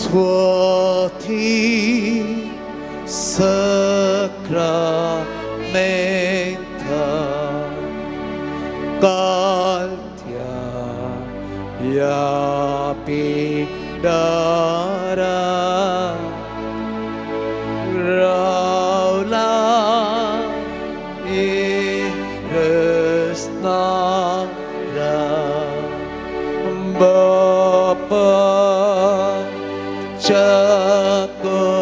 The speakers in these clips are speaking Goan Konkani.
Swati sacramenta kaltia ya pidara raula iresnara bapa chakovara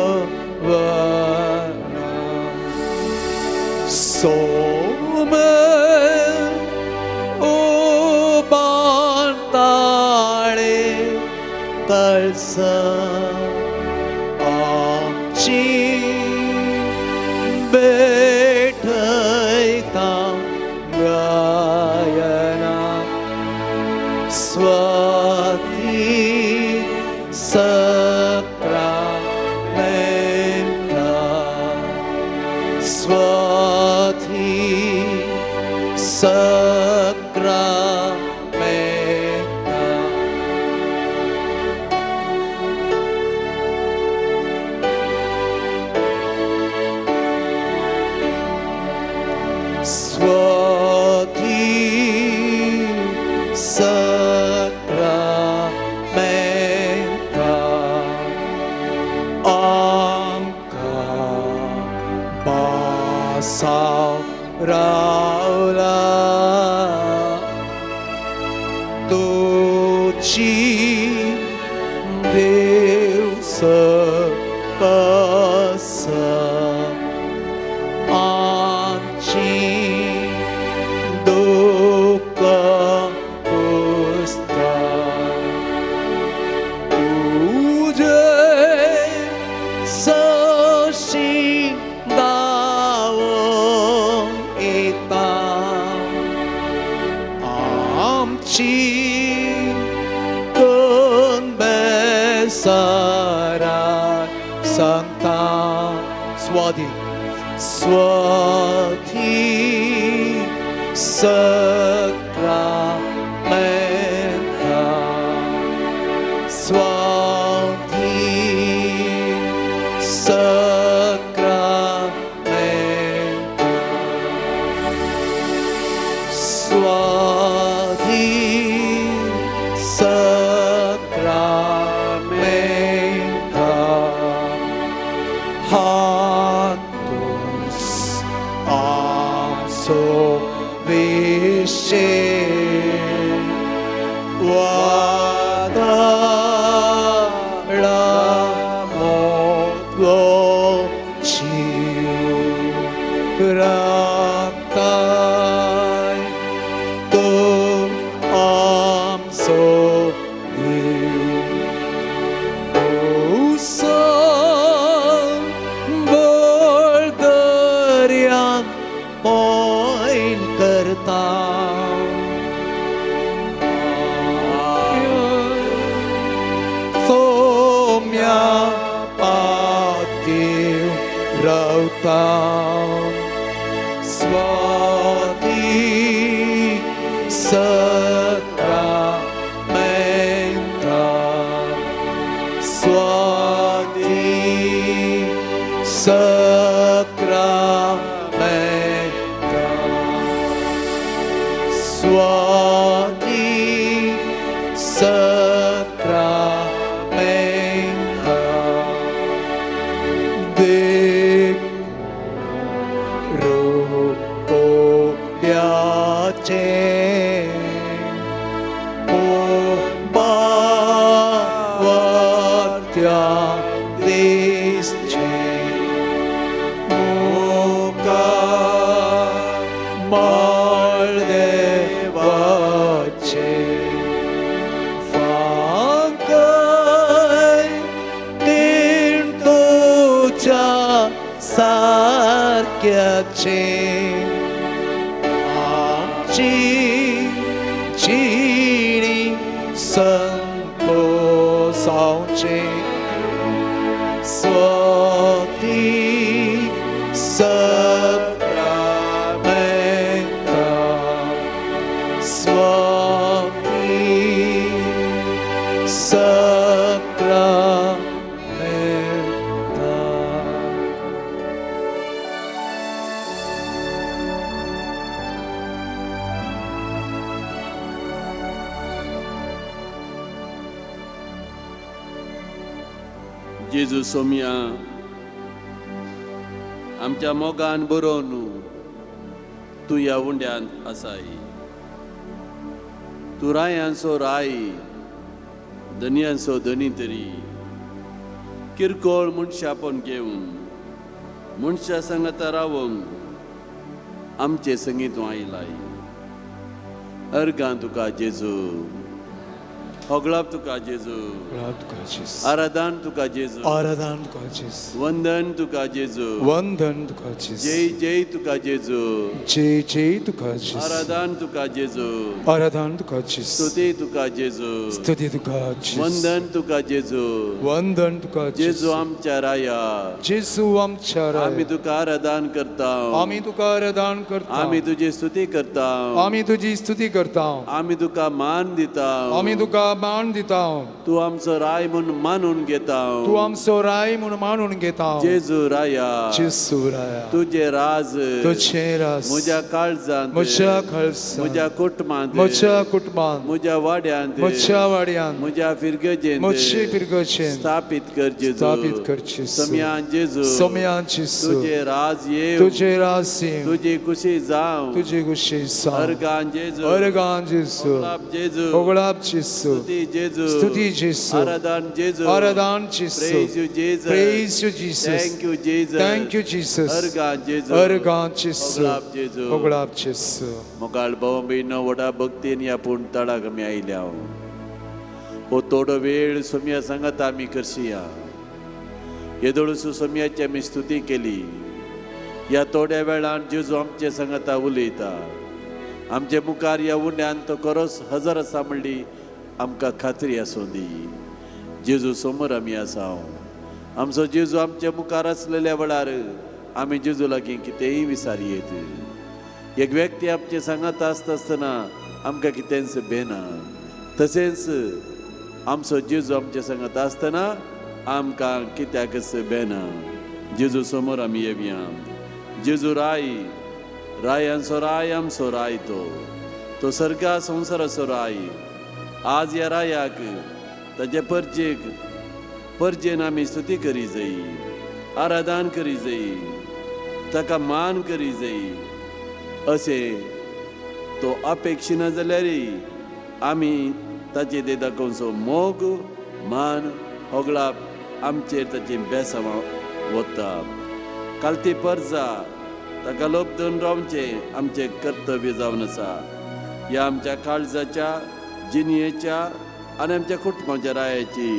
some ubantale kalsa आमची भेटयता गायना Swati sacramenta Swati sacramenta Swati sacramenta आमकां बासाव रावला तुजी देव सकस आमची दुःख पुसता तुझे सशी दावो येता आमची बेसरा सांगता स्वाधी Swati sacramenta Swati sacramenta Swati sacramenta hatus आमचो विशे वादळा मोतलो जीव राखताय तो आमचो देव उसळ दर्यान पॉयंट करता सोम्या पातीव रावता Swati sacramenta Swati sacramenta Swati sacramenta देखो बावत्या दिसचे मुका देवाचे फांकय तुझ्या सारक्याचे आमची जिणी संतोषावचे स्वती sacramenta स्वती sacramenta. जेजू सोमया, आमच्या मोगान बरोवन तूं ह्या उंड्यांत आसाय. तूं रायांचो राय, धनयांचो धनी तरी किरकोळ मनशापण घेवन मनशा सांगता रावंक आमचे संगीत तूं आयलाय. अर्गां तुका जेजू, होगळाप तुका जेजू, आराधन तुका जेजू, आराधन तुका जेजू, वंदन तुका जेजू, वंदन तुका जेजू, जय जय तुका जेजू, जय जय तुका जेजू, आराधन तुका जेजू, आराधन तुका जेजू, स्तुती तुका जेजू, स्तुती तुका जेजू, वंदन तुका जेजू, वंदन तुका जेजू आमच्या राया, जेजू आमच्या राया, आमी तुका आराधन करता, आमी तुका आराधन करता, आमी तुजी स्तुती करता, आमी तुजी स्तुती करता, आमी तुका मान दिता, आमी तुका मान दिता, तूं आमचो राय म्हूण मानून घेता, तूं आमचो राय म्हूण मानून घेता. जेजू राया, जेजू राया, तुजें राज, तुजें राज म्हज्या काळजांत, म्हज्या काळजांत, म्हज्या कुटुंबांत, म्हज्या कुटुंबांत, म्हज्या वाड्यांत, म्हज्या वाड्यांत, म्हज्या फिरगजेंत, म्हजे फिरगजेंत स्थापीत कर जेजू, स्थापीत कर जेजू. सम्यान जेजू, सम्यान जेजू, तुजें राज येवं, तुजें राज येवं, तुजी खुशी जावं, तुजी खुशी जावं. अर्गान जेजू, अर्गान जेजू, होगळाप जेजू, होगळाप जेजू, स्तुती जेजू, स्तुती जेजू, आराधन जेजू, आराधन जेजू. Praise you Jesus, Praise you Jesus, Thank you Jesus, Thank you Jesus. Organ जेजू, अर्गान जेजू, होगळाप जेजू, होगळाप जेजू. मोगाळ भाव भयणो व्हडा भक्तीन ह्या पूण तळाक आमी आयल्या. हो थोडो वेळ सोमया सांगात आमी करशिया. येदोळसू सोमयाची आमी स्तुती केली. ह्या थोड्या वेळान जेजू आमचे सांगाता उलयता. आमचे मुखार ह्या उंड्यान तो खरोच हजर आसा म्हणली आमकां खात्री आसूं दी. जेजू समोर आमी आसा. आमचो जेजू आमच्या मुखार आसलेल्या वेळार आमी जेजू लागीं कितेंय विसारयेत. एक व्यक्ती आमचे सांगात आसता आसतना आमकां कितेंच बेना, तशेंच आमचो जेजू आमचे सांगात आसतना आमकां कित्याकच बेना. जेजू समोर आमी येवया. जेजू राय, रायांचो राय, आमचो राय तो, तो सर्गा संवसाराचो राय. आज ह्या रायाक ताजे परजेक परजेन आमी स्तुती करी जाय, आराधन करी जाय, ताका मान करी जाय. अशें तो अपेक्षिना जाल्यार आमी ताचे ते दाखोवचो मोग, मान, होगळाप आमचेर ताचें बेसांव वता. कालती परजा ताका लोप धरून रावचें आमचें कर्तव्य जावन आसा. ह्या आमच्या काळजाच्या, जिणयेच्या आनी आमच्या कुटुंबाच्या रायाची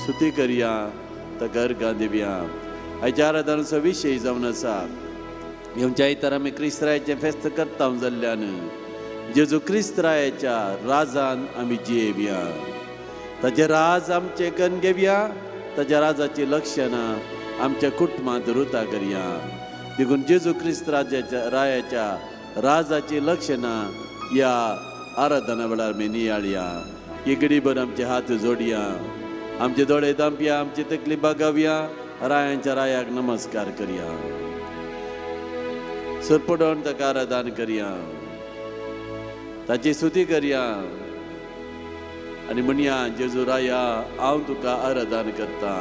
स्तुती करया, ताका अर्गां दिवया. आयच्या आराधनाचो विशय जावन आसा, येवच्या आयतार आमी क्रिस्त रायाचें फेस्त करता जाल्ल्यान जेजू क्रिस्त रायाच्या राजान आमी जियेवया. ताचें राज आमचें करून घेवया, ताच्या राजाचीं लक्षणां आमच्या कुटुंबांत रुता करया. देखून जेजू क्रिस्त राजाच्या रायाच्या राजाचीं लक्षणां ह्या आराधना वेळार आमी नियाळया. इगडीभर आमचे हात जोडया, आमचे दोळे दांपया, आमची तकली बागावया, रायांच्या रायाक नमस्कार करया, सरपडोवन ताका आराधन करया, ताची स्तुती करया आनी म्हणया, जेजू राया हांव तुका आराधन करता.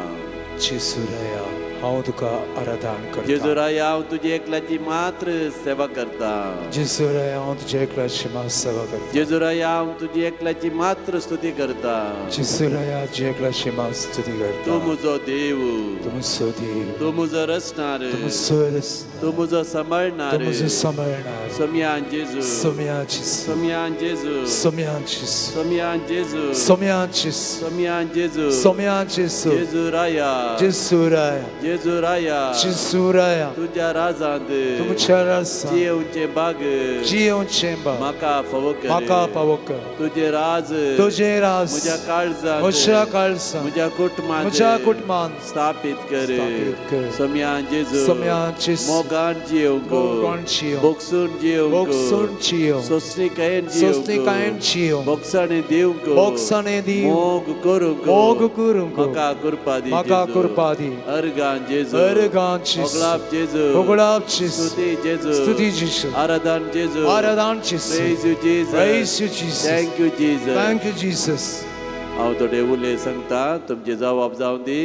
जेजू राया हांव तुका आराधन करता. जेजू राया हांव तुजी एकल्याची मात्र सेवा करता. जेजू राया हांव तुजी एकल्याची मात्र सेवा करता. जेजू राया हांव तुजी एकल्याची मात्र स्तुती करता. जेजू राया तुजी एकल्याची मात्र स्तुती करता. तूं म्हजो देव, तूं म्हजो देव, तूं म्हजो रचणार, तूं म्हजो रचणार, तूं म्हजो सांबाळणार, तूं म्हजो सांबाळणार. सोमयान जेजू, सोमयान जेजू, सोमयान जेजू, सोमयान जेजू, सोमयान जेजू, सोमयान जेजू, सोमयान जेजू, सोमयान जेजू. जेजू राया, जेजू राया, जेजू राया, जेजू राया, तुज्या राजांत, तुमच्या राजांत जियेवचें बाग, जियेवचें बाग म्हाका फावो कर, म्हाका फावो कर. तुजें राज, तुजें राज म्हज्या काळजांत, म्हज्या काळजांत, म्हज्या कुटुंबांत, म्हज्या कुटुंबांत स्थापीत कर. सोमयान जेजू, सोमयान जेजू, मोगान जियेवंक, मोगान जियेवंक, बोगसून जियेवंक, बोगसून जियेवंक, सोंसणीकायेन जियेवंक, सोंसणीकायेन जियेवंक, बोगसाणें दिवंक, बोगसाणें दिवंक, मोग करूंक, मोग करूंक, म्हाका कृपा दी, म्हाका कृपा दी. अर्गान जेजू, अर्गान जेजू, होगळाप जेजू, होगळाप जेजू, स्तुती जेजू, स्तुती जेजू, आराधन जेजू, आराधन जेजू. Praise you Jesus, Praise you Jesus, Thank you Jesus, Thank you Jesus. हांव थोडे उलय सांगता, तुमचे जबाब जावन दी.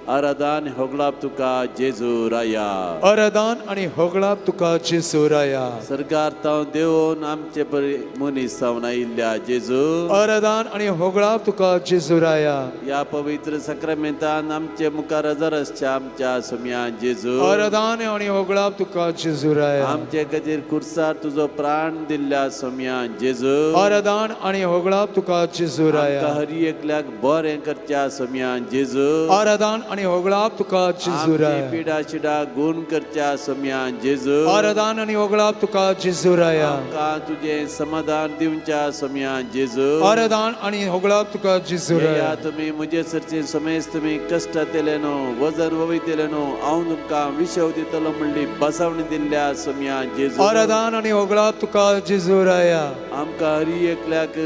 आराधन होगळाप तुका जेजू राया. आराधन आनी होगळाप तुका जेजू राया. सरकार ताव देवून आमचे परी मनीस जावन आयिल्ल्या जेजू. आराधन आनी होगळाप तुका जेजू राया. ह्या पवित्र सक्रामेंतान आमचे मुखार हजर आसच्या आमच्या सोम्या जेजू. आराधन आनी होगळाप तुका जेजू राया. आमचे खातीर कुर्सार तुजो प्राण दिल्ल्या सोम्या जेजू. आराधन आनी होगळाप तुका जेजू राया. आमकां हर एकल्याक बरें करच्या सोम्या जेजू. आराधन आनी होगळाप तुका जेजू राया. पिडा शिडा गुण करच्या सोम्या जेजू. आराधन आनी होगळाप तुका जेजू राया. आमकां तुजें समाधान दिवच्या सोम्या जेजू. आराधन आनी होगळाप तुका जेजू राया. तुमी म्हजे सरचे समेज तुमी कश्टांतले न्हू वजन वयतले न्हू हांव तुमकां विशव दितलो म्हणली बसावणी दिल्ल्या सोम्या जेजू. आराधन आनी होगळाप तुका जेजू राया. आमकां हर एकल्याक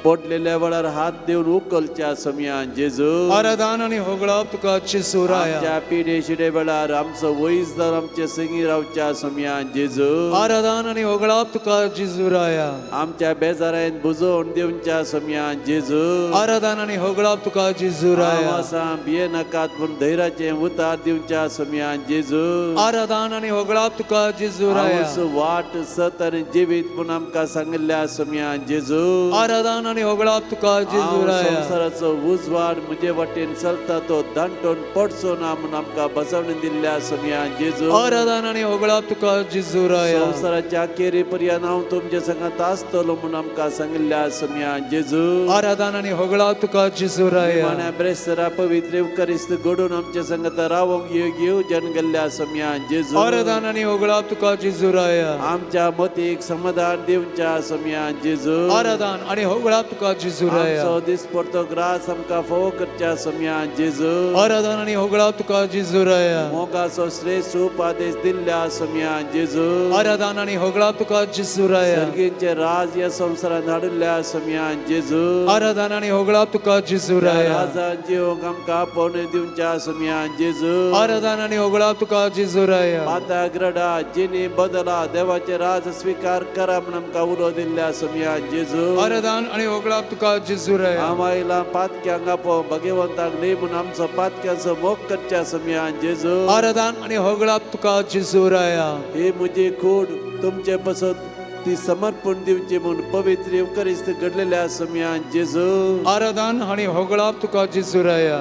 पडलेल्या वेळार हात देवन उखलच्या सोम्या जेजू. आराधन आनी होगळाप तुका जेजू राया. आमच्या पिडे शिडे वेळार आमचो वयस जावन आमचे संगी रावच्या सोम्या जेजू. आराधन आनी होगळाप तुका जेजू राया. आमच्या बेजारान बुजोवन दिवच्या सोम्या जेजू. आराधन आनी होगळाप तुका जेजू राया. आसा भिये नाकात पूण धैर्याचें उतार दिवच्या सोम्या जेजू. आराधन आनी होगळाप तुका जेजू राया. वाट सत आनी जिवीत म्हूण आमकां सांगिल्ल्या सोम्या जेजू. आराधन आनी होगळाप तुका जेजू राया. संवसाराचो उजवाड म्हजे वाटेन चलता तो दांटोन पडचो ना म्हूण आमकां बसवणी दिल्ल्या सोम्या जेजू. आराधन आनी होगळाप तुका जेजू राया. संवसाराच्या अखेरी पर्यंत हांव तुमचे संगात आसतलो म्हूण आमकां सांगिल्ल्या सोम्या जेजू. आराधन आनी होगळाप तुका जेजू राया. ब्रेस्तरा पवित्र येवकारिस्त घडून आमच्या संगात रावंक येवजन गेल्ल्या सोम्या जेजू. आराधन आनी होगळाप तुका जेजू राया. आमच्या मतीक समाधान दिवच्या सोम्या जेजू. आराधन आनी होगळाप तुका जेजू राया. आमचो दिसपडतो ग्रास आमकां फोव करच्या सोम्या जेजू. आराधन आनी होगळाप तुका जेजू राया. मोगाचो श्रेश्ठ उपादेश दिल्ल्या सोम्या जेजू. आराधन आनी होगळाप तुका जेजू राया. सर्गींचे राज ह्या संवसारांत हाडिल्ल्या सोम्या जेजू. आराधन आनी होगळाप तुका जेजू राया. राजान जिवंक आमकां आपोवणें दिवच्या सोम्या जेजू. आराधन आनी होगळाप तुका जेजू राया. माता ग्रडा जिनी बदला देवाचे राज स्विकार करा म्हूण आमकां उलो दिल्ल्या सोम्या जेजू. आराधन आनी होगळाप तुका जेजू राया. आमायला पातक्यांक आपोव भगवंताक न्ही म्हूण आमचो पातक्यांचो मोग करच्या सोम्या जेजू. आराधन आनी होगळाप तुका जेजू राया. ही म्हजी कूड तुमचे पसत ती समर्पण दिवची म्हूण पवित्र येवकारिस्त घडलेल्या सोम्या जेजू. आराधन आनी होगळाप तुका जेजू राया.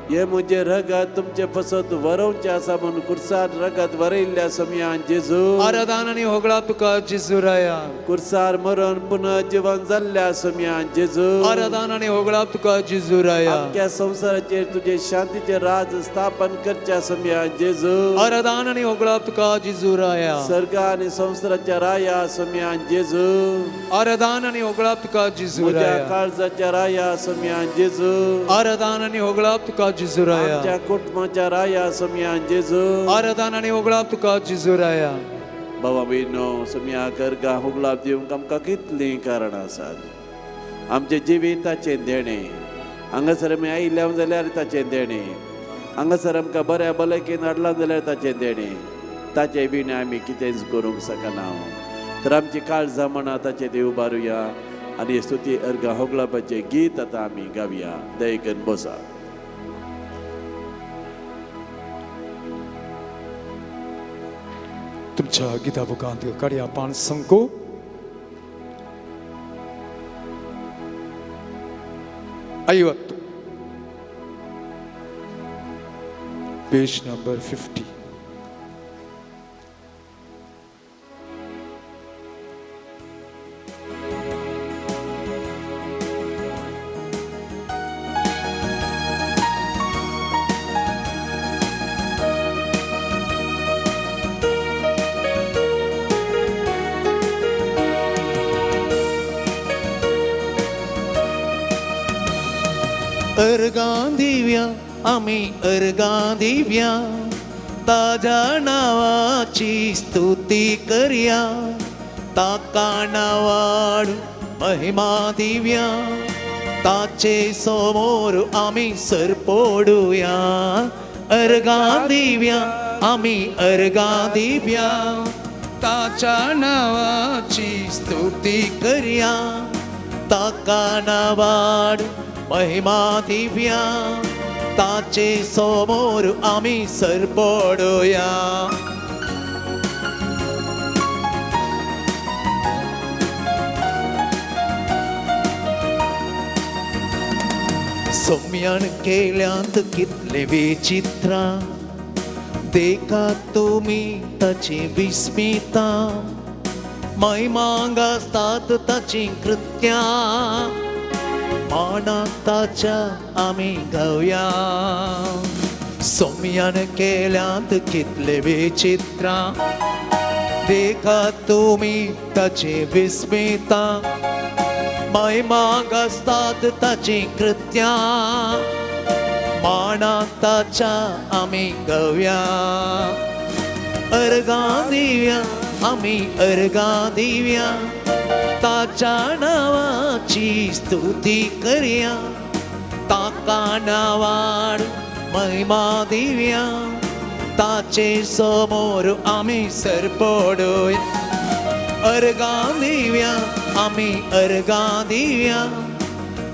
हे म्हजें रगत तुमचे पसत वरोवचें आसा म्हूण कुर्सार रगत वरयल्ल्या सोम्या जेजू. आराधन आनी होगळाप तुका जेजू राया. कुर्सार मरण पुनः जिवन जाल्ल्या सोम्या जेजू. आराधन आनी होगळाप तुका जेजू राया. आमच्या संवसाराचेर तुजे शांतीचे राज स्थापन करच्या सोम्या जेजू. आराधन आनी होगळाप तुका जेजू राया. सर्ग आनी संवसाराच्या राया सोम्या जेजू. आराधन आनी होगळाप तुका जेजू राया. म्हज्या काळजाच्या राया सोम्या जेजू. आराधन आनी होगळाप तुका जेजू राया. आमच्या कुटुंबाच्या राया सोम्या जेजू. आराधन आनी होगळाप तुका जेजू राया. बाबा भयणो सोम्या गर्गा होगळाप दिवंक आमकां कितलीं कारणां आसात. आमचें जिवीत ताचें देणें. हांगासर आमी आयिल्ल्या जाल्यार ताचें देणें. हांगासर आमकां बऱ्या भलायकेन हाडलां जाल्यार ताचें देणें. ताचे विणें आमी कितेंच करूंक शकना. तर आमची काळजां मनां ताचें देव उबारुया आनी स्तुती अर्घा होगळापाचें गीत आतां आमी गावया. दयेकन बसा. तुमच्या गीता बुकांत काडया पान संको 50, पेज नंबर 50. अर्गां दिव्या आमी अर्गां दिव्या ताज्या नांवाची स्तुती करया. ताका नांवाड महिमा दिव्या ताचे समोर आमी सरपोडुया. अर्गां दिव्या आमी अर्गां दिव्या ताच्या नांवाची स्तुती करया. ताका नांवाड महिमा दिव्या ताचे समोर आमी सरपडोया. सोम्यान केल्यांत कितले विचित्रां, देखा तुमी ताची विस्मिता, महिमांग आसतात ताची कृत्यां, मानाक ताच्या आमी गावया. सोम्यान केल्यांत कितले विचित्रां, देखा तुमी ताची विस्मिता, महिमांग आसतात ताची कृत्यां, मानाक ताच्या आमी गावया. अर्गां दिव्या आमी अर्गां दिव्या, ताच्या नांवाची स्तुती करया, ताका नांवान महिमा दिव्या, ताचे समोर आमी सरपडोया. अर्गां दिव्या आमी अर्गां दिव्या,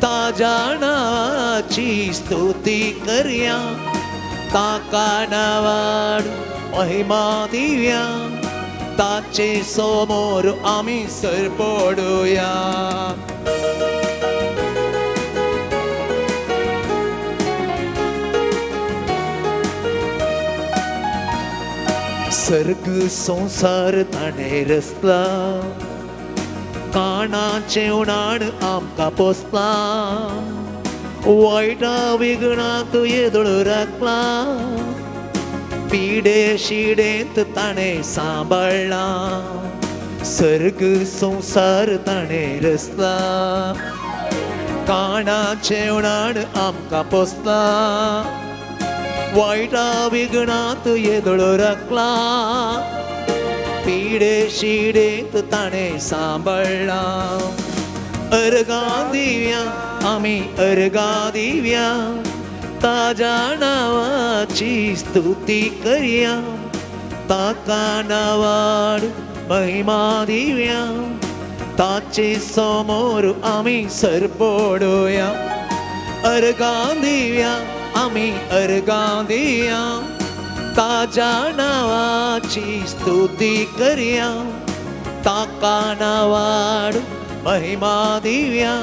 ताज्या नांवाची स्तुती करया, ताका नांवान महिमा दिव्या, ताचे समोर आमी सरपडोया. सर्ग संवसार ताणें रचला, काणाचें उणाण आमकां पोसला, वायटा विघ्नाक येदोळ राखला, पिडे शिडेंत ताणें सांबाळ्ळा. सर्ग संवसार ताणें रचला, काणाचें उणाण आमकां पोसला, वायटा विघ्नांत येदोळ राखला, पिडे शिडेंत ताणें सांबाळ्ळा. अर्गां दिव्या आमी अर्गां दिव्या, ताज्या नांवाची स्तुती करया, ताका नांवान महिमा दिव्या, ताचे समोर आमी सरपडोया. अर्गां दिव्या आमी अर्गां दिव्या, ताज्या नांवाची स्तुती करया, ताका नांवान महिमा दिव्या,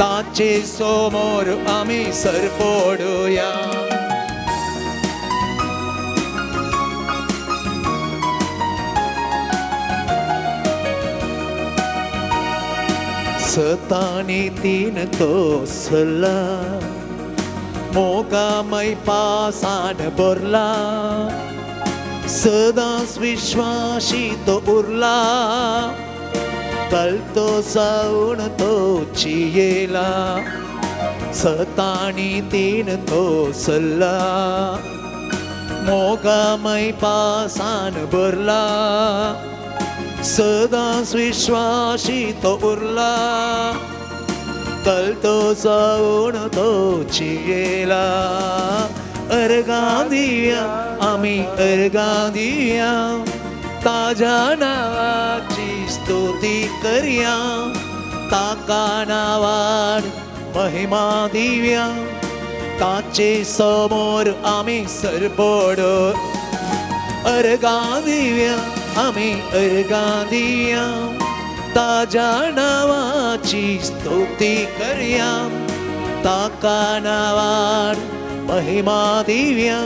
ताचे समोर आमी सरपडोया. सतानी तीन तो सल्ला, मोगामय पासान भरला, सदांच विश्वाशी तो उरला, कल तो जावन तो चियेला. सतानी तीन तो सल्ला, मोगामय पासान भरला, सदांच विश्वाशी तो उरला, कल तो जावन तो चियेला. अर्गां दिव्या आमी अर्गां दिव्या, ताज्या नांवाची स्तुती करया, ताका नांवान महिमा दिव्या, ताचे समोर आमी सरपडो. अर्गां दिव्या आमी अर्गां दिव्या, ताज्या नांवाची स्तुती करया, ताका नांवान महिमा दिव्या,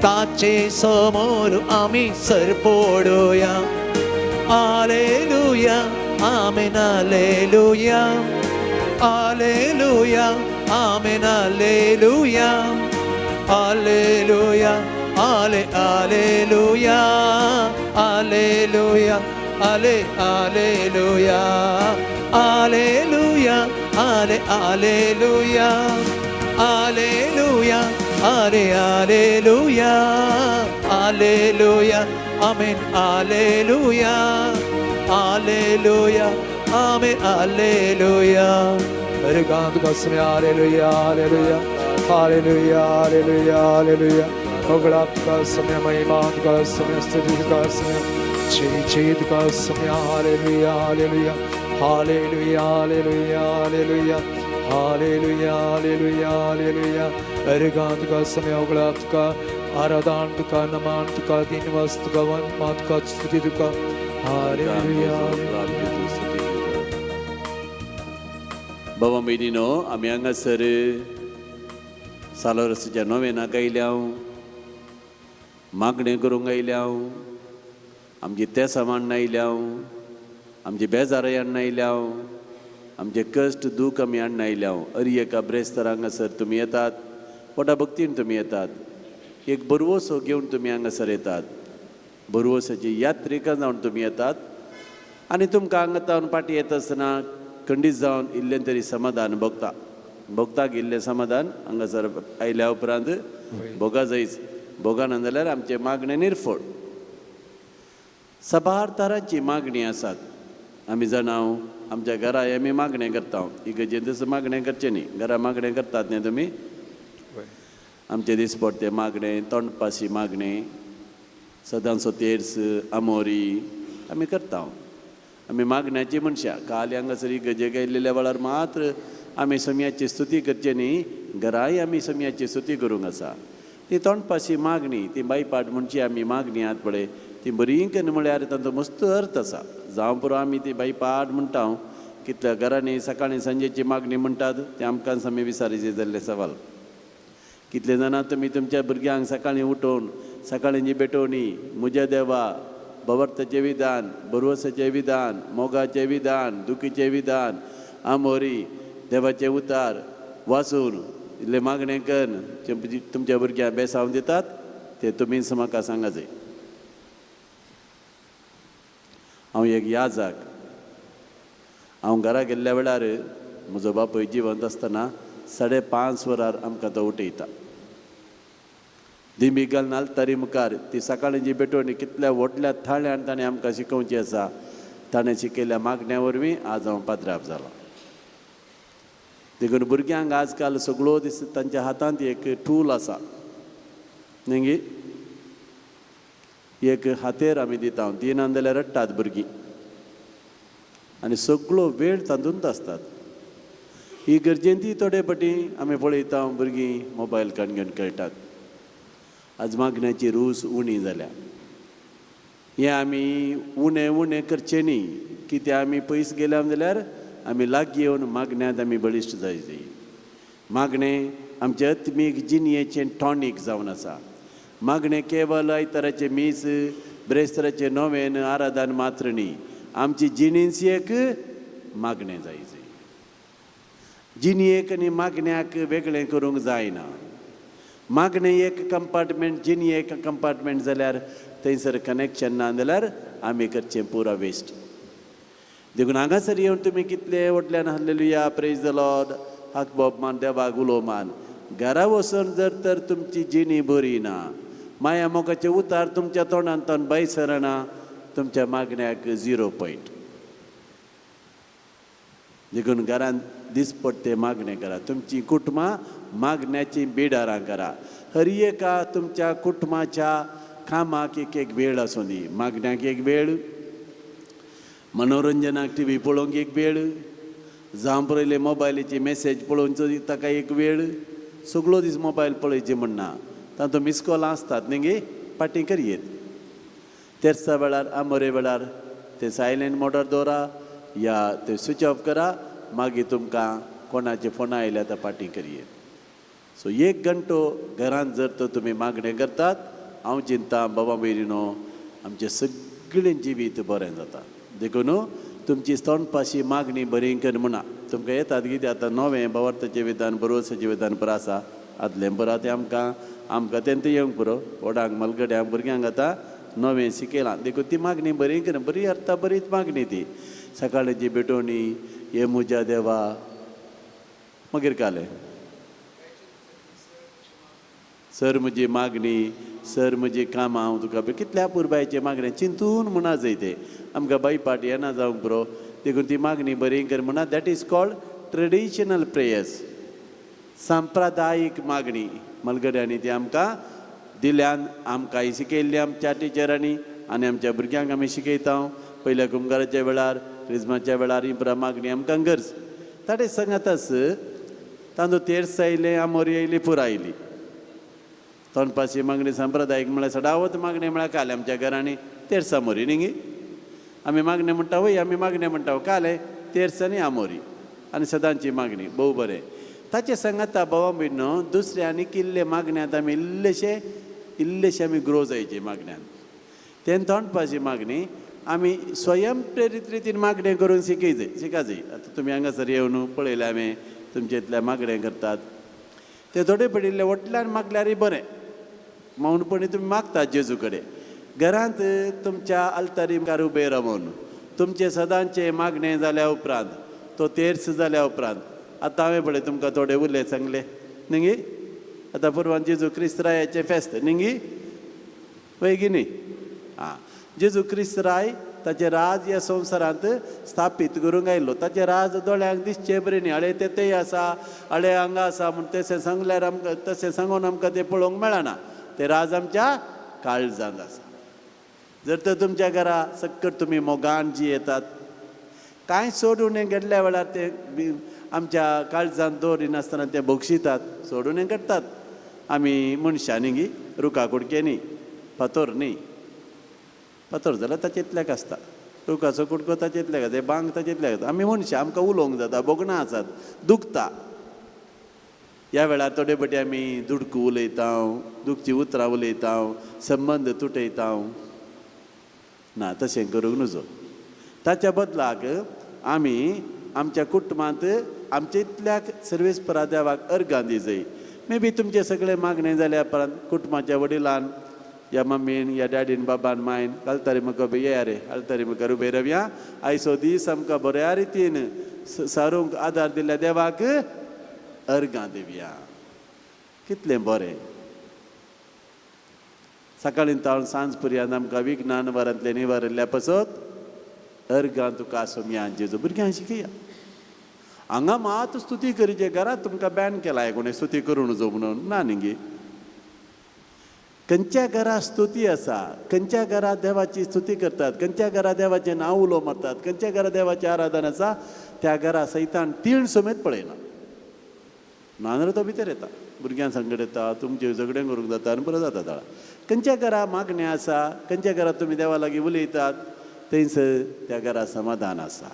ताचे समोर आमी सरपडोया. आलेलुया आमेन आलेलुया, आलेलुया आमेन आलेलुया, आलेलुया आले आलेलुया, आलेलुया आले आलेलुया, आलेलुया आले आलेलुया, आलेलुया आले आलेलुया, आलेलुया आमेन आलेलुया, आलेलुया आमेन आलेलुया. अर्गां तुका समय, hallelujah hallelujah hallelujah hallelujah hallelujah. होगळा तुका समय, महिमा तुका समय, स्तुती तुका समय, जय जय तुका समय. Hallelujah hallelujah hallelujah hallelujah hallelujah hallelujah hallelujah hallelujah. अरगां तुका समय उगळा तुका आराधन तुका नमान तुका दिनवास तुका वंदना तुका स्तुती तुका. हालेलुया. बाबा भयणीनो, आमी हांगासर सालोरसाच्या नोवेनाक आयल्या, मागणें करूंक आयल्या, आमची तेसां मांडून आयल्या, आमची बेजाराय हाडून आयल्या, आमचे कश्ट दूख आमी हाडून आयल्या. अरी एका ब्रेस्तार हांगासर तुमी येतात, व्हडा भक्तीन तुमी येतात, एक बरवसो घेवन तुमी हांगासर येतात, बरवसाची यात्रिका जावन तुमी येतात आनी तुमकां हांगा तावन फाटीं येता आसतना खंडीत जावन इल्लें तरी समाधान भोगता, भोगताक इल्लें समाधान हांगासर आयल्या उपरांत भोगा जायच. भोगाना जाल्यार आमचें मागणें निर्फळ. साबार तरांची मागणी आसात. आमी जाणां आमच्या घरा आमी मागणें करता, इगर्जेंतच मागणें करचें न्ही, घरा मागणें करतात न्ही तुमी. आमचे दिसपडते मागणें, तोंडपाशी मागणें, सदांचो तेर्स आमोरी आमी करता. आमी मागण्याची मनशां. काल हांगासर इगर्जेक आयिल्ल्या वेळार मात्र आमी सम्याची स्तुती करचे न्ही, घराय आमी सम्याची स्तुती करूंक आसा. ती तोंडपाशी मागणी, ती बायपाट म्हणची आमी मागणी आहात पळय, ती बरी कन्न म्हळ्यार तांचो मस्त अर्थ आसा. जावं पुरो आमी ती बायपाट म्हणटा, कितल्या घरांनी सकाळीं सांजेची मागणी म्हणटात तें आमकां आमी विचारीचें जाल्लें सवाल. कितले जाणां तुमी तुमच्या भुरग्यांक सकाळीं उठोवन सकाळीं जी भेटवणी, म्हज्या देवा, भवर्थाचें विधान, बरवसाचें विधान, मोगाचें विधान, दुखीचें विधान, आमोरी, देवाचें उतार वाचून इल्लें मागणें कन्न तुमच्या भुरग्यांक बेसावन दितात तें तुमीच म्हाका सांगा जाय. हांव एक याजाक, हांव घरा गेल्ल्या वेळार म्हजो बापूय जिवंत आसतना 5:30 वरार आमकां तो उठयता. दिमी घालून आल्तारी मुखार ती सकाळीं जी भेटवणी कितल्या व्हडल्या थाळ्यान ताणें आमकां शिकोवची आसा, ताणें शिकयल्ल्या मागण्या वरवीं आज हांव पाद्राप जाला. देखून भुरग्यांक आजकाल सगळो दीस तांच्या हातांत एक टूल आसा न्ही, एक हातेर आमी दिता, दिनान जाल्यार रडटात भुरगीं आनी सगळो वेळ तातूंत आसतात. ही गरजेंती थोडे पटी आमी पळयता भुरगीं मोबायल काडून घेवन खेळटात. आज मागण्याची रूच उणी जाल्या. हें आमी उणें उणें करचें न्ही, कित्याक आमी पयस गेल्या जाल्यार आमी लागीं येवन मागण्यांत आमी बळिश्ट जाय. मागणें आमचे आत्मीक जिणयेचें टॉनीक जावन आसा. मागणें केवल आयताराचें मीस, ब्रेस्ताराचें नोवेन, आराधन मात्र न्ही, आमची जिणेंच एक मागणें जाय. जिणयेक आनी मागण्याक वेगळें करूंक जायना. मागणें एक कंपार्टमेंट, जिणी एक कंपार्टमेंट जाल्यार थंयसर कनेक्शन ना जाल्यार आमी करचें पुरा वेस्ट. देखून हांगासर येवन तुमी कितले व्हडल्यान हालेलुया, प्रेज the Lord, हाक बोब मान, देवाक उलो मान, घरा वचून जर तर तुमची जिणी बरी ना, माया मोगाचे उतार तुमच्या तोंडांत भायर सरना, तुमच्या मागण्याक 0 पॉयंट. देखून घरांत दिसपट्टे मागणें करा, तुमची कुटुंबां मागण्याची बिडारां करा. हर एका तुमच्या कुटुंबाच्या कामाक एक एक वेळ आसूं दी, मागण्याक एक वेळ, मनोरंजनाक टी व्ही पळोवंक एक वेळ, जावं पळयले मोबायलाची मॅसेज पळोवचो ताका एक वेळ. सगळो दीस मोबायल पळयचे म्हणना, तातूंत मिसकॉलां आसतात न्ही गे, फाटीं करयेत. तेर्सा वेळार आमोरे वेळार ते सायलेंट मोडार दवरा या ते स्विच ऑफ करा, मागीर तुमकां कोणाचे फोनां आयल्यार ते फाटीं करयेत. सो एक घंटो घरांत जर तर तुमी मागणें करतात, हांव चिंता बाबा भयणीनो आमचें सगळें जिवीत बरें जाता. देखून तुमची तोंडपाशी मागणी बरी कर म्हणा. तुमकां येतात कितें आतां नवें भावार्थाचें विधान, बरोवसाचें विधान पुरो आसा, आदलें पुरो तें आमकां आमकां तें येवंक पुरो, व्हडांक मलगड्यांक भुरग्यांक आतां नवें शिकयलां. देखून ती मागणी बरी कर, बरी अर्था बरीच मागणी ती. सकाळची भेटवणी, हे म्हज्या देवा, मागीर कालें सर म्हजी मागणी, सर म्हजी कामां, हांव तुका कितल्या पुरबायचें मागणें चिंतून म्हणा जाय तें आमकां बायपाट येना जावंक पुरो. देखून ती मागणी बरी कर म्हणा. That is called traditional prayers, सांप्रदायीक मागणी. मलगड्यांनी ती आमकां दिल्यान, आमकां शिकयल्ली आमच्या टिचरांनी आनी आमच्या भुरग्यांक आमी शिकयता. पयल्या कुमगाराच्या वेळार, क्रिजमाच्या वेळार ही पुरा मागणी आमकां गरज. ताणें सांगाताच तांदूळ तेर्स आयलें, आमोरी आयली, पुरा आयली. तोंडपाशी मागणी संप्रदायीक म्हळ्यार सदावत मागणें म्हळ्यार कालें आमच्या घरांनी तेर्स आमोरी न्ही गी. आमी मागणें म्हणटा वय, आमी मागणें म्हणटा कालें तेर्स आनी आमोरी आनी सदांची मागणी. भोव बरें. ताचे सांगाता भावा भयणो दुसऱ्या आनी किल्ले मागण्यांत आमी इल्लेशे इल्लेशे आमी ग्रो जायचे मागण्यांत. तें तोंडपाची मागणी आमी स्वयं प्रेरीत रितीन मागणें करून शिकय जाय, शिका जाय. आतां तुमी हांगासर येवन पळयलें हांवें तुमचे इतल्या मागणें करतात ते थोडे पडिल्ले व्हडल्यान मागल्यारय बरें. मौनपणी तुमी मागतात जेजू कडेन. घरांत तुमच्या आल्तारी मुखार उबे रावन तुमचें सदांचें मागणें जाल्या उपरांत, तो तेर्स जाल्या उपरांत, आतां हांवें पळय तुमकां थोडे उलय सांगले न्ही गी. आतां पुरवान जेजू क्रिस्त रायाचें फेस्त न्ही गी, वय गी न्ही? आं, जेजू क्रिस्त राय ताचें राज ह्या संवसारांत स्थापीत करूंक आयलो. ताचें राज दोळ्यांक दिसचें बरें न्ही. अळे ते थंय आसा, अळे हांगा आसा म्हूण तशें सांगल्यार आमकां, तशें सांगून आमकां तें पळोवंक मेळना. तें राज आमच्या काळजांत आसा. जर तर तुमच्या घरा सक्कट तुमी मोगान जियेतात, कांय सोडून घडल्या वेळार ते आमच्या काळजांत दवरिनासतना ते भोगशितात, सोडून घडटात. आमी मनशां न्ही गी, रुखा कुडके न्ही, फातोर न्ही. फातोर जाल्यार ताचे इतल्याक आसता, रुखाचो कुडको ताचे इतल्याक आसता, बांग ताचे इतल्याक आसता. आमी मनशां, आमकां उलोवंक जाता, भोगणां आसात, दुखता. ह्या वेळार थोडे फावटी आमी दुडकू उलयता, दुखची उतरां उलयता, संबंद तुटयता. ना, तशें करूंक नजो. ताच्या बदलाक आमी आमच्या कुटुंबांत आमच्या इतल्याक सर्वीस परादेवाक अर्गां दी जाय. मे बी तुमचें सगळें मागणें जाल्या उपरांत कुटुंबाच्या वडिलान या मम्मीन या डॅडीन बाबान मायन आल्तारी मुखार येया रे, आल्तारी मुखार उबे रावया. आयचो दीस आमकां बऱ्या रितीन सारूंक आदार दिल्ल्या देवाक अर्गां दिवया. कितलें बरें. सकाळीं तावन सांज पर्यंत आमकां विघ्नान वरांतलें निवारिल्ल्या पासत अर्गां तुका सोमया जेजू. भुरग्यांक शिकया. हांगा मात स्तुती करीचे, घरांत तुमकां बॅन केला कोणें स्तुती करूं नजो म्हणून? ना न्ही गे. खंयच्या घरा स्तुती आसा, खंयच्या घरा देवाची स्तुती करतात, खंयच्या घरा देवाचें नांव उलो मारतात, खंयच्या घरा देवाचें आराधन आसा, त्या घरा सैतान तीण समेत पळयना. नाजाल्यार तो भितर येता, भुरग्यां संगट येता, तुमचें झगडें करूंक जाता आनी बरो जाता ताळा. खंयच्या घरा मागणें आसा, खंयच्या घरा तुमी देवा लागीं उलयतात, थंयसर त्या घरा समाधान आसा.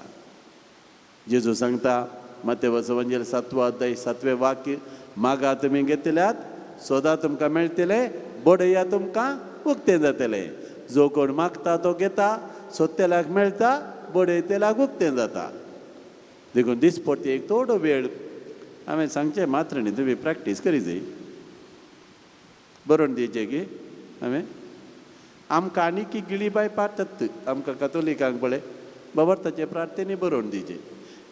जेजू सांगता मातेवाचो वंजेल सातवो अध्याय सातवें वाक्य, मागा तुमी घेतल्यात, सोदा तुमकां मेळटलें, बडया तुमकां उक्तें जातलें. जो कोण मागता तो घेता, सोदतेल्याक मेळटा, बडयतेल्याक उक्तें जाता. देखून दिसपट्टी एक थोडो वेळ हांवें सांगचें मात्र न्ही, तुमी प्रॅक्टीस करी जाय. बरोवन दिवचें की हांवें आमकां आनी की गिळीबाय पारतात आमकां कातोलिकांक पळय बाबा ताचे प्रार्थनेय बरोवन दिवचें,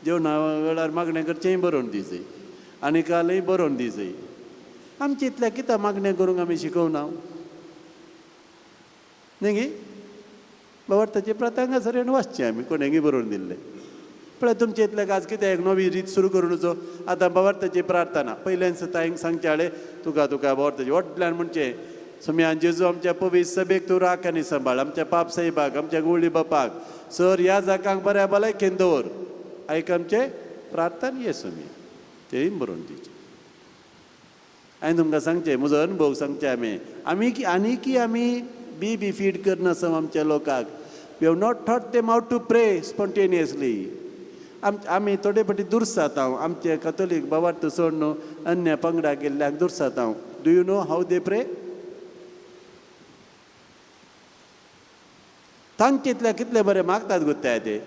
जेवणा वेळार मागणें करचेंय बरोवन दिवचें आनी कालय बरोवन दिवचें. आमचे इतल्या कित्याक मागणें करूंक आमी शिकोवना न्ही गी? बाबा ताचे प्रार्थना हांगासर येवन वाचचें आमी कोणेंगी बरोवन दिल्लें पळय. तुमचे इतल्याक आज कितें एक नवी रीत सुरू करून आतां बाबार्थाची प्रार्थना पयल्यान ताईंक सांगचें हाडे तुका तुका बाबार्थाची व्हडल्यान म्हणचें, सोम्या जेजू आमच्या पवित्र सभेक तूं राख आनी सांबाळ, आमच्या पाप साहेबाक, आमच्या गुळी बापाक, सर ह्या जाकांक बऱ्या भलायकेन दवर, आयक आमचे प्रार्थना ये सोमी. तेय बरोवन दिवचें. हांवें तुमकां सांगचें म्हजो अनुभव सांगचें आमी आमी की आनी की आमी बी बी फीड करनासता आमच्या लोकांक. We have not taught them how to pray spontaneously. आमी थोडे फावटी दुर्सात हांव आमचे कथोलीक बाबार्थ सोड न्हू अन्य पंगडा गेल्ल्याक दुर्सात हांव. Do you know how they pray? तांचे कितले बरें मागतात गुत्ताय ते.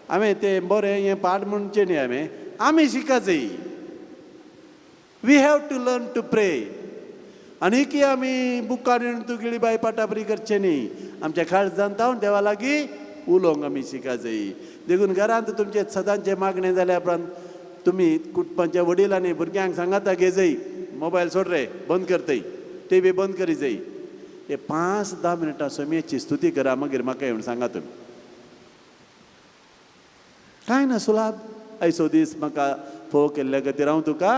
हांवें तें बरें हें पाठ म्हणचें न्ही, हांवें आमी शिका जाय. We have to learn to pray. आनी की आमी बुकार तुगेली बाय पाटापरी करचें न्ही, आमच्या काळजान जावन देवा लागीं उलोवंक आमी शिका जाय. देखून घरांत तुमचें सदांचें मागणें जाल्या उपरांत तुमी कुटुंबाच्या वडिलांनी भुरग्यांक सांगाता घे जाय, मोबायल सोड रे, बंद करतय, टी व्ही बंद करी जाय. हे 5-10 मिनटां सोमयेची स्तुती करा, मागीर म्हाका येवन सांगा तुमी. कांय ना सुलाब. आयचो दीस म्हाका फोव केल्ल्या खातीर हांव तुका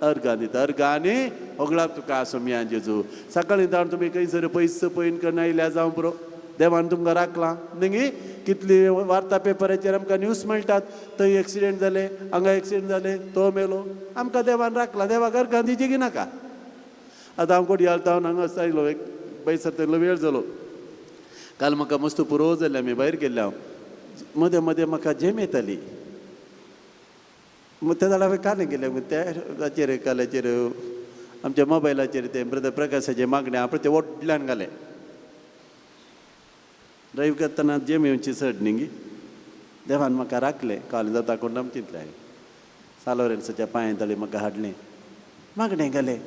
अर्गां दिता, अर्गां आनी होगळाक तुका सोमया जेजू. सकाळीं जावन तुमी खंयसर पयस पयन करून आयल्या जावं पुरो, देवान तुमकां राखलां न्ही. कितली वार्ता पेपराचेर आमकां न्यूज मेळटात, थंय एक्सिडेंट जाले, हांगा एक्सिडेंट जाले, तो मेलो. आमकां देवान राखलां, देवाक अर्गां दिवची नाका. आतां हांव कोडयाळ तावन हांगा आयलो, एक बैसर तितलो वेळ जालो. काल म्हाका मस्त पुरो जालें, आमी भायर गेल्ले. हांव मदें मदें म्हाका झेम येताली. त्या जाल्यार हांवें कालें गेलें त्या ताचेर काल्याचेर आमच्या मोबायलाचेर तें ब्रदर प्रकाशाचें मागणें आहा पळय तें व्हडल्यान घालें. ड्रायव्ह करतना झेम येवची चड न्ही. देवान म्हाका राखलें. काल जाता कोण चिंतलें हांवें, सालोरेन्साच्या पांयां तळी म्हाका हाडलें, मागणें घालें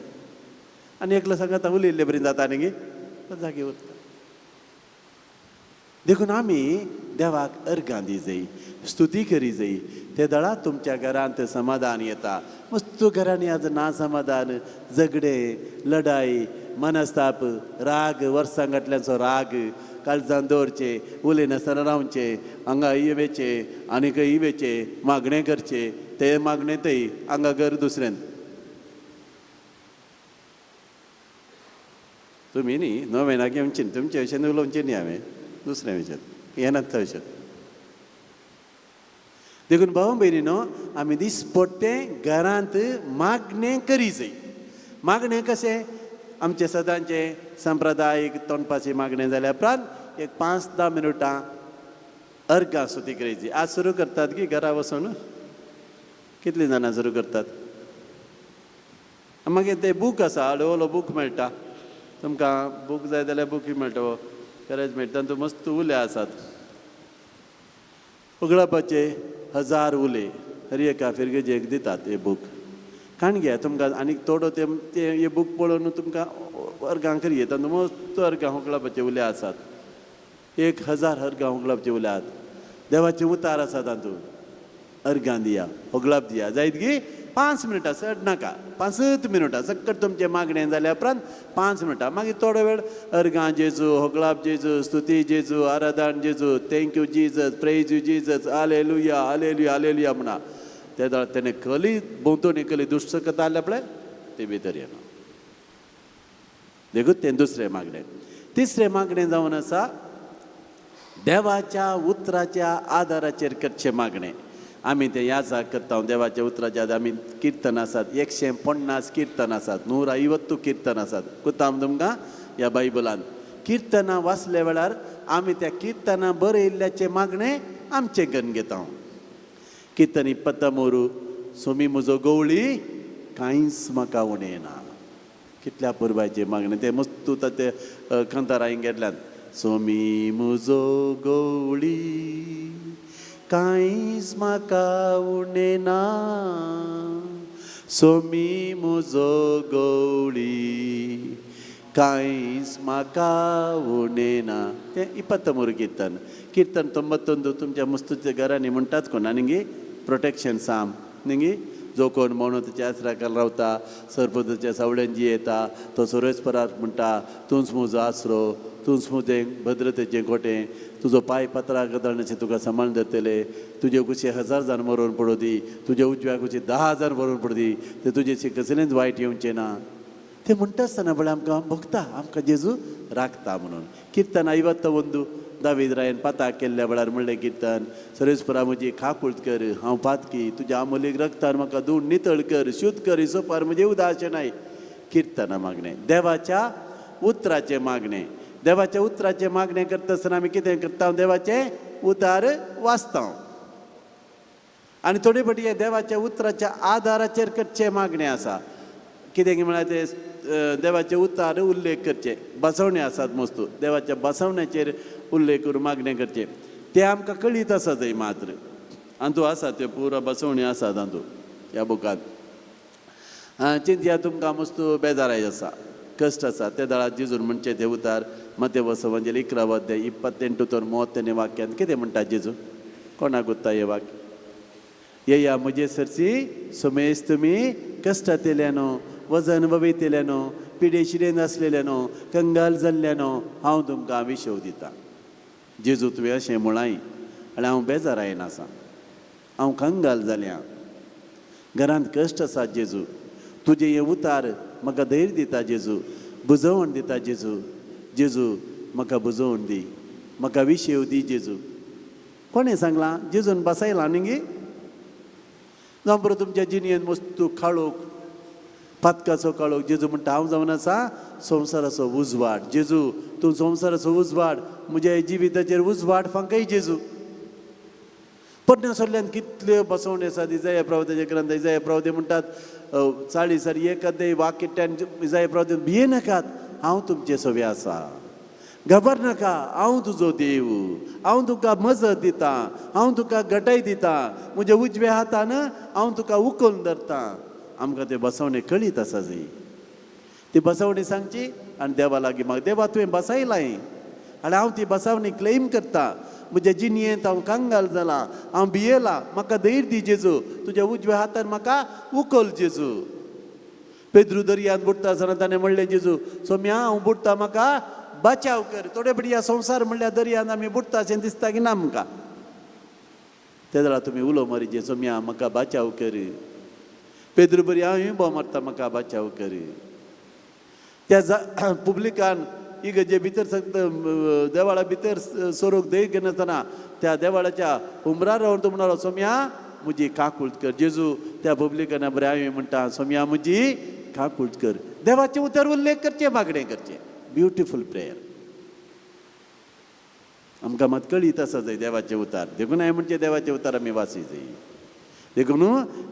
आनी एकलो सांगता उलयल्ले बरी जाता न्ही, जागे उरता. देखून आमी देवाक अर्गां दी जाय, स्तुती करी जाय. ते दळा तुमच्या घरांत समाधान येता. मस्त घरांनी आज ना समाधान, झगडे, लढाई, मनस्ताप, राग, वर्सां घातल्यांचो राग काळजान दवरचे, उलयनासतना रावचें, हांगा वेचें आनी खंय वेचें, मागणें करचें, तें मागणें थंय हांगा घर दुसऱ्यान. तुमी न्ही नवेनाक घेवची, तुमचे विशयान उलोवचें न्ही हांवें, दुसऱ्या विशयान येनात विशयान. देखून भाव भयणीनो आमी दिसपट्टें घरांत मागणें करी जाय. मागणें कशें? आमचें सदांचें संप्रदायीक तोंडपाचें मागणें जाल्या उपरांत एक 5-10 मिनटां अर्गां स्तुती करायची. आज सुरू करतात की घरा वचून कितलीं जाणां सुरू करतात? मागीर ते बूक आसा, हळू बूक मेळटा तुमकां. बूक जाय जाल्यार बुकूय मेळटलो, गरज मेळटा. तातूंत मस्त उले आसात, उगडापाचे 1000 उले हर एका फिरगेजेक दितात हे बूक. काण घेया तुमकां आनीक थोडो ते हे बूक पळोवन तुमकां अर्गां करी. तातूंत मस्त अर्गां होगळापाचे उले आसात, 1000 अर्गां होगळापाचे उले आसात. देवाचे उतार आसा तातूंत. अर्गां दिया, होगळाप दिया, जायत गी 5 मिनटां, चड नाका, 5 मिनटां सक्कट तुमचें मागणें जाल्या उपरांत 5 मिनटां. मागीर थोडो वेळ अर्गां जेजू, होगळाप जेजू, स्तुती जेजू, आराधन जेजू, thank you Jesus, praise you Jesus, hallelujah hallelujah hallelujah म्हणा. ते तेणें कली भोंवतणी कली दुश्ट कथा आसल्या पळय ते भितर येना. देखून तें दुसरें मागणें. तिसरें मागणें जावन आसा देवाच्या उतराच्या आदाराचेर करचें मागणें. आमी तें याजा करता देवाच्या उतराच्या आदार. आमी किर्तन आसात, 150 किर्तन आसात, 150 किर्तन आसात. कुताम तुमकां ह्या बायबलान किर्तनां वाचल्या वेळार आमी त्या किर्तनां बरयल्ल्याचें मागणें आमचें करून घेता. किर्तन 23, सोमी म्हजो गवळी कांयच म्हाका उणें ना. कितल्या पुरबायचें मागणें तें मस्त ते कांतारां घेतल्यात. सोमी म्हजो गवळी कांयच म्हाका उणें ना, सोमी म्हजो गवळी कांयच म्हाका उणें ना. तें 23 किर्तन. किर्तन 91 तुमच्या मस्तूच्या घरांनी म्हणटात कोण आनी प्रोटेक्शन साम न्ही. जो कोण मौनताच्या आसराकाल रावता, सरपंचाच्या सावळ्यान जियेता, तो सर्वेस्पराक म्हणटा, तूंच म्हजो आसरो, तूंच म्हजें भद्रतेचें गोटें, तुजो पांय पत्राक गदळण्याचें तुका सांबाळून धरतले, तुजे कुशी 1000 जाण मरोवन पडूं दी, तुज्या उजव्या कुशी 10,000 मरोवन पडूं दी, ते तुजेशी कसलेंच वायट येवचें ना. ते म्हणटा आसतना पळय आमकां भोगता, आमकां जेजू राखता म्हणून. किर्तन 51 दावीद रायन पाताक केल्ल्या वेळार म्हणलें किर्तन, सर्वेस्परा म्हजी खाकूळ कर, हांव पातकी, तुज्या आमोलीक रक्तान म्हाका धुवन नितळ कर, शुद्ध कर, सोपार म्हजें उदाशें नाय. किर्तनां मागणें देवाच्या उतराचें मागणें. देवाच्या उतराचें मागणें करता आसतना आमी कितें करता? देवाचें उतार वाचता आनी थोडे फावटी देवाच्या उतराच्या आदाराचेर करचें मागणें आसा. कितें म्हळ्यार ते देवाचे उतार उल्लेख करचे, बसवणे आसात मस्तू, देवाच्या बसवण्याचेर उल्लेख करून मागणें करचें. तें आमकां कळीत आसा थंय मात्र आनी आसा त्यो पुरा बसवणी आसा तातूंत ह्या बुकांत. चिंतया तुमकां मस्त बेजाराय आसा, कश्ट आसा. ते दळात जेजून म्हणचें ते उतार मते वसवंजेल 11 अध्याय 28 तर 30 वाक्यांत कितें म्हणटा जेजू? कोणाक उत्ता हें वाक्य? येया म्हजे सरशी समेज तुमी कश्टांतल्यानो, वजन वयतल्यानो, पिडे शिडेन आसलेल्यानो, कंगाल जाल्ल्यानो, हांव तुमकां विशव दिता. जेजू तुवें अशें म्हळाय आनी हांव बेजारायन आसा, हांव कंगाल जाल्या, घरांत कश्ट आसा जेजू, तुजें हें उतार म्हाका धैर्य दिता जेजू, बुजवण दिता जेजू, जेजू म्हाका बुजवण दी. म्हाका विशेव दी जेजू. कोणें सांगलां? जेजून बसयलां न्ही गे. जावं बरो तुमच्या जिणेंत वस्तू काळोख, पातकाचो काळोख. जेजू म्हणटा हांव जावन आसा संवसाराचो उजवाड. जेजू तूं संवसाराचो उजवाड, म्हज्या जिविताचेर उजवाड फांकय जेजू. परन्या कितल्यो बसवण्यो आसात. इजाया प्रवत्याचे ग्रंथ, इजाया प्रवते म्हणटात 40 एक अध्याय वाक्यान इजाया प्रवते, भिये नाकात, हांव तुमचे सवे आसा, घाबर नाका, हांव तुजो देव, हांव तुका मजत दितां, हांव तुका घटाय दितां, म्हज्या उजव्या हातान हांव तुका उखलून धरतां. आमकां ते बसवणे कळीत आसा जी. ती बसवणी सांगची आनी देवा लागीं म्हाका, देवा तुवें बसयलां आनी हांव ती बसवणी क्लेम करता. म्हज्या जिणेंत हांव कंगाल जालां, हांव भियेलां, म्हाका धैर्य दी जेजू, तुज्या उजव्या हातान म्हाका उखल जेजू. पेद्रू दर्यांत बुडटा आसतना ताणें म्हणलें, जेजू सोम्या हांव बुडटा, म्हाका बचाव कर. थोडे फावटी ह्या संवसार म्हणल्यार दर्यांत आमी बुडटा अशें दिसता की ना आमकां. ते जाल्यार तुमी उलो मारी, जेजू सोम्या म्हाका बचाव कर. पेद्रू बरी हांव बोव मारता, म्हाका बचाव कर. त्या पुब्लिकान इगर्जे भितर देवाळा भितर सोरूंक धैर्य घेनासतना त्या देवाळाच्या हुमरार रावन तो म्हणलो, सोम्या म्हजी काकूळट कर. जेजू त्या पब्लिकान बरें हांवें म्हणटा, सोम्या म्हजी काकूळट कर. देवाचें उतर उल्लेख करचें, मागणें करचें. Beautiful prayer. आमकां मात कळीत आसा जाय देवाचें उतार, देखून हांवें म्हणचें देवाचें उतार आमी वाची जाय. देखून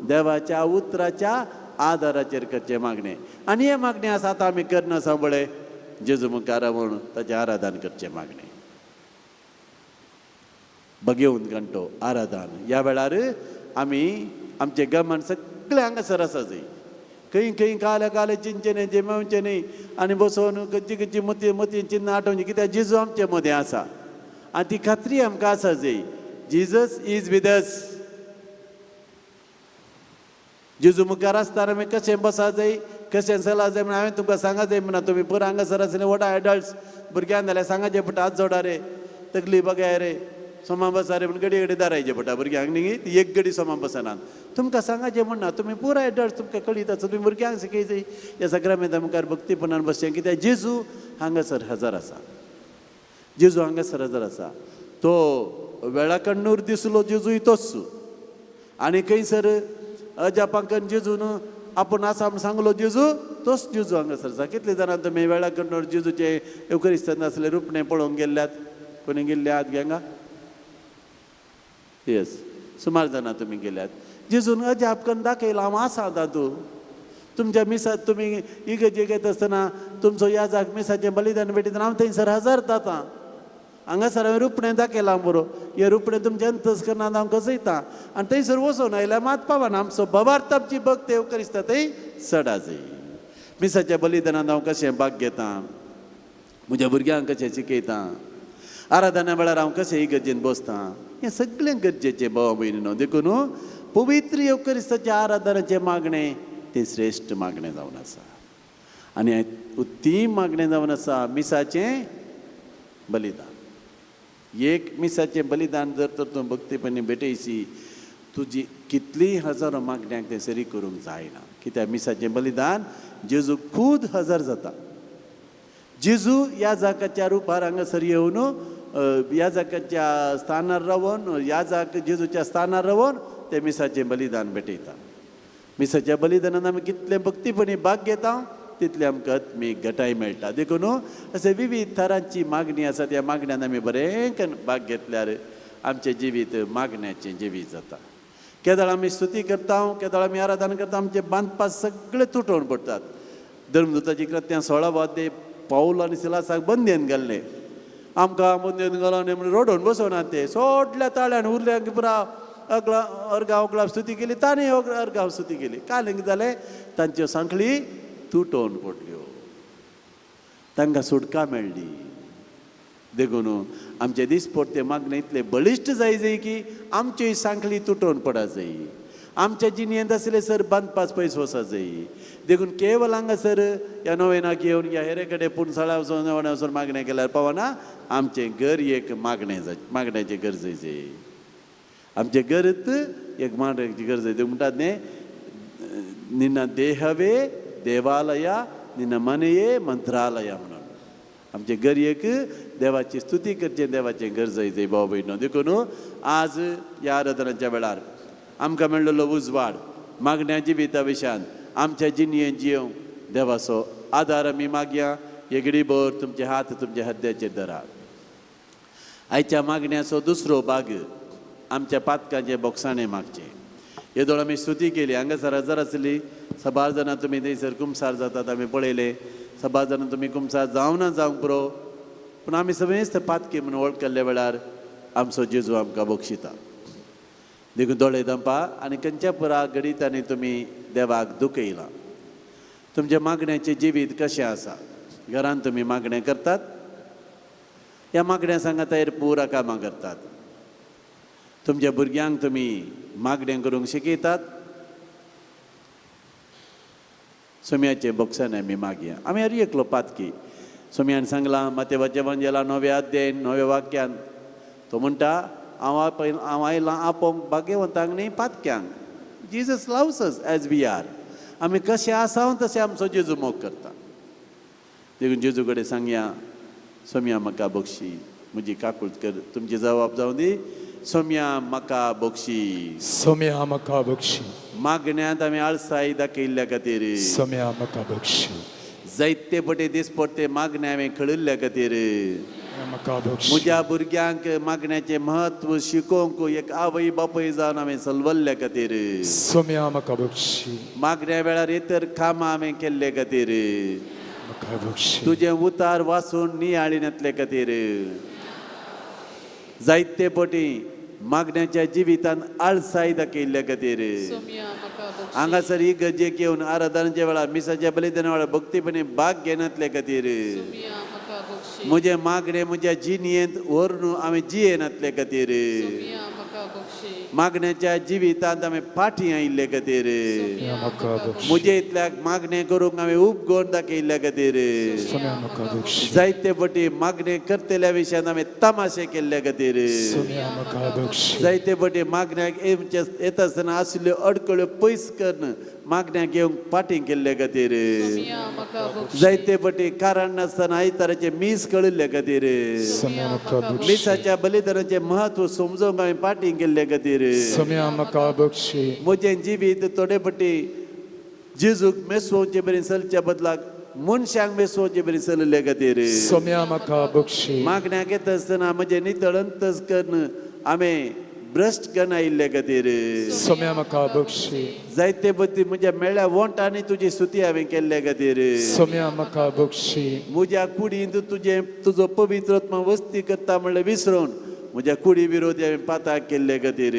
देवाच्या उतराच्या आदाराचेर करचें मागणें. आनी हें मागणें आसा आतां आमी करना सांबळे जेजू मुखार रावन ताचें आराधन करचें मागणें. बगेवन घंटो आराधन. ह्या वेळार आमी आमचें गमन सगळें हांगासर आसा जाय. खंय खंय काले काले चिंतचें न्ही, जेमेवचें न्ही आनी बसोवन खंयची खंयची मती मती चिन्नां आठोवची, कित्याक जेजू आमचे मदें आसा आनी ती खात्री आमकां आसा जाय. Jesus is with us. जेजू मुखार आसतना आमी कशें बसा जाय, कशें चला जाय म्हण हांवें तुमकां सांगा जाय म्हणा. तुमी पुरो हांगासर आसले व्हडा एडल्ट्स भुरग्यांक जाल्यार सांगाचें पडटा, हात जोडा रे, तकली बगाय रे, सोमा बसा रे म्हण गडी गडी दारायचें पडटा भुरग्यांक न्ही. ती एक गडी सोमा बसनात. तुमकां सांगाचें म्हणना, तुमी पुरो एडल्ट्स, तुमकां कळीत आसा, तुमी भुरग्यांक शिकय जाय. ह्या सक्रामेंता मुखार भक्तीपणान बसचें, कित्याक जेजू हांगासर हजर आसा. जेजू हांगासर हजर आसा. तो वेळाकण्णूर दिसलो जेजूय तोच. आनी खंयसर अजापांकन जेजून आपूण आसा म्हूण सांगलो जेजू तोच जेजू हांगासर आसा. कितले जाणां तुमी वेळाकण्णूर जेजूचे येवकरिस्तान आसले रुपणें पळोवंक गेल्ल्यात? कोणी गेल्ले हात घेंगा? येस, सुमार जाणां तुमी गेल्यात. जेजून अजाप करून दाखयलां हांव आसा तातूंत. तुमच्या मिसात तुमी इगर्जेक येता आसतना तुमचो याजाक मिसाचें बलिदान भेटयतना हांव थंयसर हजर जाता. हांगासर हांवें रुपणें दाखयलां बरो, हें रुपणें तुमचें अंतस करना हांव कसयता आनी थंयसर वचून आयल्यार मात पावना. आमचो भवार्थ आमची भक्त येवकरिस्ता थंय चडा जाय. मिसाच्या बलिदानांत हांव कशें भाग घेता, म्हज्या भुरग्यांक कशें शिकयता, आराधना वेळार हांव कशें इगर्जेन बसता, हें सगळें गरजेचें भावा भयणीनो. देखून पवित्र येवकरिस्ताच्या आराधनाचें मागणें तें श्रेश्ठ मागणें जावन आसा. आनी उत्तीम मागणें जावन आसा मिसाचें बलिदान. एक मिसाचें बलिदान जर तर तूं भक्तीपणी भेटयशी, तुजी कितलीय हजारो मागण्यांक तें सरी करूंक जायना. कित्याक मिसाचें बलिदान जेजू खूद हजर जाता. जेजू ह्या जाकाच्या रुपार हांगासर येवन ह्या जाकाच्या स्थानार रावन, ह्या जाक जेजूच्या स्थानार रावन ते मिसाचें बलिदान भेटयता. मिसाच्या बलिदानान आमी कितलें भक्तीपणी भाग घेता तितलें आमकां आत्मीक घटाय मेळटा. देखून अशे विविध थरांची मागणी आसा. त्या मागण्यान आमी बरें भाग घेतल्यार आमचें जिवीत मागण्याचें जिवीत जाता. केदळ आमी स्तुती करता, केदळ आमी आराधना करता, आमचे बांदपास सगळे तुटोवन पडटात. धर्मदूताची कृत्यां 16 वाद्य पावल आनी सिलासाक बंदेन घाल्लें. आमकां बंदेन घालो म्हणून रडोवन बसोना ते सोडल्या ताळ्यान उरल्या पुरा अगला अर्गाव अगला स्तुती केली, ताणें अर्गाव स्तुती केली. काल जालें तांच्यो सांखळी तुटोवन पडल्यो, तांकां सुटका मेळ्ळी. देखून आमचे दिसपडते मागणें इतलें बळिश्ट जाय जाय की आमच्यो सांखळी तुटोवन पडा जाय, आमच्या जिणेंत आसले सर बांदपास पयस वचा जाय. देखून केवल हांगासर ह्या नोवेनाक येवन ह्या हेरे कडेन पूण सळा वचून नवेना वचून मागणें केल्यार पावना. आमचें घर एक मागणें जाय, मागण्याचें गरजेचें. आमचें गरज एक मागण्याची गरज. देखून म्हणटात न्ही, निन्ना देहवे देवालया निन्ना मनेये मंत्रालया म्हणून. आमचे गरयेक देवाची स्तुती करचें, देवाचें गरज जाय भाव भयणो. देखून आज ह्या आराधनाच्या वेळार आमकां मेळ्ळलो उजवाड मागण्या जिविता विशयान आमच्या जिणयेन जियोवंक देवाचो आदार आमी मागया. एगडीभर तुमचे हात तुमच्या हद्द्याचेर धरा. आयच्या मागण्याचो दुसरो भाग आमच्या पातकांचे बोगसाणे मागचे. येदोळ आमी स्तुती केली, हांगासर हजर आसली सबार जाणां तुमी थंयसर कुमसार जातात आमी पळयले. सबार जाणां तुमी कुमसार जावना जावंक पुरो, पूण आमी सगळेच पातकी म्हणून वळखल्ल्या वेळार आमचो जेजू आमकां बक्षिता. देखून दोळे दंपा आनी खंयच्या पुरा घडितांनी तुमी देवाक दुखयलां. तुमच्या मागण्याचें जिवीत कशें आसा? घरान तुमी मागणें करतात, ह्या मागण्या सांगातायर पुरा कामां करतात. तुमच्या भुरग्यांक तुमी मागणें करूंक शिकयतात. सोम्याचे बोक्सांनी आमी मागया. आमी हर एकलो पातकी. सोम्यान सांगलां मातेवाच्या वंजेला नव्या अध्यायन नव्या वाक्यान तो म्हणटा, हांव आयलां आपोवंक भाग्यवंतांक न्ही पातक्यांक. Jesus loves us as we are. आमी कशें आसा तशें आमचो जेजू मोग करता. देखून जेजू कडेन सांगया, सोम्या म्हाका बक्षी, म्हजी काकूट कर, तुमची जबाब जावं दी. सोम्या म्हाका बक्षी. सोम्या म्हाका बक्षी. मागण्यांत आमी आळसाय दाखयल्ल्या खातीर, सोम्या म्हाका बक्षी. जायते पटे दिसपट्टे मागणें हांवें खळिल्ल्या खातीर, म्हाका बक्षी. म्हज्या भुरग्यांक मागण्याचें म्हत्व शिकोवंक एक आवय बापूय जावन हांवें सलवल्ल्या खातीर, सोम्या म्हाका बक्षी. मागण्या वेळार इतर कामां हांवें केल्ले खातीर, म्हाका बक्षी. तुजें उतार वाचून नियाळिनातले खातीर, जायते पटी मागण्याच्या जिवितान आळसाय दाखयल्ल्या खातीर, हांगासर ही गरजेक येवन आराधनाच्या वेळार मिसाच्या बलिदाना वेळार भक्तीपणी भाग घेनातले खातीर, म्हजें मागणें म्हज्या जिणयेंत व्हरून हांवें जियेनातले खातीर, मागण्याच्या जिवितांत हांवें फाटीं आयिल्ले खातीर, म्हजे इतल्याक मागणें करूंक हांवें उपगोण दाखयल्ल्या खातीर, जायते पटी मागणें करतल्या विशयान हांवें तमाशे केल्ले खातीर, जायते पटी मागण्याक येता आसतना आशिल्ल्यो अडकळ्यो पयस करून मागण्याक येवंक फाटीं केल्ले खातीर, जायते पटी कारण नासतना आयताराचें मीस कळिल्ले खातीर, मिसाच्या बलिदानाचें म्हत्व समजूंक हांवें फाटीं केल्ले खातीर, म्हजें जिवीत थोडे पटी जेजूक मेसोवचे बरें चलच्या बदलाक मनशांक मेसोवचे बरें चलिल्ले खातीर, मागण्याक येता आसतना म्हजें नितळ अंतस करून हांवें भ्रश्ट करून आयिल्ले खातीर, जायते पटी म्हज्या मेळ्ळ्या वोंटांनी तुजी स्तुती हांवें केल्ले खातीर, म्हज्या कुडींत तुजें तुजो पवित्र आत्मा वस्ती करता म्हणलें विसरून म्हज्या कुडी विरोधी हांवें पाताक केल्ले खातीर,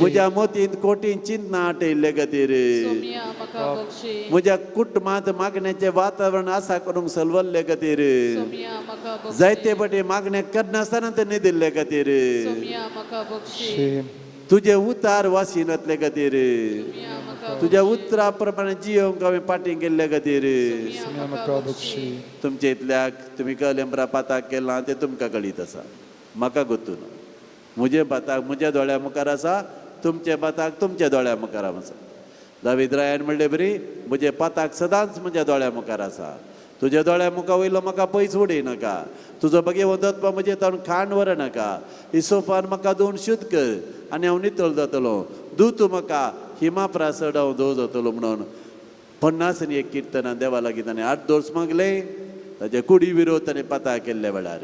म्हज्या मोतींत कोटीन चिंतना आटयल्ले खातीर, म्हज्या कुटुंबांत मागण्याचें वातावरण आसा करूंक सलवल्ले खातीर, जायते पटी मागणें करनासतना ते न्हिदिल्ले खातीर, तुजें उतार वासिनातले खातीर, तुज्या उतरा प्रमाणे जियोवंक हांवें फाटीं केल्ले खातीर, तुमचे इतल्याक तुमी कलेंबरा पाताक केलां तें तुमकां कळीत आसा, म्हाका गोत्तू ना. म्हजें पाताक म्हज्या दोळ्या मुखार आसा, तुमचें पाताक तुमच्या दोळ्या मुखार आसा. दावीद रायान म्हणले बरी, म्हजें पाताक सदांच म्हज्या दोळ्या मुखार आसा, तुज्या दोळ्या मुखार वयलो म्हाका पयस उडय नाका, तुजो भगवंतत्व म्हजें ताणून खाण व्हर नाका, हिसोफान म्हाका दोन शुद्ध कर आनी हांव नितळ जातलो, दू तूं म्हाका हिमा प्रासड हांव दो जातलो म्हणून 51 किर्तनां देवा लागीं ताणें 8 दोर्स मागले. ताचे कुडी विरोध ताणें पाता केल्ल्या वेळार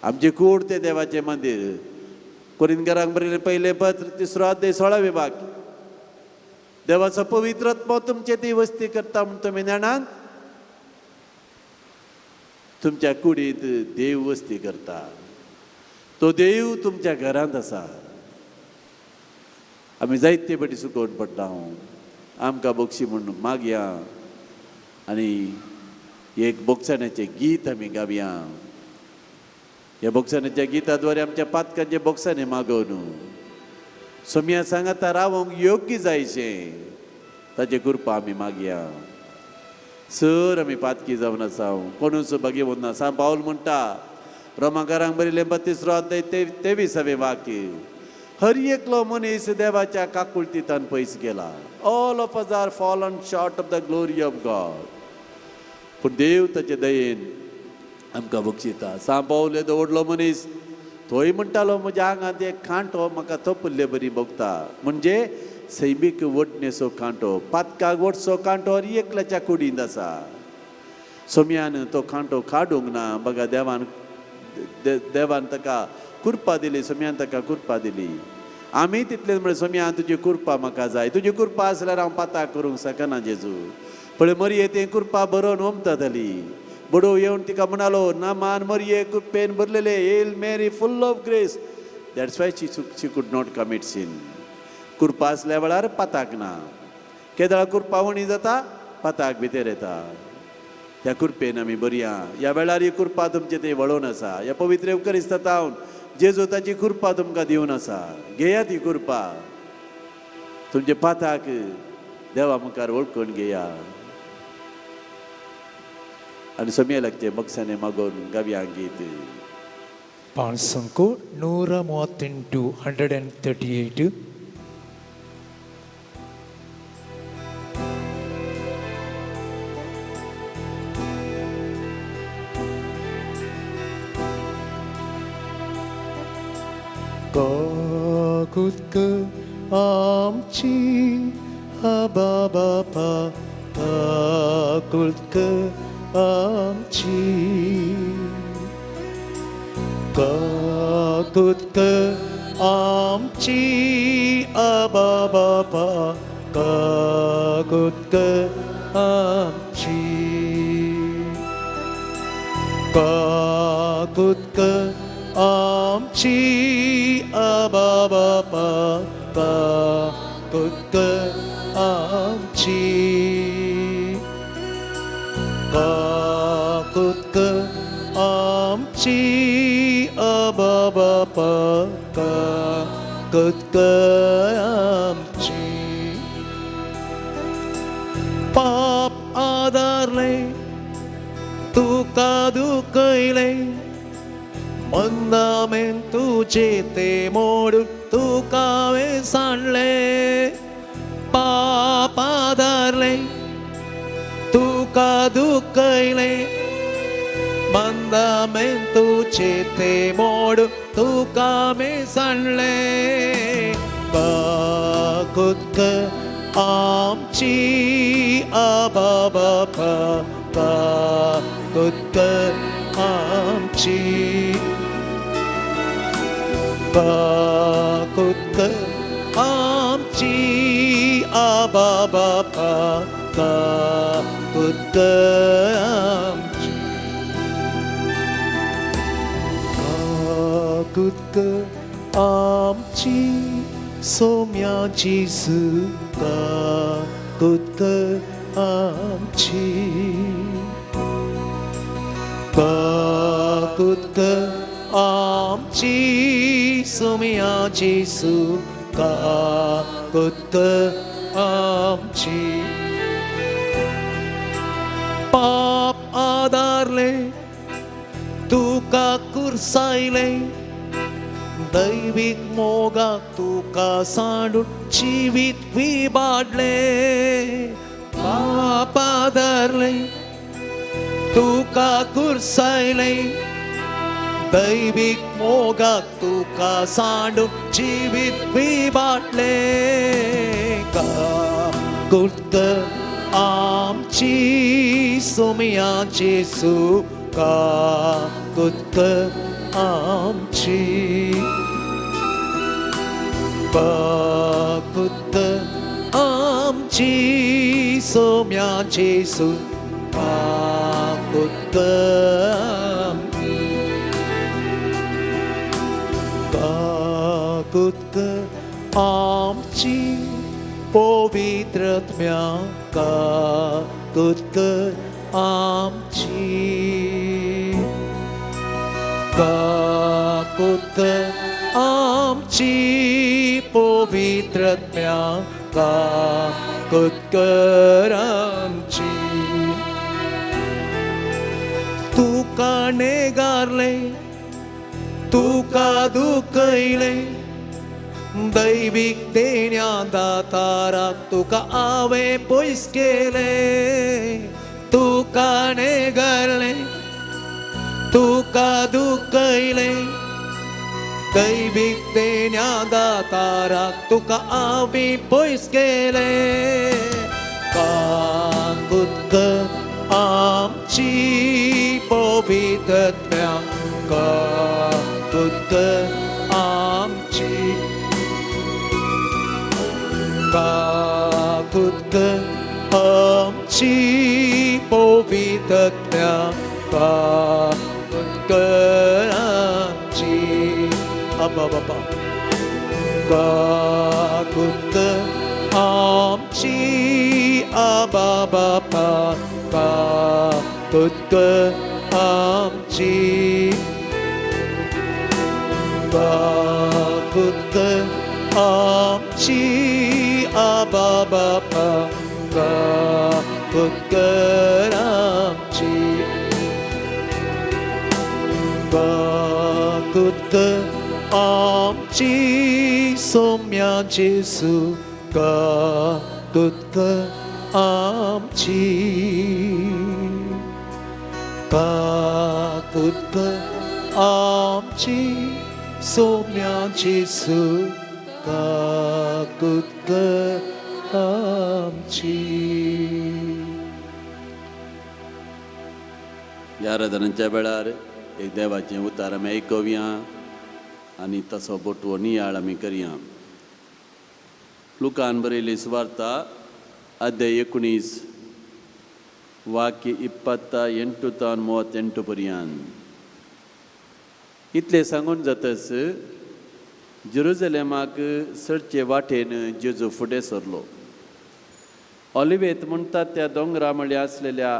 आमची कूड तें देवाचें मंदीर. कोरिंदकारांक बरयलें पयलें पत्र 3 अध्याय 16 वाक्य, देवाचो पवित्र आत्मो तुमचे ती वस्ती करता म्हूण तुमी जाणात. तुमच्या कुडींत देव वस्ती करता, तो देव तुमच्या घरांत आसा. आमी जायते पटी सुकोवन पडटा, आमकां बक्षी म्हूण मागया आनी एक बोगसाण्याचें गीत आमी गावया. ह्या बोगसाण्याच्या गिताद्वारे आमच्या पातकांचे बोगसाणे मागोवन सोम्या सांगाता रावोंक योग्य जायचें ताचे कृपा आमी मागया. सर आमी पातकी जावन आसा, कोणूच भगेवन ना. सांत पावल म्हणटा रोमाकारांक बरयलें 32 अध्याय 23 वाक्य, हर एकलो मनीस देवाच्या काकुळतीतान पयस गेला. All of us are fallen short of the glory of God. पूण देव ताचे दयेन आमकां बक्षिता. सांपावले येदो व्हडलो मनीस तोय म्हणटालो म्हज्या आंगांत एक कांटो म्हाका तपल्ले बरी भोगता. म्हणजे सैमीक वडणेचो कांटो, पातकाक वटचो कांटो आनी एकल्याच्या कुडींत आसा. सोम्यान तो कांटो काडूंक ना. बघा देवान देवान ताका कृपा दिली, सोम्यान ताका कृपा दिली. आमी तितलें म्हळें सोम्या तुजी कृपा म्हाका जाय, तुजी कृपा आसल्यार हांव पाताक करूंक शकना जेजू. पळय मरये तें कृपा बरोवन ओमता जाली. बडोव येवन तिका म्हणालो ना मान मरये कृपेन भरलेले, Hail Mary full of grace. That's why she could not commit sin. कृपा आसल्या वेळार पाताक ना. केदळा कृपा उणी जाता पाताक भितर येता. त्या कृपेन आमी बरया. ह्या वेळार ही कृपा तुमचे थंय वळोवन आसा. ह्या पवित्र येवकरिस्तांत जेजू ताची कृपा तुमकां दिवन आसा. घेयात ही कृपा, तुमचे पाताक देवा मुखार वळखून घेया आनी सोमया लागचे बक्षाने मागोवन गावया गीत. 5 138 138. काकुत्क आमची आबा बापा, काकुत्क आमची, काकुत्क आमची आबा बापा, काकुत्क आमची, काकुत्क आमची आबा बापा, काकुत्क आमची, काकुत्क आमची आबा बापा, काकुत्क आमची. पाप आदारले तुका दुखयले, मंदामेन तुजे ते मोडून तुका हांवें सांडले. पाप आदारले तुका दुखयले, मंदामेन तुजे ते मोडून तुका हांवें सांडले. काकुत्क आमची आबा बापा, काकुत्क आमची, काकुत्क आमची आबा बापा, काकुत्क आमची, काकुत्क आमची सोम्या जेजू, काकुत्क आमची, काकुत्क आमची सोम्या जेजू, काकुत्क आमची. पाप आदारले तुका कुर्सायले, दैवीक मोगाक तुका सांडून जिवीत विबाडले. पाप आदारले तुका कुर्सायले, दैवीक मोगाक तुका सांडून जिवीत विबाडले. काकुत्क आमची सोम्या जेजू, काकुत्क आमची, काकुत्क आमची सोम्या जेजू, काकुत्क आमची, काकुत्क आमची पवित्रत्म्या, काकुत्क आमची, काकुत्क आमची पवित्रत्म्या, काकुत्क आमची. तुका नेगारले तुका दुखयले, दैवीक देण्या दाताराक तुका हांवें पयस केले. तुका नेगरलें तुका दुखयलें दैवीक देण्या दाताराक तुका आमी पयस केलें काकूत आमची पवित्रत्म्या काकूत आमची काकूत आमची पवित्रत्म्या काकूत आमची अब्बा बापा काकूत आमची आबा बापा काकूत आमची काकूत आमची आबा बापा काकूत आमची काकूत आमची सोम्या जेसू काकूत आमची काकूत आमची सोम्या जेसू काकूत आमची. ह्या आराधनाच्या वेळार एक देवाचें उतार आमी आयकुया आनी तसो बोटवो नियाळ आमी करया. लुकान बरयली सुवार्ता अध्याय 19 वाक्य 28 तावन 38 पर्यंत. इतलें सांगून जातच जेरुजलेमाक चडचे वाटेन जेजू फुडें सरलो. ऑलिवेत म्हणटात त्या दोंगरा म्हळ्यार आसलेल्या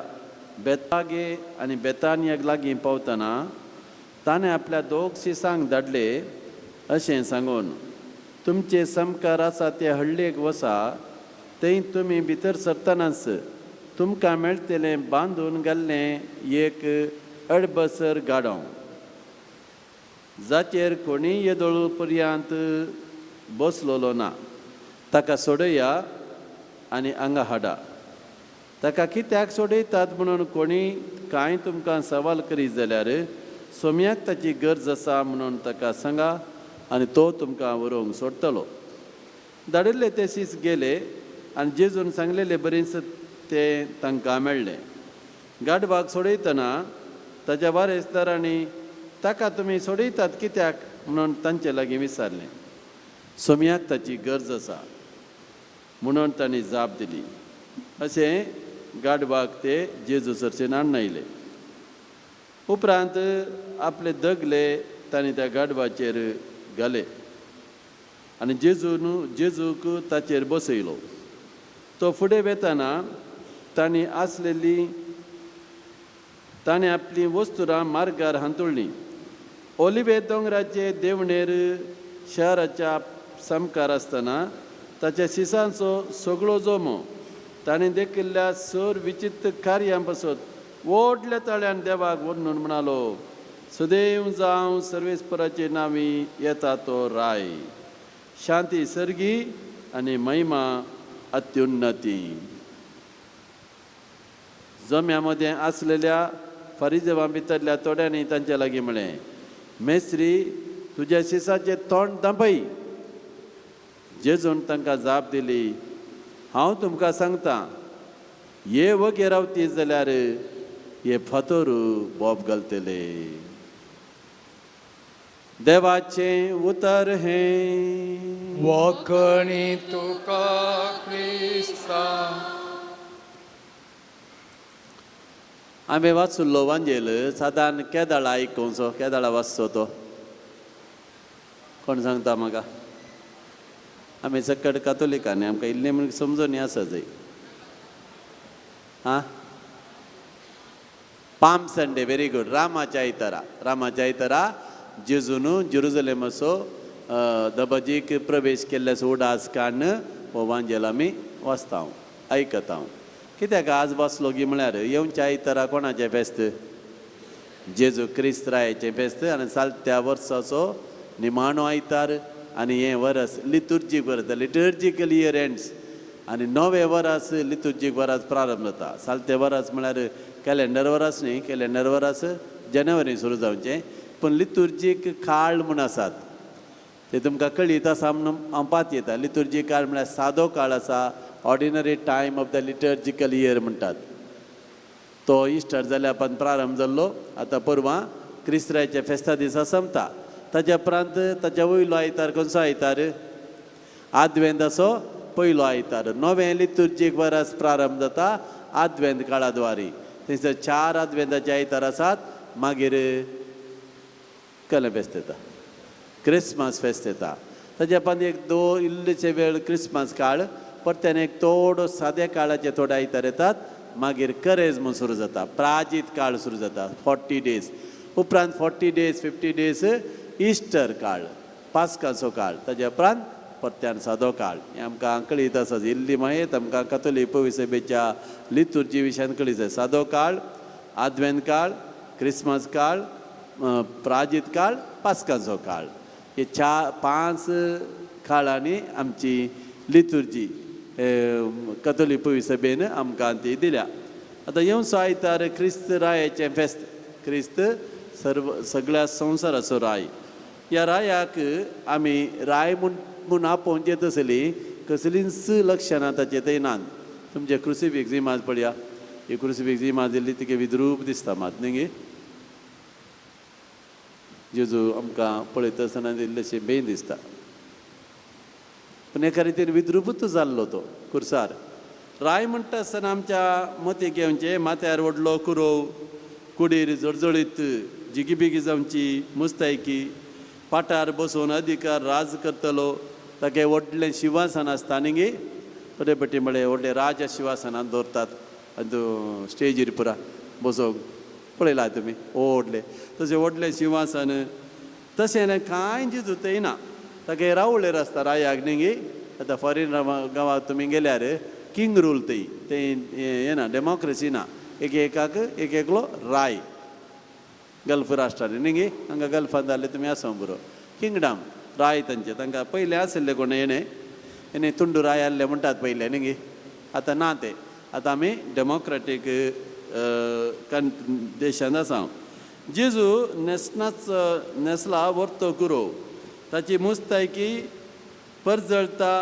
बेतागे आनी बेतानियाक लागीं पावतना ताणें आपल्या दोग शिसांक धाडले अशें सांगून, तुमचे सामकार आसा ते हळ्ळेक वसा, थंय तुमी भितर सरतनाच तुमकां मेळटलें बांदून घाल्लें एक अडबसर गाडो, जाचेर कोणीय येदोळ पर्यंत बसलोलो ना, ताका सोडया आनी हांगा हाडा. ताका कित्याक सोडयतात म्हणून कोणी कांय तुमकां सवाल करीत जाल्यार सोम्याक ताची गरज आसा म्हणून ताका सांगा आनी तो तुमकां व्हरूंक सोडटलो. धाडिल्ले ते शीस गेले आनी जेजून सांगलेले बरीच ते तांकां मेळ्ळें. गाडवाक सोडयतना ताच्या वारेसदारांनी ताका तुमी सोडयतात कित्याक म्हणून तांचे लागीं विचारलें. सोम्याक ताची गरज आसा म्हणून तांणी जाप दिली. अशें गाडवाक ते जेजू सरचेन हाडून आयले. उपरांत आपले दगले तांणी त्या गाडवाचेर घाले आनी जेजूक ताचेर बसयलो. तो फुडें वेतना तांणी आसलेली ताणें आपलीं वस्तुरां मार्गार हांतुळ्ळीं. ओलिवे दोंगराचे देवणेर शहराच्या सामकार आसतना ताच्या शिसांचो सगळो जमो ताणें देखिल्ल्या सर विचित्र कार्यां पासत व्हडल्या ताळ्यान देवाक वर्णून म्हणालो, सदैव जावं सर्वेस्पराचे नांवी येता तो राय, शांती सर्गी आनी महिमा अत्युन्नती. जम्या मदें आसलेल्या फारिजेवां भितरल्या थोड्यांनी तांचे लागीं म्हळें, मेस्त्री तुज्या शिसाचें तोंड दांपय. जेजून तांकां जाप दिली, हांव तुमकां सांगता, हे वगेर रावती जाल्यार हे फातोर बोब घालतले. देवाचें उतर हें. वखणी तुका क्रिस्ता. आमी वाचुल्लो वांजेल सादारण केदाळा आयकुचो, केदाळा वाचचो तो कोण सांगता म्हाका? आमी सकट कातोलिकांनी आमकां इल्लें म्हण समजून आसा जाय. आं, पाम संडे, व्हेरी गूड. रामाच्या आयतारा, रामाच्या आयतारा जेजून जेरुजलेमाचो दबाजीक प्रवेश केल्ल्याचो उडास काडून हो वांजेल आमी वाचता, आयकता. कित्याक आज वाचलो गी म्हळ्यार येवच्या आयतारा कोणाचें फेस्त? जेजू क्रिस्त रायाचें फेस्त आनी सालत्या वर्साचो निमाणो आयतार. आनी हें वरस लितुर्जीक वरस, the liturgical year ends. आनी नवें वरास लितुर्जीक वरास प्रारंभ जाता. सालते वरास म्हळ्यार कॅलेंडर वरास न्ही, कॅलेंडर वरास जानेवारी सुरू जावचें, पूण लितुर्जीक काळ म्हूण आसात ते तुमकां कळीत आसा म्हणून हांव पातयेता. लितुर्जीक काळ म्हळ्यार सादो काळ आसा, ordinary time of the liturgical year म्हणटात. तो इस्टर जाल्या उपरांत प्रारंभ जाल्लो, आतां परवां क्रिस्त्राच्या फेस्ता दिसा सोंपता. ताच्या उपरांत ताच्या वयलो आयतार खंयचो आयतार, आदवेंदाचो पयलो आयतार. नवें लितुर्जीक वरस प्रारंभ जाता आदवेंत काळा द्वारी. थंयसर 4 आदवेंदाचे आयतार आसात. मागीर कलें फेस्त येता, क्रिसमस फेस्त येता. ताच्या उपरांत एक दोन इल्लेशे वेळ क्रिसमस काळ, परत्यान एक थोडो साद्या काळाचे थोडे आयतार येतात. मागीर करेज म्हूण सुरू जाता, प्राजीत काळ सुरू जाता, 40 डेज. उपरांत 40 डेज 50 डेज इस्टर काळ, पास्काचो काळ. ताच्या उपरांत परत्यान सादो काळ. हें आमकां कळीत आसा, इल्ली मागीर आमकां कथोलीक पविसभेच्या लितुर्जी विशयान कळीत आसा. सादो काळ, आदवेंत काळ, क्रिसमस काळ, प्राजीत काळ, पास्काचो काळ, हे 4-5 काळांनी आमची लितुर्जी कथोलीक पविसभेन आमकां ती दिल्या. आतां येवचो आयतार क्रिस्त रायाचें फेस्त, क्रिस्त सर्व सगळ्या संवसाराचो राय. ह्या रायाक आमी राय म्हूण आपोवंक येत आसली कसलींच लक्षणां ताचें थंय नात. तुमचें क्रुसिफिक्स इमाज पळया, ही क्रुसिफिक्स इमाज इल्ली तिका विद्रूप दिसता मात न्ही गे. जेजू आमकां पळयता आसतना इल्लेशें बेन दिसता, पूण एका रितीन विद्रूपूच जाल्लो तो कुर्सार. राय म्हणटा आसतना आमच्या मतीक घेवचें, माथ्यार व्हडलो कुरोव, कुडीर जळजळीत जिगीबिगी जावची मुस्तायकी, पाटार बसोवन अधिकार राज करतलो, ताका व्हडलें शिंवासन आसता न्ही गे. थोडे पटी म्हळ्यार व्हडलें राजा शिंवासनान दवरतात आनी स्टेजीर पुरा बसोवंक पळयला तुमी व्हडलें, तशें व्हडलें शिंवासन. तशें कांय जेजू थंय ना, ताका रावळेर आसता रायाक न्ही गे. आतां फॉरेन गांवांत तुमी गेल्यार किंग रूल थंय, थंय हें ना, डेमोक्रेसी ना, एक एकाक एक एकलो राय. गल्फ राष्ट्रांनी न्ही गे, हांगा गल्फांत जाल्ले तुमी आसा बरो किंगडम राय तांचे, तांकां पयलें आशिल्लें कोण हेणें हेणें तुंडू राय आहले म्हणटात पयलें न्ही गे. आतां ना तें, आतां आमी डेमोक्रेटीक देशांत आसा. जेजू न्हेसनाच न्हेसला वर्तो कुरोव, ताची मुस्तायकी परजळटा,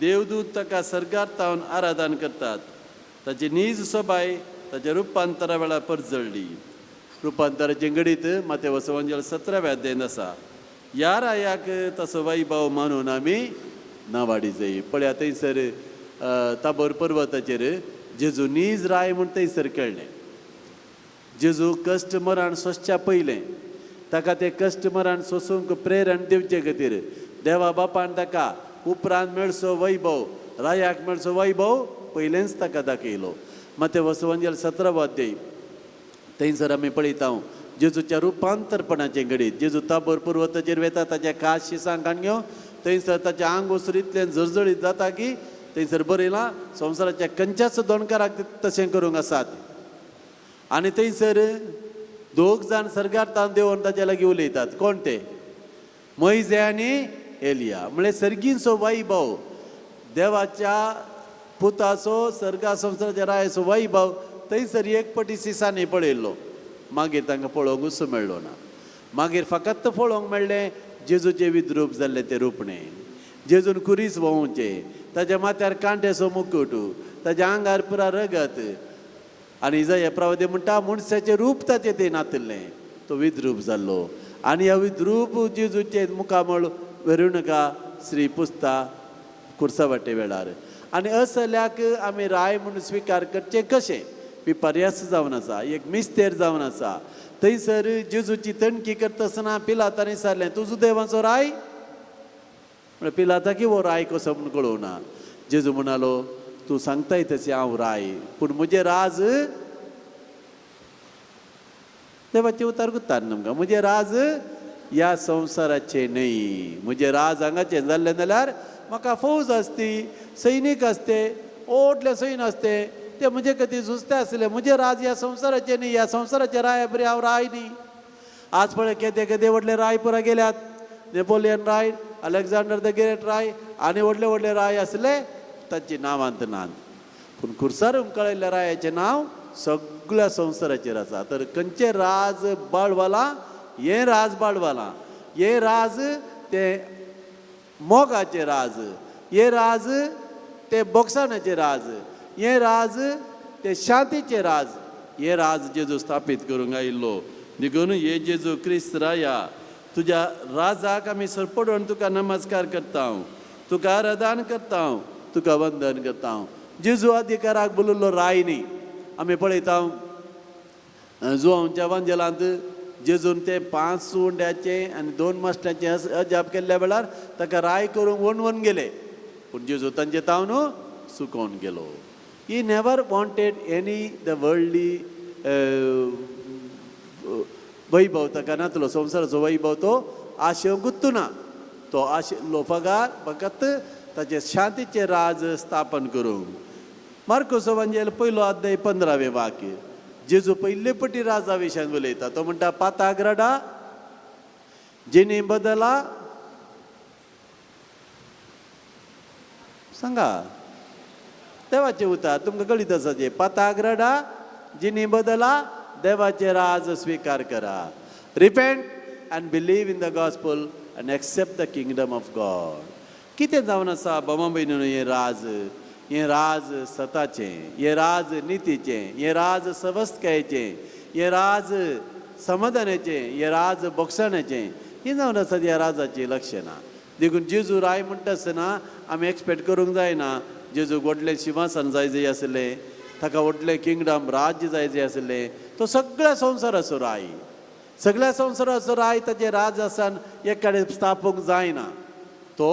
देवदूत ताका सर्गार तावन आराधन करतात. ताची नीज सोबाय ताच्या रुपांतरा वेळार परजळ्ळी. रुपांतराचें घडीत माते वसवंजल 17व्या अध्यायांत आसा. ह्या रायाक तसो वैभव मानून आमी नावाडी जाय. पळया थंयसर ताबोर पर्वताचेर जेजू नीज राय म्हूण थंयसर कळ्ळें. जेजू कश्ट मरण सोंसच्या पयलें ताका तें कश्ट मरण सोंसूंक प्रेरण दिवचे खातीर देवा बापान ताका उपरांत मेळचो वैभव, रायाक मेळचो वैभव पयलेंच ताका दाखयलो. माते वसवंजल 17वो अध्याय थंयसर आमी पळयता जेजूच्या रुपांतरपणाचें घडीत. जेजू ताबोर पर्वताचेर वेता, ताच्या खास शिसांक काडून घेवन थंयसर ताचें आंग वसर इतलें जळजळीत जाता की थंयसर बरयलां संवसाराच्या खंयच्याच दोणकाराक तशें करूंक आसात. आनी थंयसर दोग जाण सर्गार तावन देंवन ताच्या लागीं उलयतात. कोण ते? मोयजे आनी एलिया. म्हळ्यार सर्गींचो वैभव, देवाच्या पुताचो सर्गा संवसाराच्या रायाचो वैभव थंयसर एक पटी सिसांनी पळयल्लो. मागीर तांकां पळोवंकूच मेळ्ळो ना. मागीर फकत पळोवंक मेळ्ळें जेजूचें विद्रूप जाल्लें तें रुपणें, जेजून कुरीस व्होंवचें, ताच्या माथ्यार कांट्याचो मुकूट, ताच्या आंगार पुरा रगत. आनी इजाया प्रवादी म्हणटा मनशाचें रूप ताचें तें नातिल्लें, तो विद्रूप जाल्लो. आनी ह्या विद्रूप जेजूचें मुखामळ वेरुणका श्री पुस्ता कुर्सा वाटे वेळार. आनी असल्याक आमी राय म्हूण स्विकार करचें कशें? विपर्यास जावन आसा, एक मिस्तेर जावन आसा. थंयसर जेजूची तणकी करता आसतना पिलातांनी विचारलें तुजो देवाचो राय? म्हळ्यार पिलाता की हो राय कसो म्हूण कळोवना. जेजू म्हणालो तूं सांगताय तशें हांव राय, पूण म्हजें राज देवाचें उतार गुत्तार आमकां, म्हजें राज ह्या संवसाराचें न्हय. म्हजें राज हांगाचें जाल्लें जाल्यार म्हाका फौज आसती, सैनीक आसते, व्हडलें सैन आसते, ते म्हजे खातीर झुजते आसले. म्हजें राज ह्या संवसाराचें न्हय, ह्या संवसाराचें राय बरें हांव राय न्ही. आज पळय केदे केदे व्हडले राय पुरा गेल्यात, नेपोलियन राय, अलेक्झांडर the great राय आनी व्हडले व्हडले राय आसले तांची नांवांत नात, पूण खुर्सार उमकळिल्ल्या रायाचें नांव सगळ्या संवसाराचेर आसा. तर खंयचें राज बाळवालां? हें राज बाळवालां. हें राज तें मोगाचें राज, हें राज तें बोगसाणाचें राज, हें राज तें शांतीचें राज. हें राज जेजू स्थापीत करूंक आयिल्लो. देखून हे जेजू क्रिस्त राया, तुज्या राजाक आमी सरपडून तुका नमस्कार करता, तुका आराधन करता, तुका वंदन करता. जेजू अधिकाराक बोलिल्लो राय न्ही. आमी पळयता जुवांच्या वांजेलांत जेजून ते 5 उंड्याचे आनी 2 मास्टांचे अजाप केल्ल्या वेळार ताका राय करूंक वणवण गेले, पूण जेजू तांचे तावन सुकोवन गेलो. He never wanted any the worldly वैभव ताका नातलो, संवसाराचो वैभव तो आशेवंक गुत्तू ना. तो आशिल्लो पगार फकत ताचें शांतीचें राज स्थापन करूंक. मार्कोस वांजेल 1 अध्याय 15वें वाक्य, जेजू पयले पटी राजा विशयान उलयता. तो म्हणटा पाताक रडा जिणी बदला, सांगा देवाचें उतार तुमकां कळीत आसा जें, पाताक रडा जिणी बदला देवाचें राज स्विकार करा. Repent and believe in the gospel and accept the kingdom of God. कितें जावन आसा बाबा भयणीनो, हें राज, हें राज सताचें, हें राज नितीचें, हें राज सवस्तकायेचें, हें राज समाधानाचें, हें राज बोगसाण्याचें. हें जावन आसा ह्या राजाचीं लक्षणां. देखून जेजू राय म्हणटा आसतना आमी एक्सपेक्ट करूंक जायना जेजूक व्हडलें शिंवासन जाय जाय आसलें, ताका व्हडलें किंगडम राज्य जाय जाय आसलें. तो सगळ्या संवसाराचो राय, सगळ्या संवसाराचो राय ताचें राज आसान एक कडेन स्थापूंक जायना. तो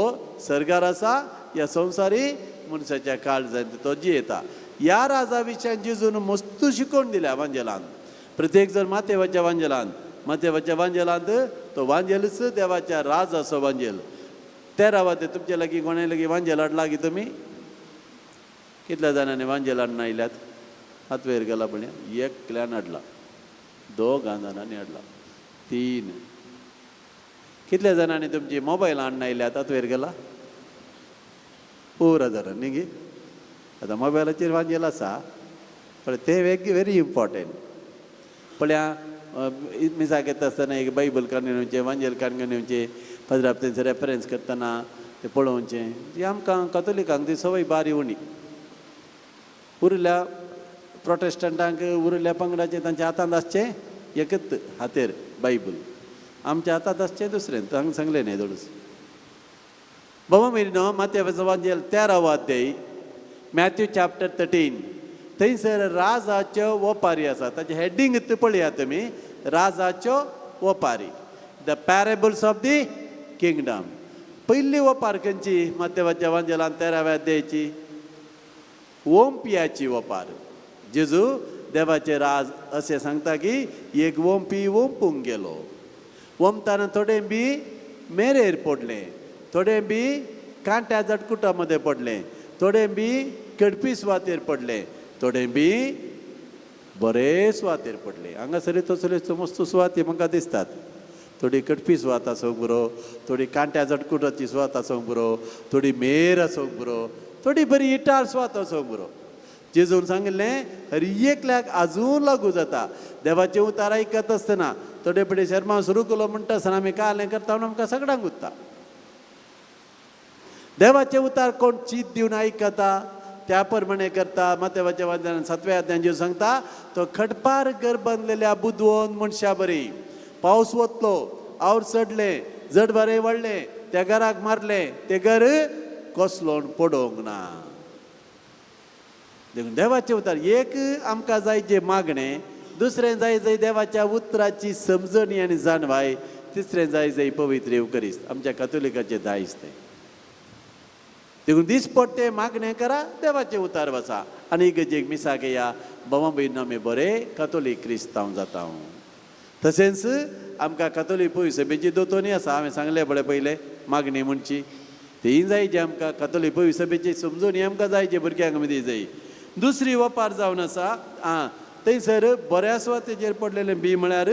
सर्गार आसा, ह्या संवसारी मनशाच्या काळजांत तो जियेता. ह्या राजा विशयान जेजून मस्तू शिकोवन दिल्या वांजेलान. प्रत्येक जण मातेवाच्या वांजेलान, मातेवाच्या वांजेलांत तो वांजेलच देवाच्या राजाचो वांजेल. 13 ते तुमचे लागीं कोणा लागीं वांजेल हाडला की तुमी? कितल्या जाणांनी वांजेल हाडून आयल्यात? हात वयर गेला पळय, एकल्यान हाडला, 2 जाणांनी हाडला, 3. कितल्या जाणांनी तुमची मोबायल हाडून आयल्यात? हात वयर गेला, पुरा जाणां न्ही गी. आतां मोबायलाचेर वांजेल आसा, पण तें व्हेरी इम्पॉर्टंट. पळया मिसाक येता आसतना एक बायबल काडून येवचें, वांजेल काडून येवचें, पाद्राप तेंचो रेफरन्स करतना तें पळोवचें. ती आमकां कथोलिकांक ती संवय बारी उणी. उरिल्ल्या प्रोटेस्टंटांक उरिल्ल्या पंगडाचें तांच्या हातांत आसचें एकच हातेर बायबल, आमच्या हातांत आसचें दुसरें. हांगा सांगलें न्ही थोडूच. बाबा म्हयनो माथ्याचो वांजेल 13वो अध्याय, मॅथ्यू चॅप्टर 13, थंयसर राजाच्यो ओपारी आसा. ताचें हेडींग पळयात तुमी, राजाच्यो ओपारी, the parables of the kingdom. पयली ओपार खंयची? माथ्याच्या वांजेलान 13व्या अध्यायाची ओंपियाची ओपार. जेजू देवाचें राज अशें सांगता की एक ओंपी ओंपूंक गेलो, ओंपतना थोडें बी मेरेर पडलें, थोडें बी कांट्या जटकुटा मदें पडलें, थोडें बी कडपी सुवातेर पडलें, थोडें बी बरे सुवातेर पडलें. हांगासर तसल्यो मस्त सुवाती म्हाका दिसतात. थोडी कडपी सुवात आसूंक पुरो, थोडी कांट्या जटकुटाची सुवात आसूंक पुरो, थोडी मेर आसूंक पुरो, थोडी बरी इटाळ सुवात आसूंक पुरो. जेजून सांगिल्लें हर एकल्याक आजून लागू जाता. देवाचें उतार आयकत आसतना थोडे पडे शर्मा सुरू केलो म्हणटा आसतना आमी कालें करता म्हणून आमकां सगळ्यांक उत्ता. देवाचें उतार कोण चीत दिवन आयकता त्या प्रमाणे करता. माथ्याच्या वाद्यान 7व्या अध्यायान जेजू सांगता तो खडपार घर बांदलेल्या बुदवंत मनशा बरी. पावस वतलो, आवर चडलें, जड वारें वाडलें, त्या घराक मारलें, तें घर कसलोन पडोवंक ना. देखून देवाचें उतर एक आमकां जाय जें मागणें, दुसरें जाय जाय देवाच्या उतराची समजणी आनी जाणवाय, तिसरें जाय जाय पवित्र येवकरीस्त आमच्या कथोलिकाचें दायज तें. देखून दिसपट्टें मागणें करा, देवाचें उतार वचा आनी इगर्जेक मिसाक येया. बाबा भयणीनो आमी बरे कथोलीक क्रिस्तांव जाता. तशेंच आमकां कथोलीक पवित्र दोतोनी आसा, हांवें सांगलें पळय पयलें मागणी म्हणची ती जाय जी आमकां कथोलीक पवित्र सभेची समजून आमकां जाय जी भुरग्यांक मदीं जाय. दुसरी वपार जावन आसा आं थंयसर बऱ्या सुवातेचेर पडलेलें बी म्हळ्यार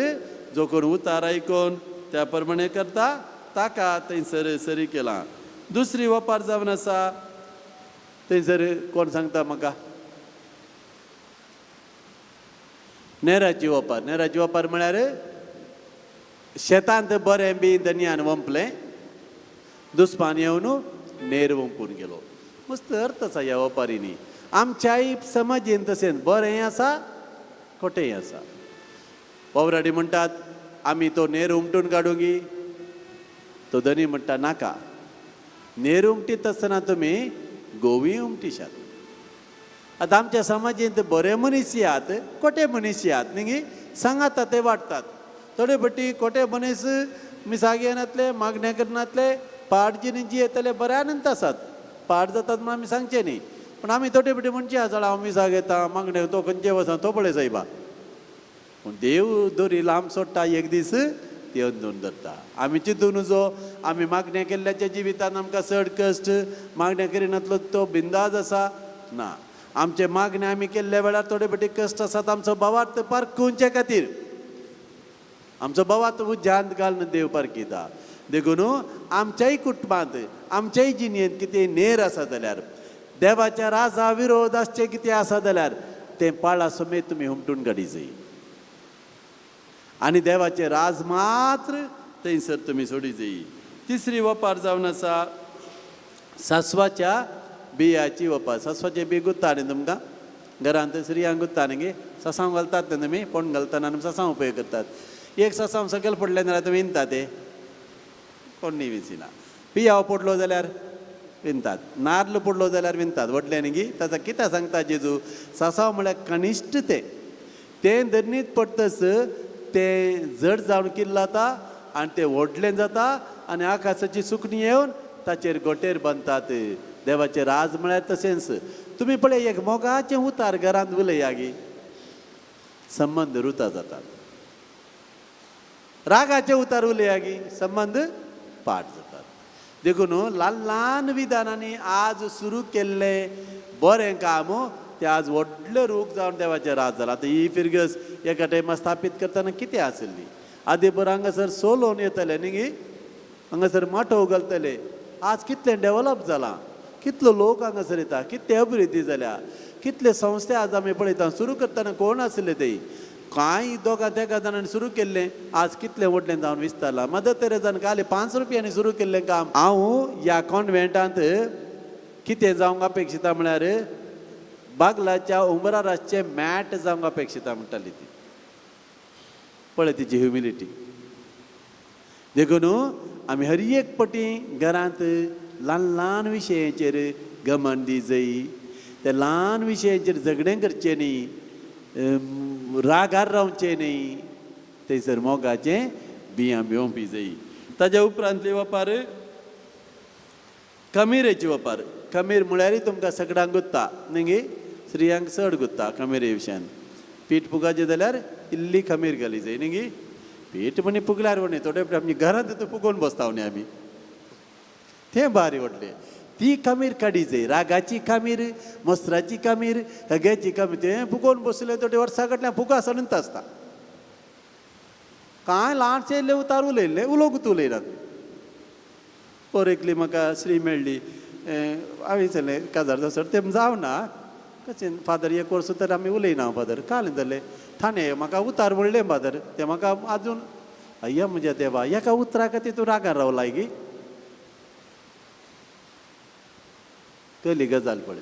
जो कोण उतार आयकोन त्या प्रमाणे करता ताका थंयसर सरी केलां. दुसरी वपार जावन आसा थंयसर कोण सांगता म्हाका? नेराची ओपार. नेराची ओपार म्हळ्यार शेतांत बरें बी धनयान वंपलें, दुस्मान येवन नेर वंपून गेलो. मस्त अर्थ आसा ह्या ओपारींनी. आमच्याय समाजेन तशेंच बरेंय आसा खोटेंय आसा. वावराडी म्हणटात आमी तो नेर उमटून काडूंगी, तो धनी म्हणटा नाका, नेर उमटीत आसतना तुमी गोवी उमटीशात. आतां आमच्या समाजेंत बरे मनीस यात खोटे मनीस यात न्ही, सांगाता ते वाडटात. थोडे भटी खोटे मनीस मिसाक येनातले, मागण्या करनातले, पाड जिणी येतले बरे आनंद आसात, पाड जातात म्हणून आमी सांगचे न्ही. पूण आमी थोडे भटी म्हणचे आसा हांव मिसाक येता मागण्या तो खंयचे वसा तो पळय सायबा. पूण देव दोरी लांब सोडटा, एक दीस ती अंदून धरता. आमी चिंतून जो आमी मागण्या केल्ल्याच्या जिवितान आमकां चड कश्ट, मागण्या करिनातलो तो बिंदाज आसा ना. आमचे मागणे आमी केल्ल्या वेळार थोडे भटी कश्ट आसात. आमचो भावार्थ पारखुंचे खातीर आमचो भावार्थ उज्यांत घालून देव पारखिता. देखून आमच्याय कुटुंबांत आमच्याय जिणेंत कितें नेर आसा जाल्यार, देवाच्या राजा विरोध आसचें कितें आसा जाल्यार तें पाळा समेत तुमी हुमटून काडी जाय आनी देवाचें राज मात्र थंयसर तुमी सोडी जाय. तिसरी वपार जावन आसा सासवाच्या बियाची वपार. सासवाचे बी गुत्ता न्ही तुमकां घरांत स्त्रियांक गुत्ता न्ही गे, सासांव घालतात न्ही तुमी, पोण घालतना आमी सासांव उपयोग करतात. एक सासांव सकयल पडलें जाल्यार तुमी विणटा ते कोण न्ही विंचिना. पियाव पडलो जाल्यार विणतात, नार्ल पडलो जाल्यार विणतात व्हडलें न्ही गी. ताचा कितें सांगता जेजू, सासांव म्हळ्यार कनिश्ट तें, तें धरणीत पडटच तें जड जावन किल्लाता आनी तें व्हडलें जाता आनी आकाशाची सुकणी येवन ताचेर गोटेर बांदतात. देवाचें राज म्हळ्यार तशेंच. तुमी पळय एक मोगाचें उतार घरांत उलया गी, संबंद रुता जातात. रागाचें उतार उलया गी, संबंद पाट जातात. देखून ल्हान ल्हान विधानांनी आज सुरू केल्लें बरें काम तें आज व्हडलें रूख जावन देवाचें राज जालां. आतां ही फिरगज एका टायमार स्थापीत करतना कितें आसली, आदी बरें हांगासर सोलोवन येतले न्ही गी, हांगासर माटोव घालतले. आज कितलें डेवलप जालां, कितलो लोक हांगासर येता, कितले अभिवृद्धी जाल्या, कितले संस्थे आज आमी पळयता. सुरू करतना कोण आसले ते, कांय दोगां तेगां जाणांनी सुरू केल्लें, आज कितलें व्हडलें जावन विस्तारलां. मदर तेरेजान काल 5 रुपयांनी सुरू केल्लें काम. हांव ह्या कॉन्वेंटांत कितें जावंक अपेक्षिता म्हळ्यार बागलाच्या उमरार आसचें मॅट जावंक अपेक्षिता म्हणटाली ती. पळय तिची ह्युमिलिटी. देखून आमी हर एक पटी घरांत ल्हान ल्हान विशयाचेर गमन दी जाय, त्या ल्हान विशयाचेर झगडें करचें न्ही, रागार रावचें न्ही, थंयसर मोगाचें बियां बियोवपी जाय. ताज्या उपरांतली वपार खमीरेची वपार. खमीर म्हळ्यारय तुमकां सगळ्यांक गुत्ता न्ही गे, स्त्रियांक चड गुत्ता खमीरे विशयान. पीठ पुगाचें जाल्यार इल्ली खमीर घाली जाय न्ही गे. पीठ म्हणी पुगल्यार न्ही, थोडे आमच्या घरांत पुगोवन बसता न्ही आमी, तें बारी व्हडलें. ती खमीर काडी जाय, रागाची खमीर, मसराची खमीर, हग्याची खमीर. तें फुगोवन बसलें थोडे वर्सां कडल्यान फुगा सणत आसता. कांय ल्हानशें इल्लें उतार उलयल्लें उलोवंक उलयनात. पर एकली म्हाका श्री मेळ्ळी, हांवें विचारलें काजार जावं तें जावं ना कशें फादर, एक वर्स तर आमी उलयना फादर. काल जालें थाणे म्हाका उतार म्हणलें फादर, तें म्हाका आजून अय्या म्हज्या देवा एका उतरा खातीर तूं रागार रावलाय गी. कसली गजाल पळय,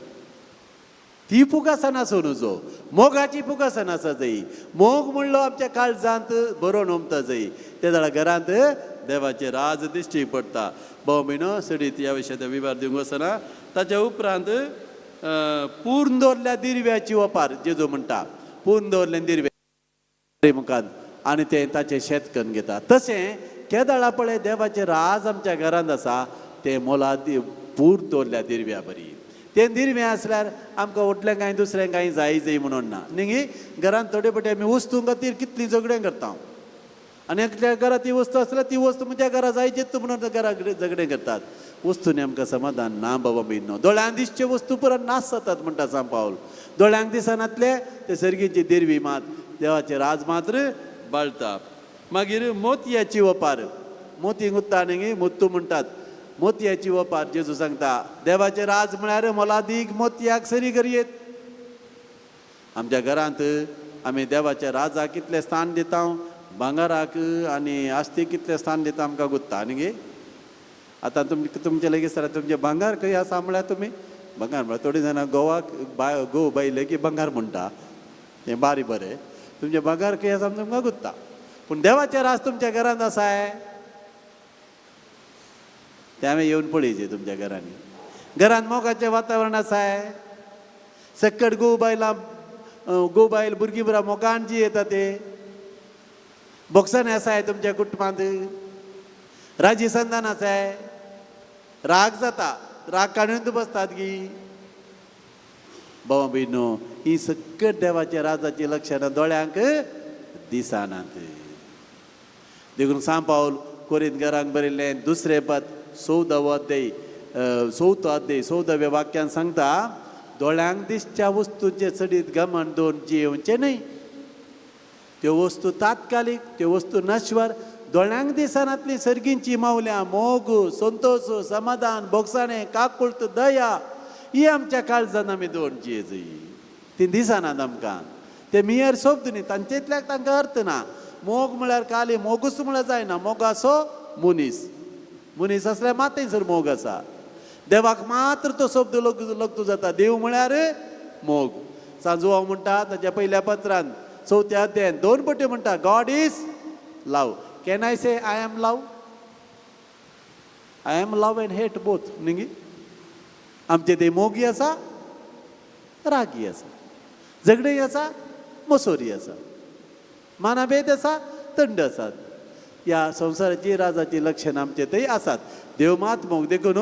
ती फुगासान आसूं नुजो, मोगाची फुगासान आसा जाय. मोग म्हणलो आमच्या काळजांत बरोवन ओमता जाय, ते जाल्यार घरांत देवाचें राज दिश्टी पडटा. भाव भयणो सडीत ह्या विशयाचो विवार दिवंक वचना. ताच्या उपरांत पूर्ण दवरल्या दिरव्याची वपार. जेजू म्हणटा पूर्ण दवरलें दिरव्या मुखार आनी तें ताचें शेत करून घेता. तशें केदळा पळय देवाचें राज आमच्या घरांत आसा तें मोला पूर्ण दवरल्या दिरव्या बरी. तें दिरवें आसल्यार आमकां व्हडलें कांय दुसरें कांय जाय जाय म्हणून ना न्ही. घरांत थोडे पटी आमी वस्तूं खातीर कितलीं झगडें करता आनी एकल्या घरा ती वस्तू आसल्यार ती वस्तू म्हज्या घरा जायचीच म्हणून घरा झगडें करतात. वस्तूंनी आमकां समाधान ना बाबा भयणो. दोळ्यांक दिसच्यो वस्तू पुराय नाश जातात म्हणटा सांत पावल. दोळ्यांक दिसनातले ते सर्गीची देरवी मात देवाचें राज मात्र बाळता. मागीर मोतयाची वपार. मोती गुत्ता न्ही, मुत्तू म्हणटात. मोतयाची ओपार जेजू सांगता, देवाचें राज म्हळ्यार मोलादीक मोतयाक सरी करयेत. आमच्या घरांत आमी देवाच्या राजाक कितलें स्थान दिता, भांगराक आनी आस्तीक कितलें स्थान दिता आमकां गुत्ता न्ही गे. आतां तुमचें लागीं सर तुमचें भांगर खंय आसा म्हळ्यार तुमी भांगर म्हळ्यार थोडीं जाणां गोवाक गोव बायले की भांगर म्हणटा, तें बारी बरें. तुमचें भांगर खंय आसा तुमकां गुत्ता, पूण देवाचें राज तुमच्या घरांत आसाय तें हांवें येवन पळयचें. तुमच्या घरांनी घरांत मोगाचें वातावरण आसाय, सक्कड गोव बायलां गोव बायल भुरगीं भुरगीं मोगान जी येता ते बोक्सांनी आसाय तुमच्या कुटुंबांत, राजी संदान आसाय. राग जाता, राग काडून तूं बसतात गी. भावा भयणो, ही सक्कड देवाच्या राजाची लक्षणां दोळ्यांक दिसनात. देखून सांत पावल कोरिंत घरांक बरयल्लें दुसरें पद 14 अध्याय 4 अध्याय 14व्या वाक्यान सांगता, दोळ्यांक दिसच्या वस्तूंचे चडीत गमन दवरून जियेवचें न्हय. त्यो वस्तू तात्कालीक, त्यो वस्तू नश्वर, दोळ्यांक दिसनातली सर्गींची मावल्या, मोग, संतोश, समाधान, भोगसाणें, काकुळट, दया ही आमच्या काळजान आमी दवरून जियेजय. ती दिसनात आमकां, ते मियर शब्द न्ही, तांचेतल्याक तांकां अर्थ ना. मोग म्हळ्यार काली मोगूच म्हळ्यार जायना, मोगाचो मनीस, मनीस आसल्यार मात थंयसर मोग आसा. देवाक मात्र तो शब्द लग्न जाता. देव म्हळ्यार मोग. सांजुआंव म्हणटा ताच्या पयल्या पत्रान 4 अध्यायान 2 पट्यो म्हणटा, God is love. Can I say I am love? I am love and hate both न्ही गी. आमचे ते मोगी आसा, रागी आसा, झगडें आसा, मसोरी आसा, मानाभेद आसा, थंड आसात. ह्या संवसाराची राजाची लक्षणां आमचे थंय आसात. देव मात मोग, देखून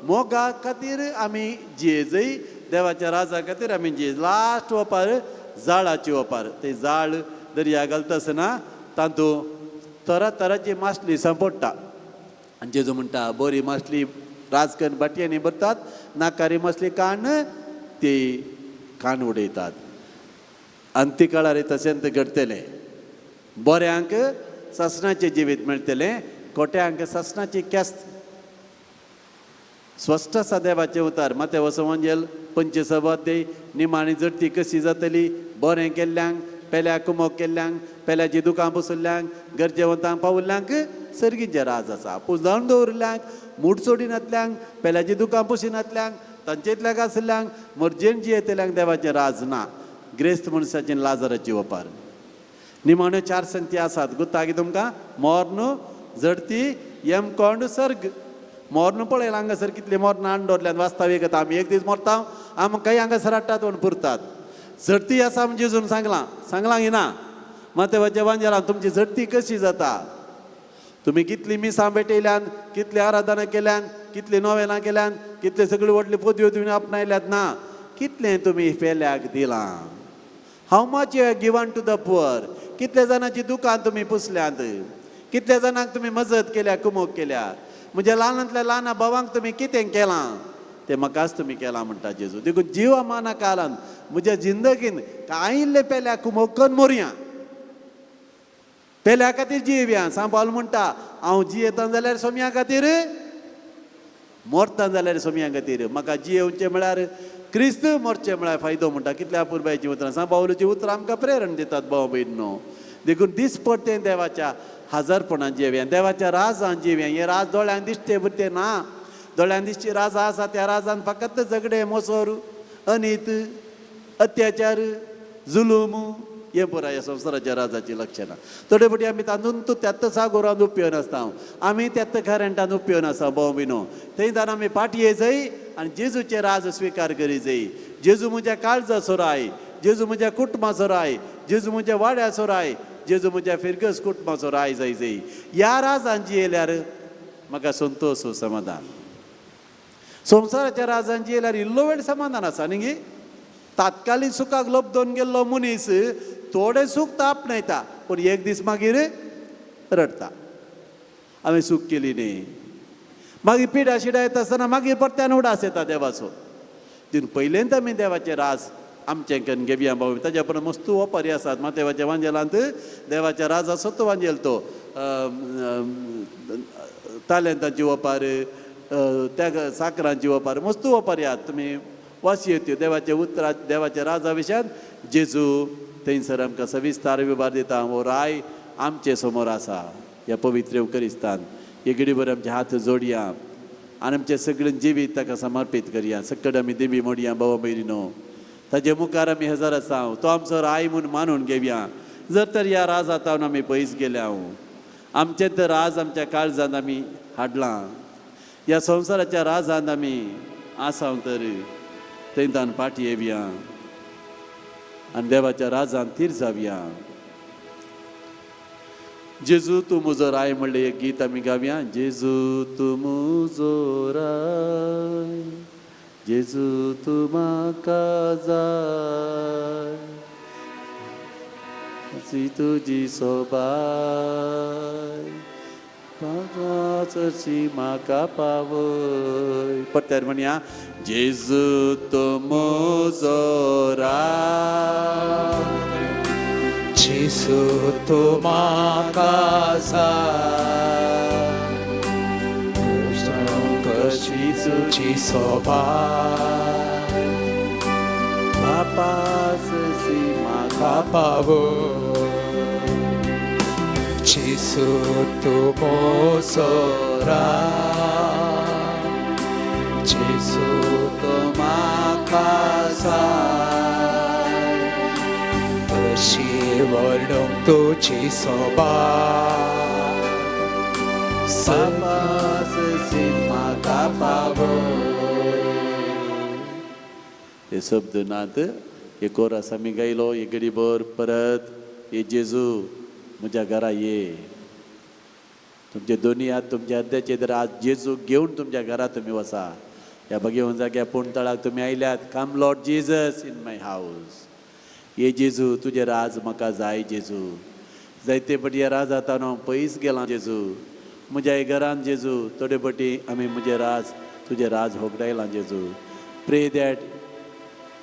मोगा खातीर आमी जियेजय, देवाच्या राजा खातीर आमी जिये. लास्ट ओपार जाळाची ओपार. ते जाळ दर्या घालता आसतना तातूंत तरा तराची मासली सांपडटा. आनी जेजू म्हणटा, बरी मासली राजकन भाटयांनी भरतात, नाकारी मासली काण ती कान उडयतात. अंती काळार तशेंच घडटलें. बऱ्यांक सासणाचें जिवीत मेळटलें, खोट्यांक सासणाची केस्त. स्वश्ट आसा देवाचें उतार. माते वसवंजेल 25 अध्याय निमाणी जडती कशी जातली, बरें केल्ल्यांक, पेल्या कुमोक केल्ल्यांक, पेल्याची दुकां बसल्ल्यांक, गरजेवंतांक पावल्ल्यांक सर्गीचें राज आसा. पूण जावन दवरिल्ल्यांक, मूठ सोडिनातल्यांक, पेल्याची दुकां पुसिनातल्यांक, तांचेतल्याक आशिल्ल्यांक, मर्जेन जियेतल्यांक देवाचें राज ना. ग्रेस्त मनशाचें लाजराची ओपार. निमाण्यो 4 संती आसात गुत्ता की तुमकां, मोर्न, जडती, यमकोंड, सर्ग. मोर्न पळयलां हांगासर कितली मोर्नां हाडून दवरल्यात वास्तवीक. आतां आमी एक दीस मरता, आमकां हांगासर हाडटात म्हूण पुरतात. झडती आसा म्हण जेजून सांगलां, सांगलां की ना? मातेवाच्या वांजेलान तुमची झडती कशी जाता, तुमी कितली मिसां भेटयल्यान, कितली आराधना केल्यान, कितली नोवेलां केल्यान, कितली सगळी व्हडली पदव्यो तुमी आपणायल्यात ना, कितलें तुमी पेल्याक दिलां. How much you have given to the poor. कितल्या जाणांची दुकान तुमी पुसल्यांत, कितल्या जाणांक तुमी मजत केल्या, कुमोक केल्या. म्हज्या ल्हानांतल्या ल्हान भावांक तुमी कितें केलां तें म्हाकाच तुमी केलां म्हणटा जेजू. देखून जिवा माना काळान म्हज्या जिंदगीन कांय इल्लें पेल्या कुमोक कन्न मोरया, पेल्या खातीर जियेवया. सांत पावल म्हणटा, हांव जियेता जाल्यार सोम्या खातीर, मरता जाल्यार सोम्या खातीर. म्हाका जियेवचें म्हळ्यार क्रिस्त, मरचें म्हळ्यार फायदो म्हणटा. कितल्या अपुरबायेचीं उतरां सांत पावलाचीं उतरां आमकां प्रेरण दितात भाव भयणीनो. देखून दीस पडतें देवाच्या हाजरपणान जियेवया, देवाच्या राजान जियेवया. हें राज दोळ्यांक दिश्टे बुरतें ना. दोळ्यांक दिसची राजा आसा त्या राजान फकत झगडें, मोसोर, अनीत, अत्याचार, जुलूम हें पुराय ह्या संवसाराच्या राजाची लक्षणां. थोडे फावटी आमी तातूंत त्याच सागोरान उपयोन आसता, आमी त्याच करंटान उपयोन आसता भाव भयणो. थंय जावन आमी पाटये जाय आनी जेजूचें राज स्विकार करी जाय. जेजू म्हज्या काळजाचो राय, जेजू म्हज्या कुटुंबाचो राय, जेजू म्हज्या वाड्याचो राय, जेजू म्हज्या फिरगस कुटुंबाचो राय जाय जाय. ह्या राजान जियेल्यार म्हाका संतोश समाधान. संवसाराच्या राजान जियेल्यार इल्लो वेळ समाधान आसा न्ही गे. तात्कालीक सुखाक लब्दोन गेल्लो मनीस थोडें सूख तो आपणायता, पूण एक दीस मागीर रडटा, हांवें सूख केली न्ही. मागीर पिडा शिडा येता आसतना मागीर परत्यान उडास येता देवाचो. तितून पयलेंत आमी देवाचें राज आमचें कन्न घेवया भाव. ताज्या परस मस्तू ओपारी आसात मातेवाच्या वांजेलांत. देवाच्या राजाचो तो वांजेल तो तालेंताची ओपार, त्या साकरांची वपार मस्तू वपारयात तुमी वाचयत त्यो देवाच्या उतरा देवाच्या राजा विशयान जेजू थंयसर आमकां सविस्तार विभार दिता. हो राय आमचे समोर आसा ह्या पवित्र करिस्तान. हे घडीभर आमचे हात जोडया आनी आमचें सगळें जिवीत ताका समर्पीत करया. सकट आमी देवी मोडया बाबा भयणीनो, ताजे मुखार आमी हजर आसा. तो आमचो राय म्हूण मानून घेवया. जर तर ह्या राजा तावन आमी पयस गेल्या, आमचें तर राज आमच्या काळजांत आमी हाडलां, ह्या संवसाराच्या राजांत आमी आसा तर थंयतान फाटी येवया आनी देवाच्या राजांत थीर जावया. जेजू तूं म्हजो राय म्हणलें एक गीत आमी गावया. जेजू तूं म्हजो राय, जेजू तूं म्हाका जाय, अशी तुजी सोबाय, चडशी म्हाका पावय. परत्यार म्हणया, जेजू तूं म्हजो राय, जेजू तूं म्हाका जाय, कशी तुजी सोबाय, बापा चडशी म्हाका पावय. जेजू तूं म्हजो राय, जेजू तूं म्हाका जाय, कशी वर्णूंक तुजी सोबाय, बापा चडशी म्हाका पावय. हे शब्द नात हे कोरस आमी गायलो. हे घडीभर परत हे जेजू म्हज्या घरा ये. तुमचे दोनी हात तुमच्या हद्द्याचेर तर आज जेजू घेवन तुमच्या घरा तुमी वचा. ह्या बगेवन जाग्या पूण तळाक तुमी आयल्यात. Come Lord Jesus in my house. ये जेजू तुजें राज म्हाका जाय जेजू. जायते पटी ह्या राजांत हांव पयस गेलां जेजू. म्हज्या घरान जेजू थोडे पटी आमी म्हजें राज तुजें राज होगडायलां जेजू. Pray that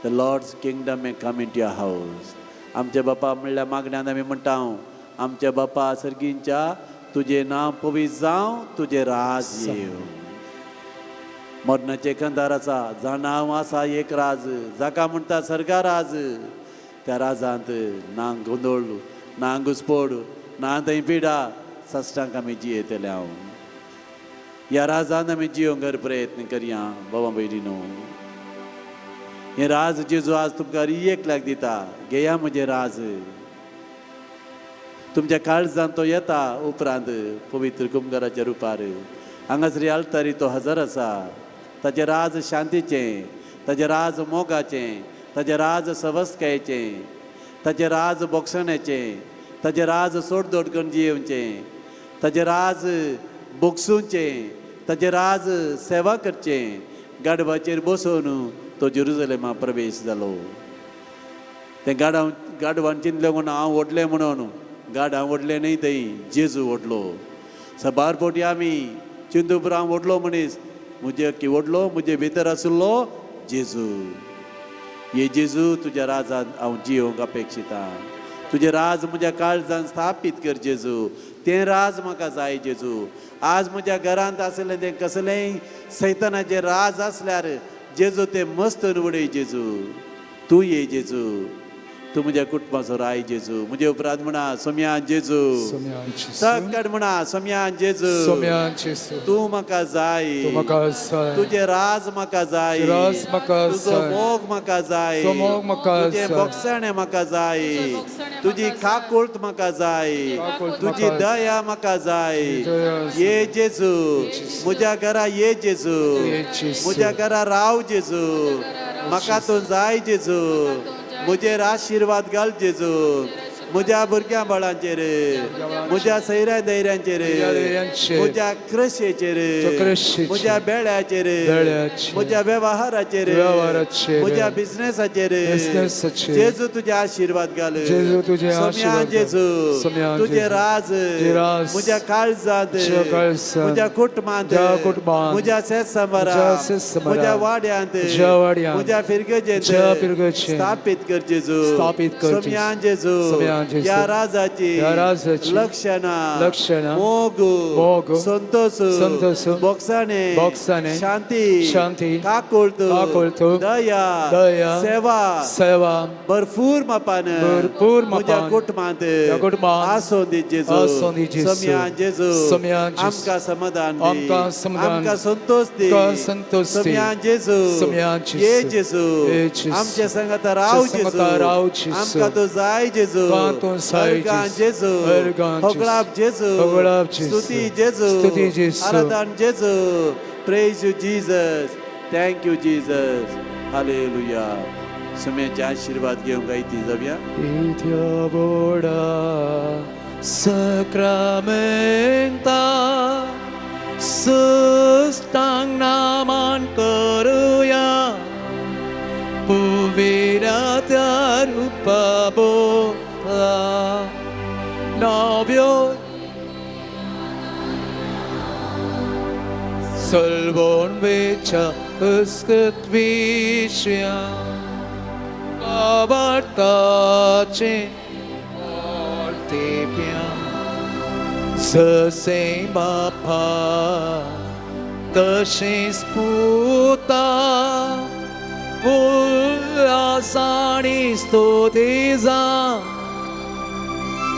the Lord's kingdom may come in to your house. आमच्या बापा म्हणल्यार मागण्यान आमी म्हणटा, आमच्या बापा सर्गींच्या तुजें नांव पवित्र जावं, तुजें राज येवं. मरणाचे कंदार आसा जाणा हांव आसा एक राज, जाका म्हणटा सर्गा राज. त्या राजांत ना गोंदळ, ना घुसपोड, ना थंय पिडा, सश्टांक आमी जियेतले हांव. ह्या राजान आमी जियोंक प्रयत्न करया बाबा भयणीनो. हें राज जेजू आज तुमकां एकल्याक दिता. घेया म्हजें राज. तुमच्या काळजान तो येता उपरांत पवित्र कुमगाराच्या रुपार. हांगासर आल्तारी तो हजर आसा. ताचें राज शांतीचें, ताचें राज मोगाचें, ताचें राज सवस्कायेचें, ताचें राज बोगसण्याचें, ताचें राज सोडदोड करून जियेवचें, ताचें राज बोगसुचें, ताचें राज सेवा करचें. गाडवाचेर बसोवन तो जेरुजलेमा प्रवेश जालो. तें गाडवान गाडवान चिंतलें म्हणून हांव व्हडलें म्हणून गाड हांव व्हडलें न्हय, थंय जेजू व्हडलो. सबार फावटी आमी चिंतूपुर हांव व्हडलो मनीस, म्हजे की व्हडलो म्हजे भितर आशिल्लो जेजू. ये जेजू तुज्या राजान हांव जियोंक अपेक्षिता. तुजें राज म्हज्या काळजान स्थापीत कर जेजू. तें राज म्हाका जाय जेजू. आज म्हज्या घरांत आसलें तें कसलेंय सैतानाचें राज आसल्यार जेजू तें मस्त उडय जेजू. तूं ये जेजू, तूं म्हज्या कुटुंबाचो राय जेजू. म्हजे उपरांत म्हणा सोम्या जेजू. सकट म्हणा सोम्या जेजू. तूं म्हाका जाय, तुजें राज म्हाका जाय, तुजो मोग म्हाका जाय, तुजें बोगसणें म्हाका जाय, तुजी काकुळट म्हाका जाय, तुजी दया म्हाका जाय. ये जेजू म्हज्या घरा, ये जेजू म्हज्या घरा राव जेजू. म्हाका तूं जाय जेजू. म्हजेर आशिर्वाद घाल जेजू. म्हज्या भुरग्यां बाळांचेर, म्हज्या सैऱ्या धैर्यांचेर, म्हज्या कृशेचेर, म्हज्या बेळ्याचेर, म्हज्या वेव्हाराचेर, म्हज्या बिझनेसाचेर जेजू तुजे आशिर्वाद घाल. जेजू तुजें राज म्हज्या काळजांत, म्हज्या कुटुंबांत, म्हज्या शेतसंबारांत, म्हज्या वाड्यांत, म्हज्या फिरगजेंत स्थापीत कर जेजू. सोम्यान जेजू ह्या राजाची लक्षणां लक्षणां मोग मोग संतोष संतोष बोक्साणे बोक्साणे शांती शांती काकुळट काकुळट दया दया सेवा सेवा भरपूर मापान भरपूर म्हज्या मापान कुटुंबांत कुटुंबांत आसूं दी जेजू आसूं दी जेजू. सोम्या जेजू सोम्या जेजू. आमकां समाधान दी आमकां समाधान आमकां संतोष दी आमकां संतोष दी. सोम्या जेजू सोम्या जेजू. ये जेजू ये जेजू. आमच्या संगात राव आमच्या जेजू संगाता राव जेजू. आमकां तूं जाय जेजू आमकां तूं जाय अर्गां जेजू. जेजू अर्गां जेजू. होगळाप जेजू होगळाप जेजू. स्तुती जेजू स्तुती जेजू. आराधन जेजू praise you Jesus thank you Jesus hallelujah सुम्याचे आशीर्वाद घेवंक आयती जावया इत्या बोडा सक्रामेंता सुस्तांग नामान करुया पुविरा त्या रूपा बोला नव्यो सलवोन वेच्या अस्कत विशया काबार्ताचे तेप्या जसें बापा तशेंच पुता उल्हासाणी स्तुती जा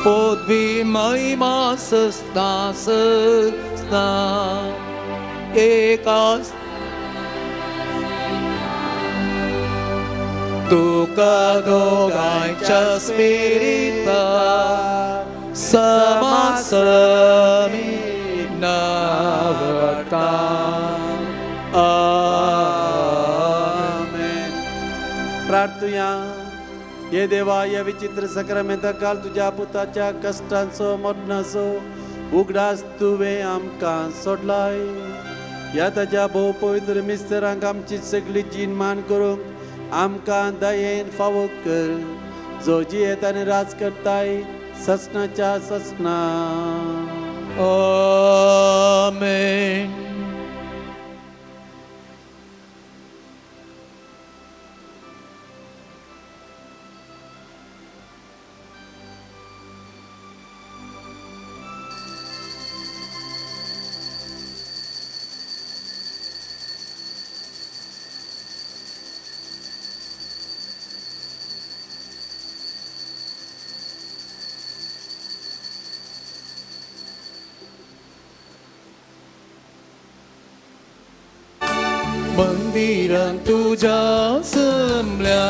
पदवी महिमा सस्ता सस्ता एकाच तुका दोगांच्या स्पिरिता समासमी नवता आमेन. प्रार्थुया हे देवा ह्या विचित्र सक्रामेंता काल तुज्या पुताच्या कश्टांचो मरणाचो उगडास तुवें आमकां सोडलाय ह्या ताज्या भोव पवित्र मिस्तरांक आमची सगळी जीण मान करूंक आमकां दयेन फावो कर जो जियेत आनी राज करताय ससनाच्या ससना. आमेन. मंदिरान तुज्या जमल्या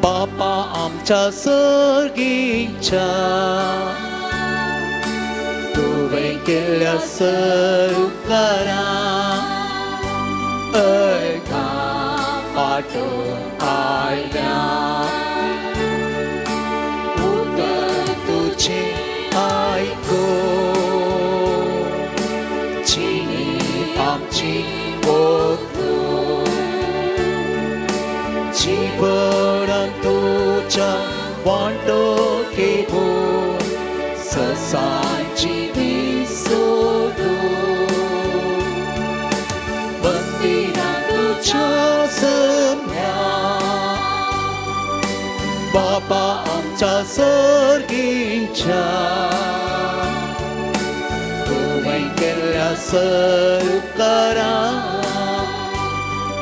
बापा आमच्या सर्गीच्या तुवें केल्ल्या सरकारा अर्घां पाठोवन आयल्या उतर तुजें आयकून जिणे आमची ओतून जीवन तुज्या वांटो घेवन ससांची सोडून मंदिरां तुज्या जमल्या बापा आमच्या सर्गीच्या तुवें केल्ल्या सरकारा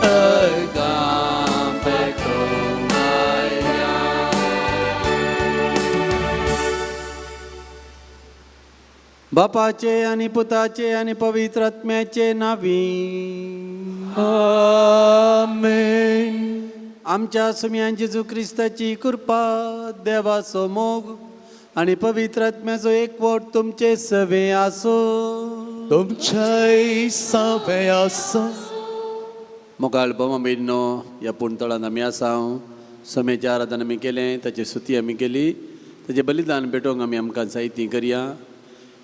अर्घां पेटोवन आयल्या. बापाचे आनी पुताचे आनी पवित्र आत्म्याचे नावी आमेन. आमच्या सुम्यान जेजू क्रिस्ताची कृपा देवाचो मोग आनी पवित्र आत्म्याचो एकवट तुमचे सवे आसूं. तुमच्याय सवे आसूं. मोगाळ बोमा भयणीनो ह्या पुणतळान आमी आसा. सोम्याचें आराधन आमी केलें, ताची स्तुती आमी केली, ताचें बलिदान भेटोवंक आमी आमकां जायती करया.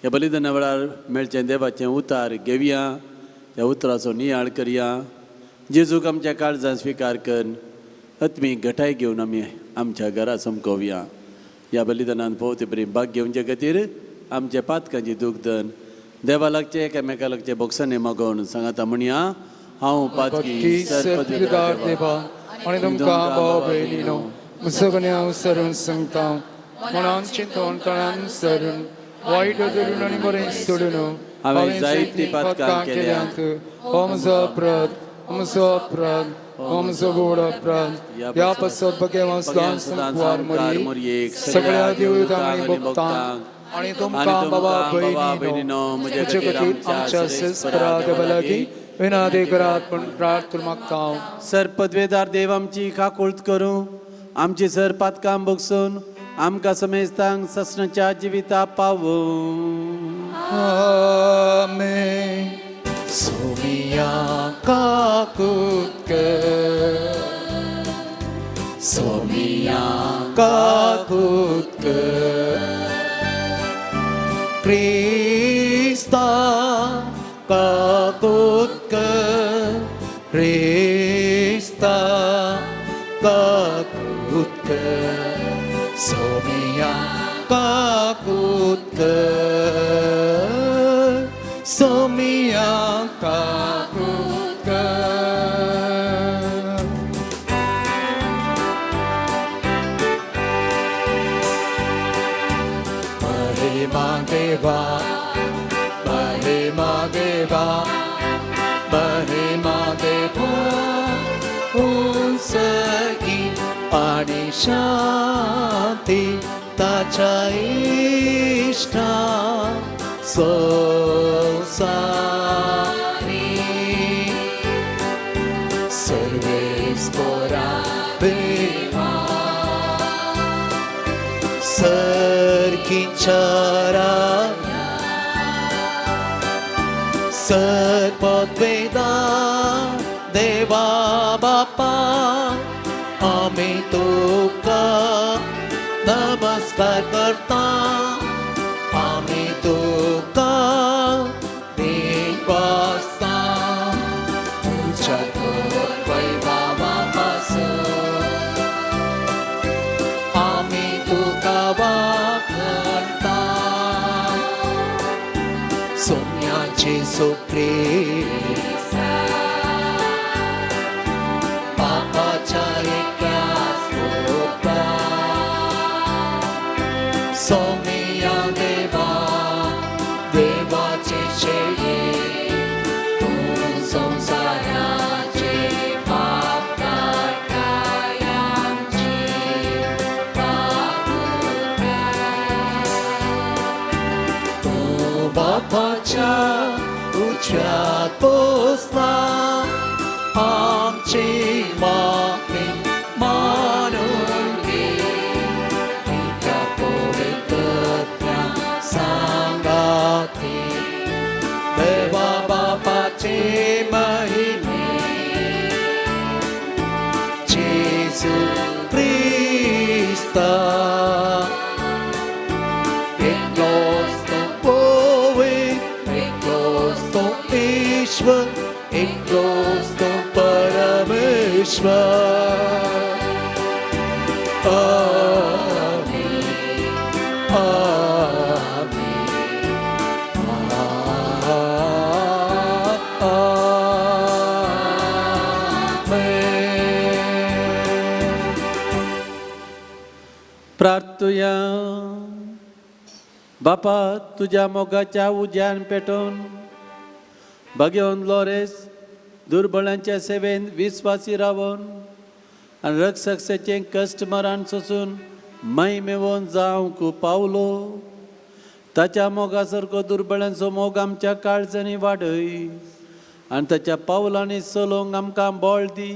ह्या बलिदाना वेळार मेळचें देवाचें उतार घेवया, त्या उतराचो नियाळ करया. जेजूक आमच्या काळजान स्विकार कर आत्मीक घटाय घेवन आमी आमच्या घरा चमकोवया. ह्या बलिदानान भोवते बरी भाग घेवचे खातीर आमच्या पातकांची दुखदन देवा लागचें एकामेका लागचें बोक्सांनी मागोवन सांगाता म्हणया, हांव पातकी सर्वपिदार देवा आनी तुमकां भाव भयणीनो मुसगणे हांव सरून सांगता मनान चिंतून तळान सरून वायट धरून आनी बरें सोडून हांवें जायतीं पातकां केल्यांत. हो म्हजो अपराध, हो म्हजो अपराध, हो म्हजो व्हड अपराध. ह्या पासत बगेवां सदां मुखार मोरयेक, सगळ्या देवतांक आनी भक्तांक आनी तुमकां बाबा भयणीनो म्हजे म्हजे खातीर खातीर आमच्या सेस्परा देवा लागीं विनादे करात म्हूण प्रार्थना मागता. सर पदवेदार देव आमची काकुळत करूं, आमची सर पातकां बगसून आमकां समेस्तांक ससनाच्या जिविता पावूं. आमेन. सोमिया काकूत कर, सोमिया काकूत कर, क्रिस्ता काकूत कर, क्रिस्ता काकूत कर, सोमिया काकूत कर, सोमिया काकूत कर. महिमा देवा, महिमा देवा, महिमा देवा, उंचगी आणि शांती ताच्या इश्टा संवसारी. सर्वेस्पोरा देवा, सरकिंचरा सरपद्वेदा देवा बापा, आमी तुका नमस्कार करता, आमी तुका देवासा, तुझ्या वैभावा पासून आमी तुका वाखणता. सोम्याचे सुप्रीत बापाच्या एकल्याच पुता, सोमिया देवा, देवाचे शेळये, तूं संवसाराचे पाप काडटाय, आमची काकूत कर. तूं बापाच्या उजव्यात बसला, आमची मागणी मानून घे, तुज्या पवित्रत्या सांगाती, देवा बापाचे महिमे, जेजू क्रिस्ता, एकलोच तो पवित्र, एकलोच तो ईश्वर, एकलोच तो परमेश्वर. आमेन, आमेन, आमेन. प्रार्थुया. बापा तुज्या मोगाच्या उज्यान पेटोवन बागेवन लोरेस दुर्बळांच्या सेवेन विस्वासी रावन आनी रक्षकसेचें कश्ट मरण सोसून महिमेवन जावंक पावलो. ताच्या मोगा सारको दुर्बळांचो मोग आमच्या काळजांनी वाडय आनी ताच्या पावलांनी चलोवंक आमकां बळ दी.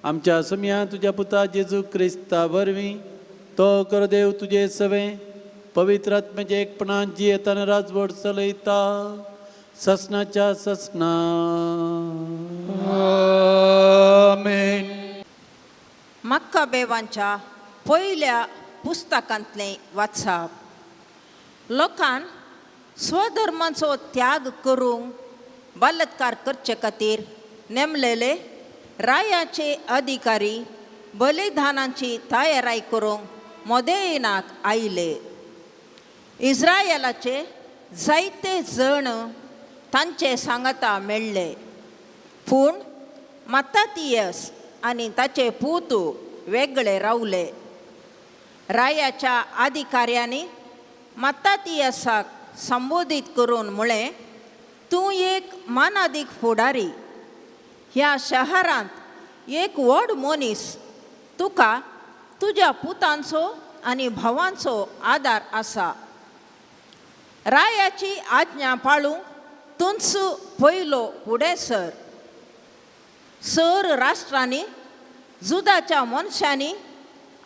आमच्या सुमया तुज्या पुता जेजू क्रिस्ता वरवीं तो कर देव तुजे सवें पवित्र आत्म्याचे एकपणान जियेताना राजवट चलयता ससनाच्या ससना. आमेन. मक्काबेवांच्या पयल्या पुस्तकांतलें वाचप. लोकान स्वधर्माचो त्याग करूंक बलात्कार करचे खातीर नेमलेले रायाचे अधिकारी बलिदानाची तयाराय करूंक मोदेयनाक आयले. इस्रायलाचे जायते जण तांचे सांगाता मेळ्ळे, पूण मत्तातियस आनी ताचे पूत वेगळे रावले. रायाच्या अधिकाऱ्यांनी मत्तातियासाक संबोधीत करून म्हळें, तूं एक मानादीक फुडारी, ह्या शहरांत एक व्हड मनीस, तुका तुज्या पुतांचो आनी भावांचो आदार आसा. रायाची आज्ञा पाळूंक तूंच पयलो फुडें सर. सर राष्ट्रांनी जुदाच्या मनशांनी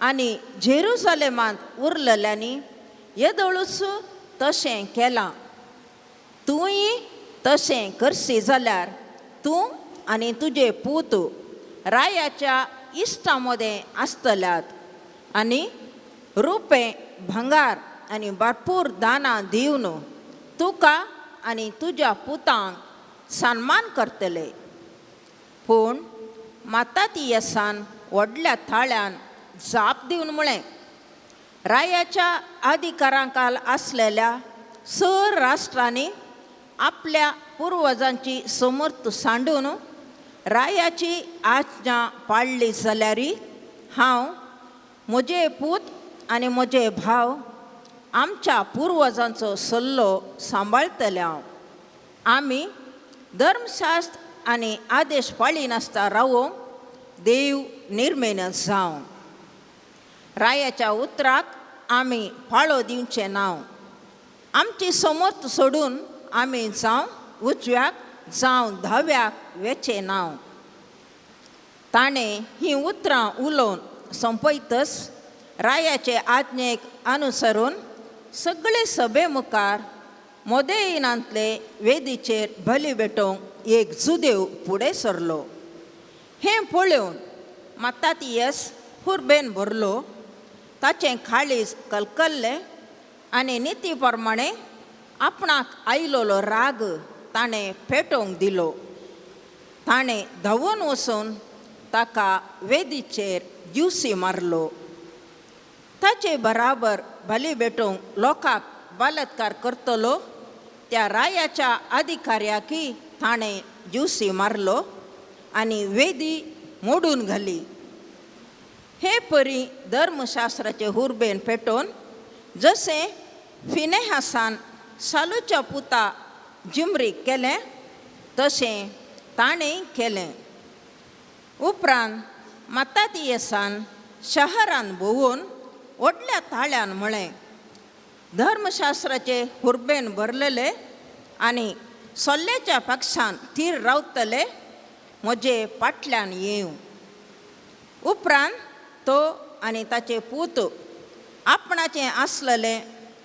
आनी जेरुसलेमांत उरलेल्यांनी येदोळूच तशें केलां. तूंय तशें करशी जाल्यार तूं आनी तुजे पूत रायाच्या इश्टा मदें आसतल्यात आनी रुपें भांगार आनी भरपूर दानां दिवन तुका आनी तुज्या पुतांक सन्मान करतले. पूण मत्तातियासान व्हडल्या थाळ्यान जाप दिवन म्हळें, रायाच्या अधिकारांकाल आसलेल्या सर राष्ट्रांनी आपल्या पुर्वजांची समर्थ सांडून रायाची आज्ञा पाळ्ळी जाल्यार हांव, म्हजे पूत आनी म्हजे भाव आमच्या पुर्वजांचो सल्लो सांबाळटले. हांव आमी धर्मशास्त्र आनी आदेश पाळिनासता रावोंक देव निर्मेन जावं. रायाच्या उतराक आमी पाळो दिवचें नांव. आमची समर्थ सोडून आमी जावं उजव्याक जावं धाव्याक वेचें नांव. ताणें हीं उतरां उलोवन सोंपयतच रायाचे आज्ञेक अनुसरून सगळे सभे मुखार मोदेयिनांतले वेदीचेर बली भेटोवंक एक जुदेव फुडें सरलो. हें पळोवन मत्तातियस हुर्बेन भरलो, ताचें काळीज कलकल्लें आनी निती प्रमाणे आपणाक आयलोलो राग ताणें पेटोवंक दिलो. ताणें धांवून वचून ताका वेदीचेर ज्युसी मारलो. ताचे बराबर बली भेटोवंक लोकांक बलात्कार करतलो त्या रायाच्या अधिकाऱ्याकय ताणें ज्युसी मारलो आनी वेदी मोडून घाली. हे परी धर्मशास्त्राचे हुर्बेन पेटोवन जशें फिनेहासान सालूच्या पुता जिमरीक केलें तशें ताणें केलें. उपरांत मत्तातियसान शहरान भोंवून व्हडल्या ताळ्यान म्हळें, धर्मशास्त्राचे हुर्बेन भरलेले आनी सोल्ल्याच्या पक्षान थीर रावतले म्हजे फाटल्यान येवं. उपरांत तो आनी ताचे पूत आपणाचें आसलेलें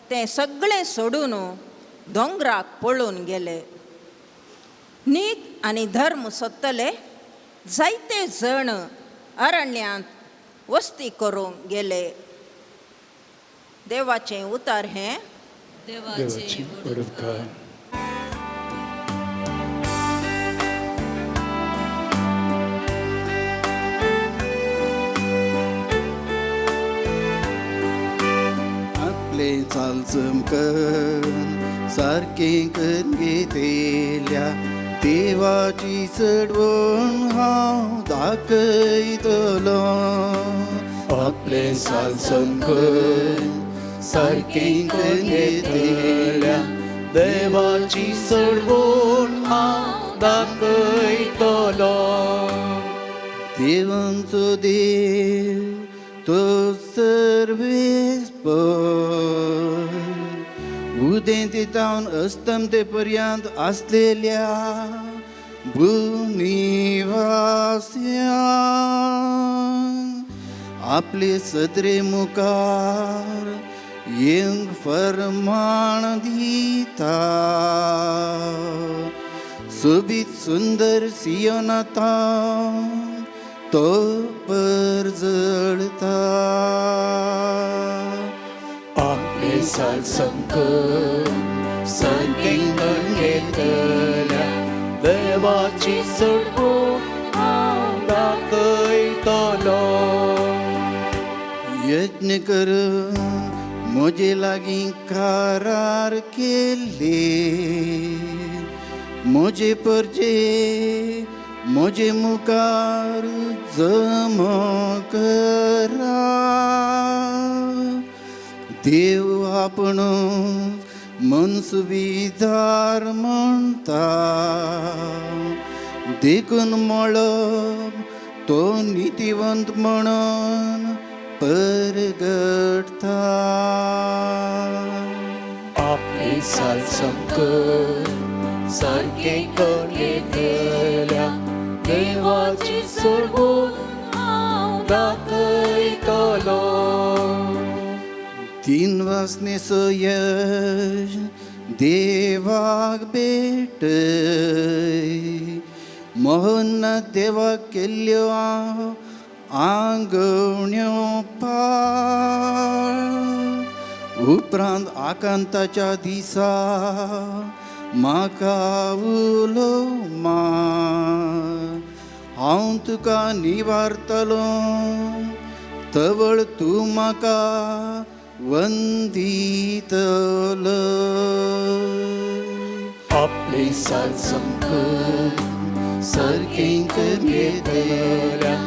तें सगळें सोडून दोंगराक पळून गेले. नीत आनी धर्म सोदतले जायते जण अरण्यांत वस्ती करूंक गेले. देवाचें उतर हें. देवाची उपकार. आपले चाल चमकन सारकें करून घेतल्या देवाची चडवण हांव दाखयतलो. आपले साल चमकन सारकें करून घेतल्या देवाची चडवण हांव दाखयतलो. देवांचो देव तो सर्वेस्पर उदेंते तावन अस्तमते पर्यंत आसलेल्या भूनिवास्या आपले सदरे मुखार येवंक फरमाण दिता. सोबीत सुंदर सियोनाता तो परजळता. आपले साल चमकन सारकें करून घेतल्या देवाची चडवण हांव दाखयतलो. यज्ञ करून म्हजे लागीं करार केल्ले म्हजे परजे म्हजे मुखार जमो करा. देव आपण मनसुबीदार म्हणटा देखून मळब तो नितीवंत म्हणून परगटता. आपली साल समकर सारकें करून घेतल्या देवाची सोडवून हांव दाखयतलो. तीन वासनेचो यश देवाक भेटय मोहन देवाक केल्ल्यो आंगवण्यो पाळ. उपरांत आकांताच्या दिसा म्हाका उलो मार हांव तुका निवारतलो तवळ तूं म्हाका वंदितलो. आपली साल समकर सारकें करून घेतल्या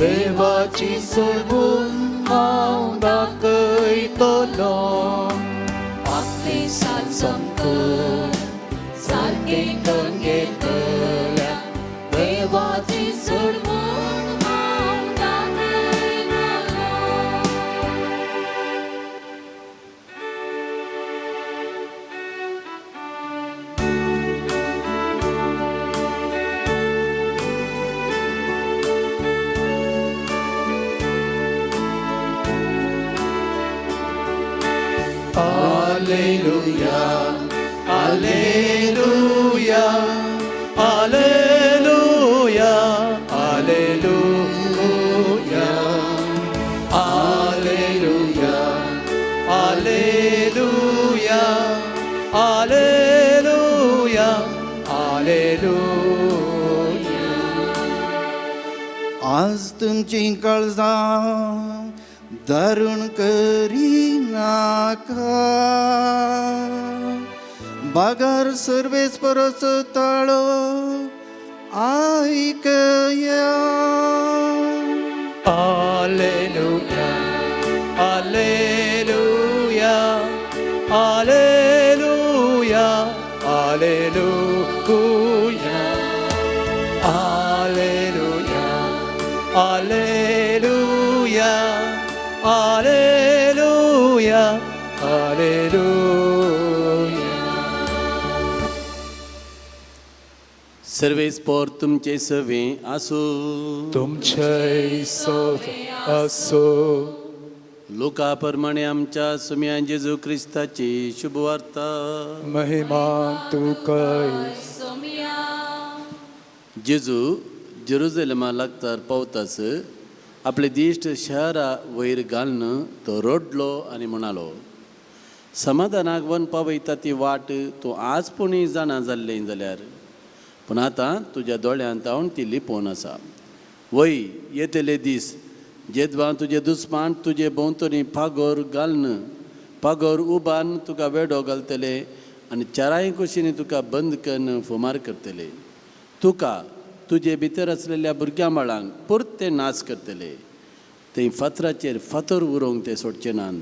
देवाची सोडवून हांव दाखयतलो. आपली साल समकर सारकें करून घेतल्या देवाची सोडवून हांव दाखयतलो. Alleluia, Alleluia, Alleluia, Alleluia, Alleluia, Alleluia, Alleluia, Alleluia. आज तुमची काळजां दारुण करिनाका बागार सर्वेस परस ताळो आयकया. Alleluia, Alleluia, Alleluia, Alleluia, Alleluia, Alleluia, Alleluia, Alleluia. सर्वेस्पोर तुमचे सवे आसूं. तुमचे असो. लोका प्रमाणे आमच्या सुम्या जेजू क्रिस्ताची शुभवार्ता. महिमा तुका. जेजू जेरुजलेमा लागतार पावतास आपले दिश्ट शहरा वयर घालून तो रडलो आनी म्हणालो, समाधानाक वन पावयता ती वाट तूं आज पुणी जाणा जाल्लें जाल्यार, पूण आतां तुज्या दोळ्यांत हांव ती लिपोवन आसा. वय येतले दीस जेदवां तुजे दुस्मान तुजे भोंवतणी पागोर घालून पागोर उबान तुका वेडो घालतले आनी चाराय कुशींनी तुका बंद करून फुमार करतले. तुका तुजे भितर आसलेल्या भुरग्यां बाळांक परते नाच करतले. थंय फातराचेर फातर उरोवंक ते सोडचे नात,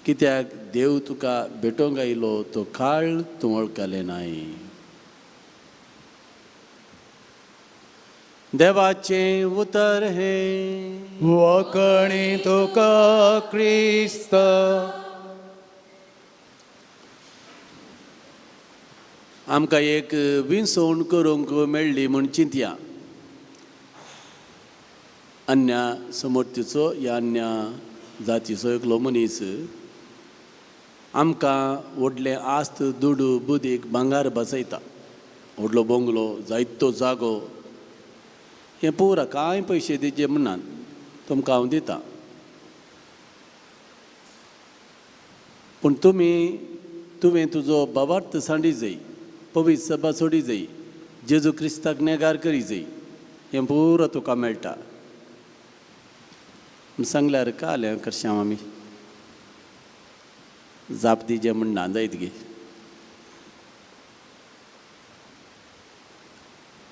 कित्याक देव तुका भेटोवंक आयलो तो काळ तूं वळखलें नाय. देवाचें उतर हें. वखणी तुका क्रिस्त. आमकां एक विंसवण करूंक मेळ्ळी म्हूण चिंतया. अन्या समर्थीचो ह्या अन्या जातीचो एकलो मनीस आमकां व्हडलें आस्त दुडू बुदीक भांगार बसयता. व्हडलो बंगलो, जायतो जागो, हें पुरा कांय पयशे दिवचे म्हणनात, तुमकां हांव दितां, पूण तुवें तुजो भावार्थ सांडी जाय, पवित्र सभा सोडी जाय, जेजू क्रिस्ताक नेगार करी जाय, हें पुरो तुका मेळटा. सांगल्यार काल करशांव आमी जाप दिजे म्हण ना जायत गे.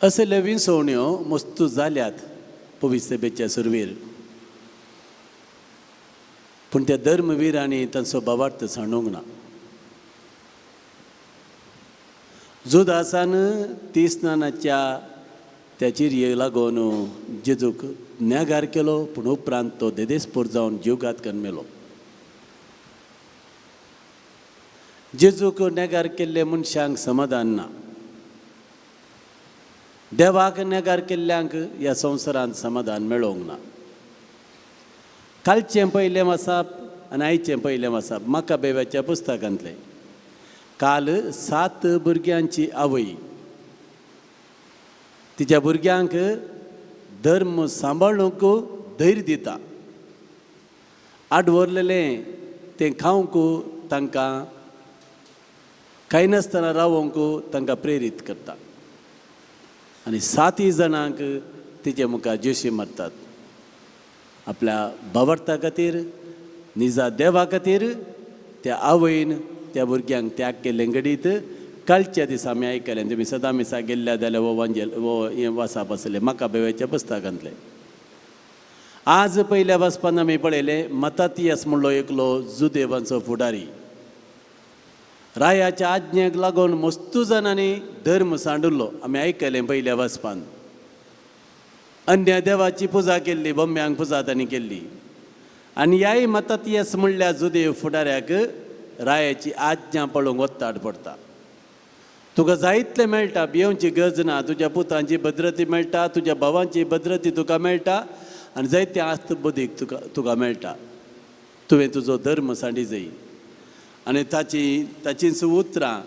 असले विंसवण्यो मस्तू जाल्यात पवित्र सभेच्या सुरवेर. पूण त्या धर्मवीरांनी तांचो भावार्थ सांडूंक ना. जुदासान तीस नानाच्या त्या चिरयेक लागून जेजूक नेगार केलो, पूण उपरांत तो देदेसपोर जावन जीवघात करून मेलो. जेजूक नेगार केल्ले मनशांक समाधान ना, देवाक नेगार केल्ल्यांक ह्या संवसारांत समाधान मेळोवंक ना. कालचें पयलें वाचप आनी आयचें पयलें वाचप म्हाका बेव्याच्या पुस्तकांतलें. काल 7 भुरग्यांची आवय तिच्या भुरग्यांक धर्म सांबाळूंक धैर्य दिता, आडवरलेलें तें खावंक तांकां खायनासतना रावोंक तांकां प्रेरीत करता आनी 7 जाणांक तिचे मुखार जेशी मारतात. आपल्या भावार्था खातीर, निजा देवा खातीर त्या आवयन त्या भुरग्यांक त्याग केल्लें घडीत कालच्या दिसा आमी आयकलें. तुमी सदां मिसा गेल्ल्या जाल्यार हो वांजेल हो हें वाचप आसलें म्हाका बेव्याच्या पुस्तकांतलें. आज पयल्या वाचपान आमी पळयलें मतातियस म्हणलो एकलो जुदेवांचो फुडारी रायाच्या आज्ञेक लागून मस्तू जाणांनी धर्म सांडुल्लो. आमी आयकलें पयल्या वाचपान अन्य देवाची पुजा केल्ली, बोम्यांक पुजा तांणी केल्ली आनी ह्याय मतातियस म्हणल्या जुदेव फुडाऱ्याक रायाची आज्ञा पळोवंक वत्ताड पडटा. तुका जायतलें मेळटा, भियोवची गरज ना, तुज्या पुतांची भद्रती मेळटा, तुज्या भावांची भद्रती तुका मेळटा आनी जायते आस्त बुदीक तुका तुका मेळटा. तुवें तुजो धर्म सांडी जाय आनी ताचींच उतरां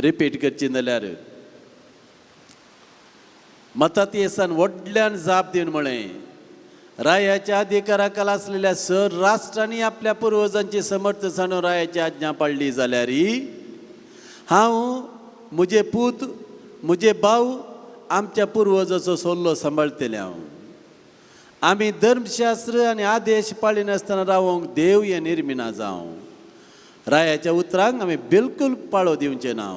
रिपीट करचीं जाल्यार मतातियसान व्हडल्यान जाप दिवन म्हळें, रायाच्या अधिकारा खाला आसलेल्या सर राष्ट्रांनी आपल्या पुर्वजांची समर्थ सांडून रायाची आज्ञा पाळली जाल्यार हांव, म्हजे पूत, म्हजे भाव आमच्या पुर्वजाचो सल्लो सांबाळटले. हांव आमी धर्मशास्त्र आनी आदेश पाळिनासतना रावोंक देव हें निर्मिना जावं. रायाच्या उतरांक आमी बिलकूल पाळो दिवचें ना.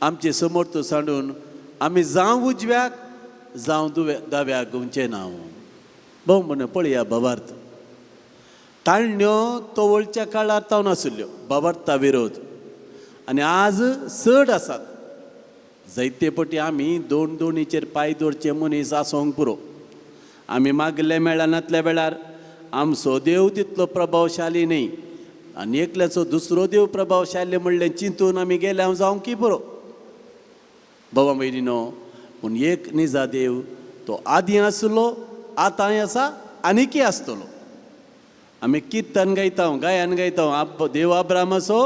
आमचे समर्थ सांडून आमी जावं उजव्याक जावं दुव्या दाव्याक गुवचें ना. भोव म्हण पळया भावार्थ ताळण्यो तवळच्या काळार तावन आशिल्ल्यो भावार्था विरोध आनी आज चड आसात. जायते पटी आमी दोन दोनीचेर पांय दवरचे मनीस आसोंक पुरो. आमी मागले मेळनातल्या वेळार आमचो देव तितलो प्रभावशाली न्ही आनी एकल्याचो दुसरो देव प्रभावशाली म्हणलें चिंतून आमी गेले हांव जावंक की पुरो. बाबा भयणीनो, पूण एक निजा देव तो आदीं आसलो, आतांय आसा आनीकय आसतलो. आमी किर्तन गायता, गायन गायता, देव अब्रामाचो,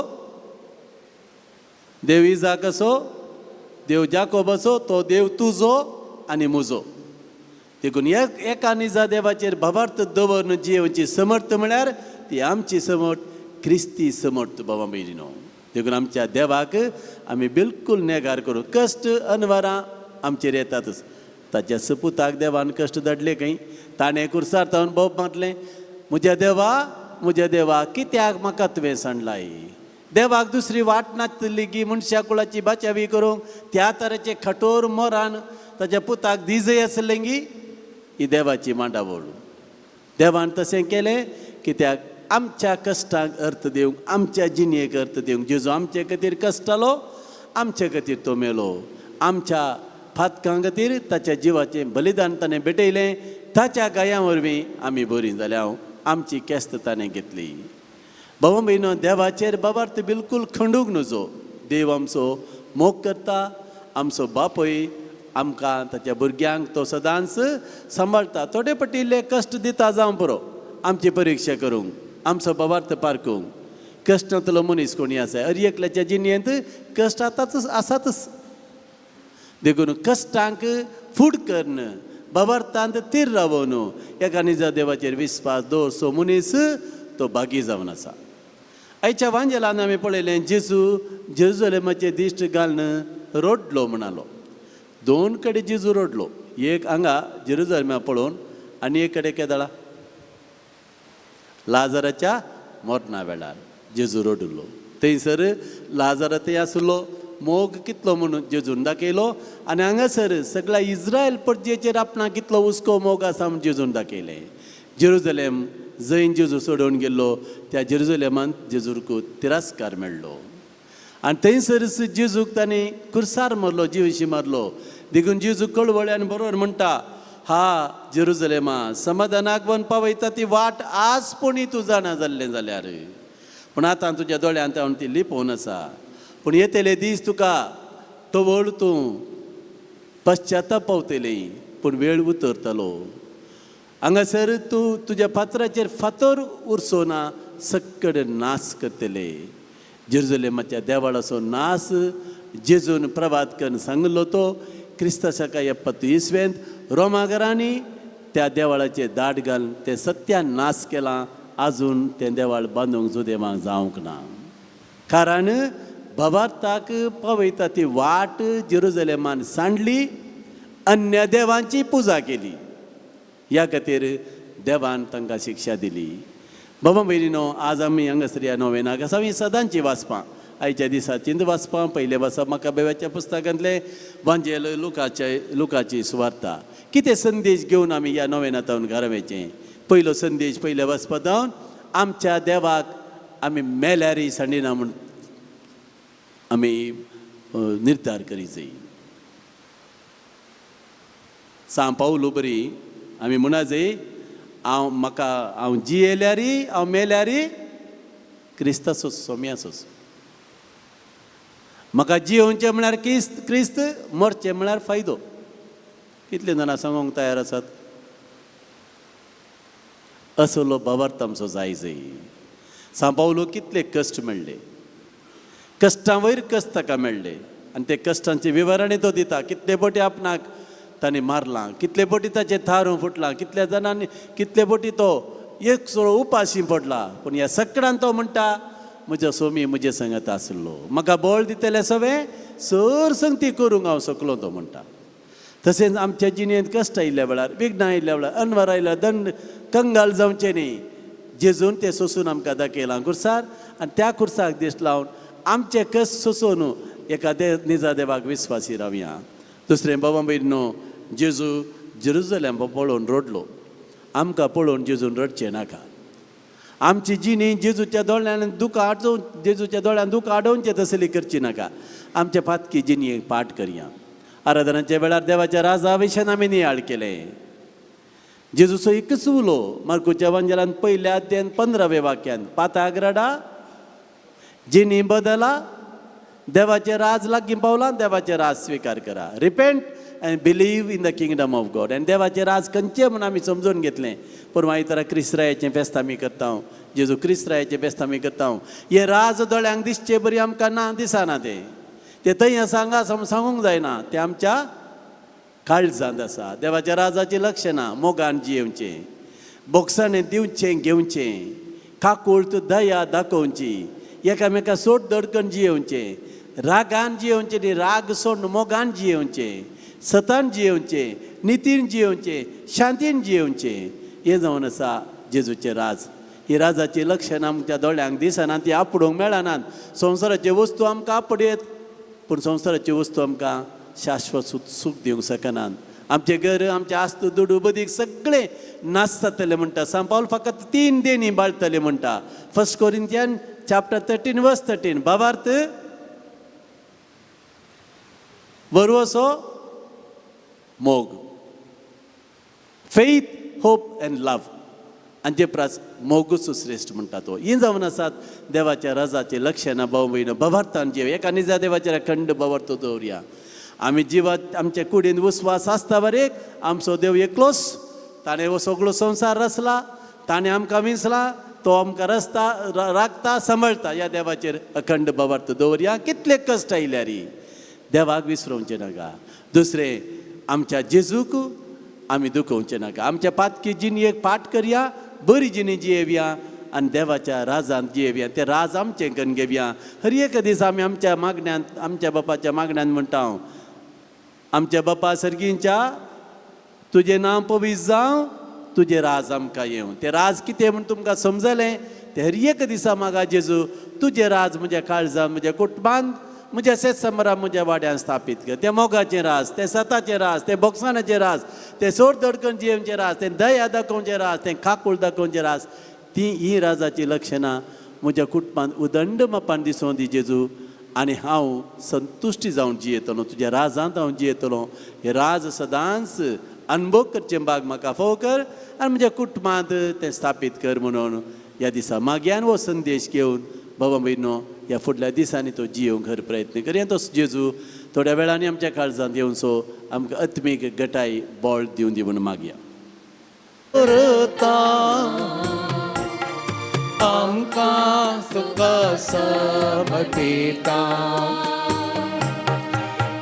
देव इजाकाचो, देव जाकोबाचो, तो देव तुजो आनी म्हजो. देखून एका निजा देवाचेर भावार्थ दवरून जियेवची समर्थ म्हळ्यार ती आमची समर्थ, क्रिस्ती समर्थ. बाबा भयणीनो, देखून आमच्या देवाक आमी बिलकूल नेगार करूं. कश्ट अनवरां आमचेर येतातच. ताच्या सपुताक देवान कश्ट धाडले खंय, ताणें कुर्सार तावन बोब मारलें, म्हज्या देवा म्हज्या देवा कित्याक म्हाका तुवें सांडलाय. देवाक दुसरी वाट नासली की मनशा कुळाची बाचावी करूंक त्या तरेचे कठोर मोरान ताच्या पुताक दिजय आसलें गी ही देवाची मांडावळ. देवान तशें केलें कित्याक आमच्या कश्टांक अर्थ दिवंक, आमच्या जिणेक अर्थ दिवंक. जेजू आमचे खातीर कश्टालो, आमचे खातीर तो मेलो, आमच्या फातकां खातीर ताच्या जिवाचें बलिदान ताणें भेटयलें. ताच्या गायां वरवीं आमी बरीं जाल्या, हांव आमची केस्त ताणें घेतली. बाबा भयणो, देवाचेर बाबार्थ बिलकूल खंडूंक नजो. देव आमचो मोग करता, आमचो बापूय आमकां ताच्या भुरग्यांक तो सदांच सांबाळटा. थोडे पटिल्ले कश्ट दिता जावं पुरो आमची परिक्षा करूंक, आमचो बाबार्थ पारकूंक. कश्टांतलो मनीस कोणी आसा, अर एकल्याच्या जिणेंत कश्ट आताच आसातच. देखून कश्टांक फूड करून बाबार्थांत तीर रावोन एका निजा देवाचेर विस्वास दवरचो मनीस तो भागी जावन आसा. आयच्या वांजेलान आमी पळयलें जेजू जेरुजलेमाचेर दिश्ट घालून रडलो म्हणालो. दोन कडेन जेजू रडलो, एक हांगा जेरुजलेमा पळोवन आनी एक कडेन केदळा लाजराच्या मरणा वेळार जेजू रडुल्लो. थंयसर लाजरा थंय आसलो, मोग कितलो म्हणून जेजून दाखयलो आनी हांगासर सगळ्या इस्रायल परजेचेर आपणाक कितलो हुस्को मोग आसा म्हूण जेजून दाखयलें. जेरुजलेम जंय जेजू सोडोवन गेल्लो त्या जेरुजलेमान जेजूक तिरस्कार मेळ्ळो आनी थंयसरच जेजूक ताणें कुर्सार मारलो, जिवशी मारलो. देखून जेजू कळवळ्यान बरोबर म्हणटा, हा जेरुजलेमा, समाधानाक वन पावयता ती वाट आज पुणी तूं जाणा जाल्लें जाल्यार, पूण आतां तुज्या दोळ्यांत हांव ती लिपोवन आसा. पूण येतले दीस तुका तवळ तूं पश्चाताप पावतली, पूण वेळ उतरतलो. हांगासर तूं तुज्या फातराचेर फातर उरचो ना, सक्कड नाश करतले. जेरुजलेमाच्या देवाळाचो नाश जेजून प्रवाद करून सांगलो तो क्रिस्ता शका एप्पत्तु इसवेंत रोमागरांनी त्या देवाळाचे दाट घालून तें सत्यान नाश केलां. आजून तें देवाळ बांदूंक जुदेवांक जावंक ना, कारण भवार्थाक पावयता ती वाट जेरुजलेमान सांडली, अन्य देवांची पुजा केली. ह्या खातीर देवान तांकां शिक्षा दिली. बाबा भयणीनो, आज आमी हांगासर ह्या नोवेनाक आसा, आमी सदांची वाचपां आयच्या दिसा चिंत वाचपां. पयलें वाचप मकाबेवाच्या पुस्तकांतलें वांजेल लुकाची सुवार्ता. कितें संदेश घेवन आमी ह्या नोवेनांत घरा वयचें? पयलो संदेश पयल्या वाचपा जावन आमच्या देवाक आमी मेल्यारी सांडिना म्हूण आमी निर्धार करी जाय. सांव पावलो बरी आमी म्हणा जाय, हांव म्हाका हांव जियेल्यारी हांव मेल्यारी क्रिस्ताचो सोम्याचोच. म्हाका जियोवचें म्हळ्यार क्रिस्त, क्रिस्त मरचें म्हळ्यार फायदो. कितले जाणां सांगूंक तयार आसात? असलो भावार्थ आमचो जाय जाय. सांव पावलो कितले कश्ट मेळ्ळे, कश्टां वयर कश्ट ताका मेळ्ळे आनी ते कश्टांचे विवरणी तो दिता. कितले पटी आपणाक ताणें मारलां, कितले पटी ताचें थारूं फुटलां, कितल्या जाणांनी कितले पटी तो एक सगळो उपाशी पडला, पूण ह्या सगळ्यान तो म्हणटा म्हजो सोमी म्हजे संगत आसलो, म्हाका बळ दितलें सगळें सर संगती करूंक हांव शकलो तो म्हणटा. तशेंच आमच्या जिणेंत कश्ट आयिल्ल्या वेळार, विघ्नां आयिल्ल्या वेळार, अनवर आयल्या, दंड कंगाल जावचें न्ही, जेजून तें सोसून आमकां दाखयलां कुर्सार. आनी त्या कुर्साक दीस लावन आमचे कश्ट सोसून एका निजा देवाक विस्वासी रावया. दुसरें बाबा भयणीनो, जेजू जेरुजलेम पळोवन रडलो. आमकां पळोवन जेजून रडचें नाका. आमची जिणी जेजूच्या दोळ्यान दुकां आडोवन, जेजूच्या दोळ्यान दुकां आडोवचें तसली करची नाका. आमच्या पातकी जिणेक पाठ करया. आराधनाच्या वेळार देवाच्या राजा विशयान आमी नियाळ केलें. जेजूचो एकच उलो मार्कुच्या वांजेलान पयल्या अध्यायान 15व्या वाक्यान, पाताग्रडा जिणी बदला, देवाचें राज लागीं पावलां, देवाचें राज स्विकार करा. Repent and believe in the kingdom of God. आनी देवाचें राज खंयचें म्हूण आमी समजून घेतलें. पूण मागीर तर क्रिस्त्रायाचें फेस्त आमी करता, जेजू क्रिस्त्रायाचें फेस्त आमी करता. हें राज दोळ्यांक दिसचें बरी आमकां ना दिसना, तें तें थंय आसा हांगा आसा म्हूण सांगूंक जायना, तें आमच्या काळजांत आसा. देवाच्या राजाचें लक्षणां मोगान जियेवचें, बोगसाणें दिवचें घेवचें, काकुळट दया दाखोवची, एकामेका सोड दडकन जियेवचें, रागान जियेवचें न्ही, राग सोडून मोगान जियेवचें, सतान जियेवचें, नितीन जियेवचें, शांतीन जियेवचें. हें जावन आसा जेजूचें राज. ही राजाचीं लक्षणां आमच्या दोळ्यांक दिसना, ती आपडूंक मेळनात. संवसाराच्यो वस्तू आमकां आपडयत, पूण संवसाराच्यो वस्तू आमकां शाश्वत सूख दिवंक शकनात. आमचें घर, आमचें आस्त, दुडू बदीक सगळें नाश जातलें म्हणटा. सांव पावल फकत 3 देणी बाळतलें म्हणटा. 1 कोरिंथियन चॅप्टर 13 वर्स 13. भावार्थ भरवसो मोग, फेथ, होप एंड लव. आनी जे प्रास मोगूच श्रेश्ठ म्हणटा तो. ही जावन आसात देवाच्या रजाचें लक्षणां. भाव भयणो, भावार्थान जिव एका निजा देवाचेर अखंड भावार्थ दवरया. आमी जिवात आमच्या कुडीन विस्वास आसता बरेक आमचो देव एकलोच, ताणें हो सगळो संवसार रचला, ताणें आमकां विंचला, तो आमकां रचता, राखता, सांबाळटा. ह्या देवाचेर अखंड भावार्थ दवरया. कितले कश्ट आयल्यार देवाक विसरोवचें नाका. दुसरें, आमच्या जेजूक आमी दुखोवचें नाका. आमच्या पातकी जिणेक पाठ करया, बरी जिणी जियेवया आनी देवाच्या राजांत जियेवया. तें राज आमचें करून घेवया. हर एक दीस आमी आमच्या मागण्यांत, आमच्या बापाच्या मागण्यांत म्हणटा हांव, आमच्या बापा सर्गींच्या तुजें नांव पवित्र जावं, तुजें राज आमकां येवं. तें राज कितें म्हूण तुमकां समजलें. तें हर एक दिसा मागा जेजू तुजें राज म्हज्या काळजान, म्हज्या कुटुंबांत, म्हज्या सेत समरा म्हज्या वाड्यान स्थापीत कर. तें मोगाचें राज, तें सताचें राज, तें बोगसानाचें राज, तें सोड दडकन जियेवचें राज, तें दया दाखोवचें राज, तें काकूळ दाखोवचें राज, ती ही राजाची लक्षणां म्हज्या कुटुंबान उदंड मापान दिसों दी जेजू. आनी हांव संतुश्टी जावन जियेतलो, तुज्या राजांत हांव जियेतलो. हे राज सदांच अनुभव करचें भाग म्हाका फावो कर आनी म्हज्या कुटुंबांत तें स्थापीत कर म्हणून ह्या दिसा मागयान हो संदेश घेवन बाबा भयणो ह्या फुडल्या दिसांनी तो जियोवंक हर प्रयत्न कर. तो जेजू थोड्या वेळांनी आमच्या काळजांत येवचो, आमकां आत्मीक गटाय बळ दिवन दी म्हणून मागया. आमकां तुका समर्पिता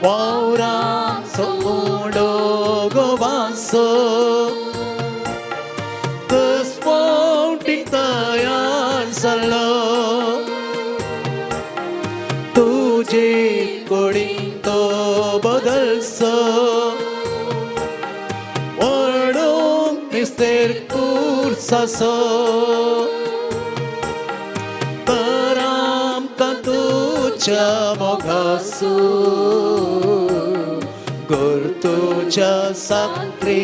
वावराचो उडो गोवासो कसपोटी तयार जालो तुजे कुडीन तो बदलसो व्हडूंक मिस्तेर कुर्सासो तर आमकां तुज्या मोगासू गोर तुज्या साक्रिफिसासो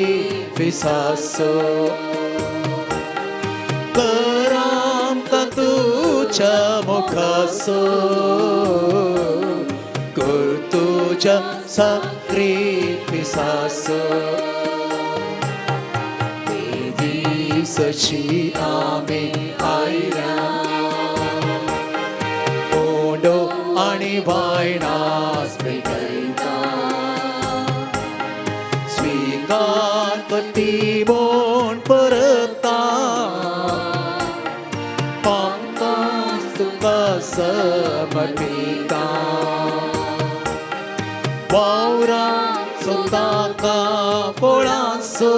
तर आमकां तुज्या मोगासो गोर तुज्या साक्रिफिसासो दिसची आमी आयल्या ओंडो आनी वायनास भेटयता स्वीकार करती म्हूण परता आमकां तुका समर्पिता वावराचो ताका फळासो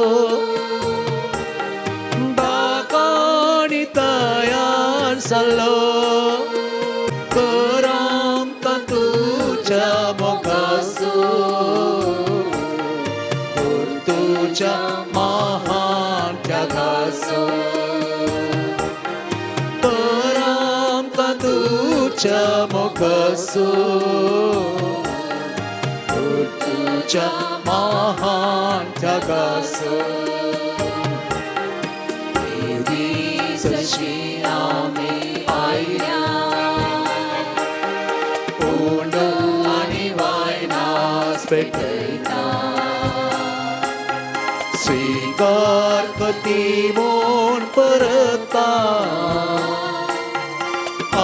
बाकाणी तयार जालो कर आमकां तुज्या मोगासो कर तुज्या महान त्यागासो कर आमकां तुज्या मोगासो कर तुज्या महान त्यागासो दिसची आमी आयल्या उंडो आनी वायनास पेटयता स्वीकार करती म्हूण परता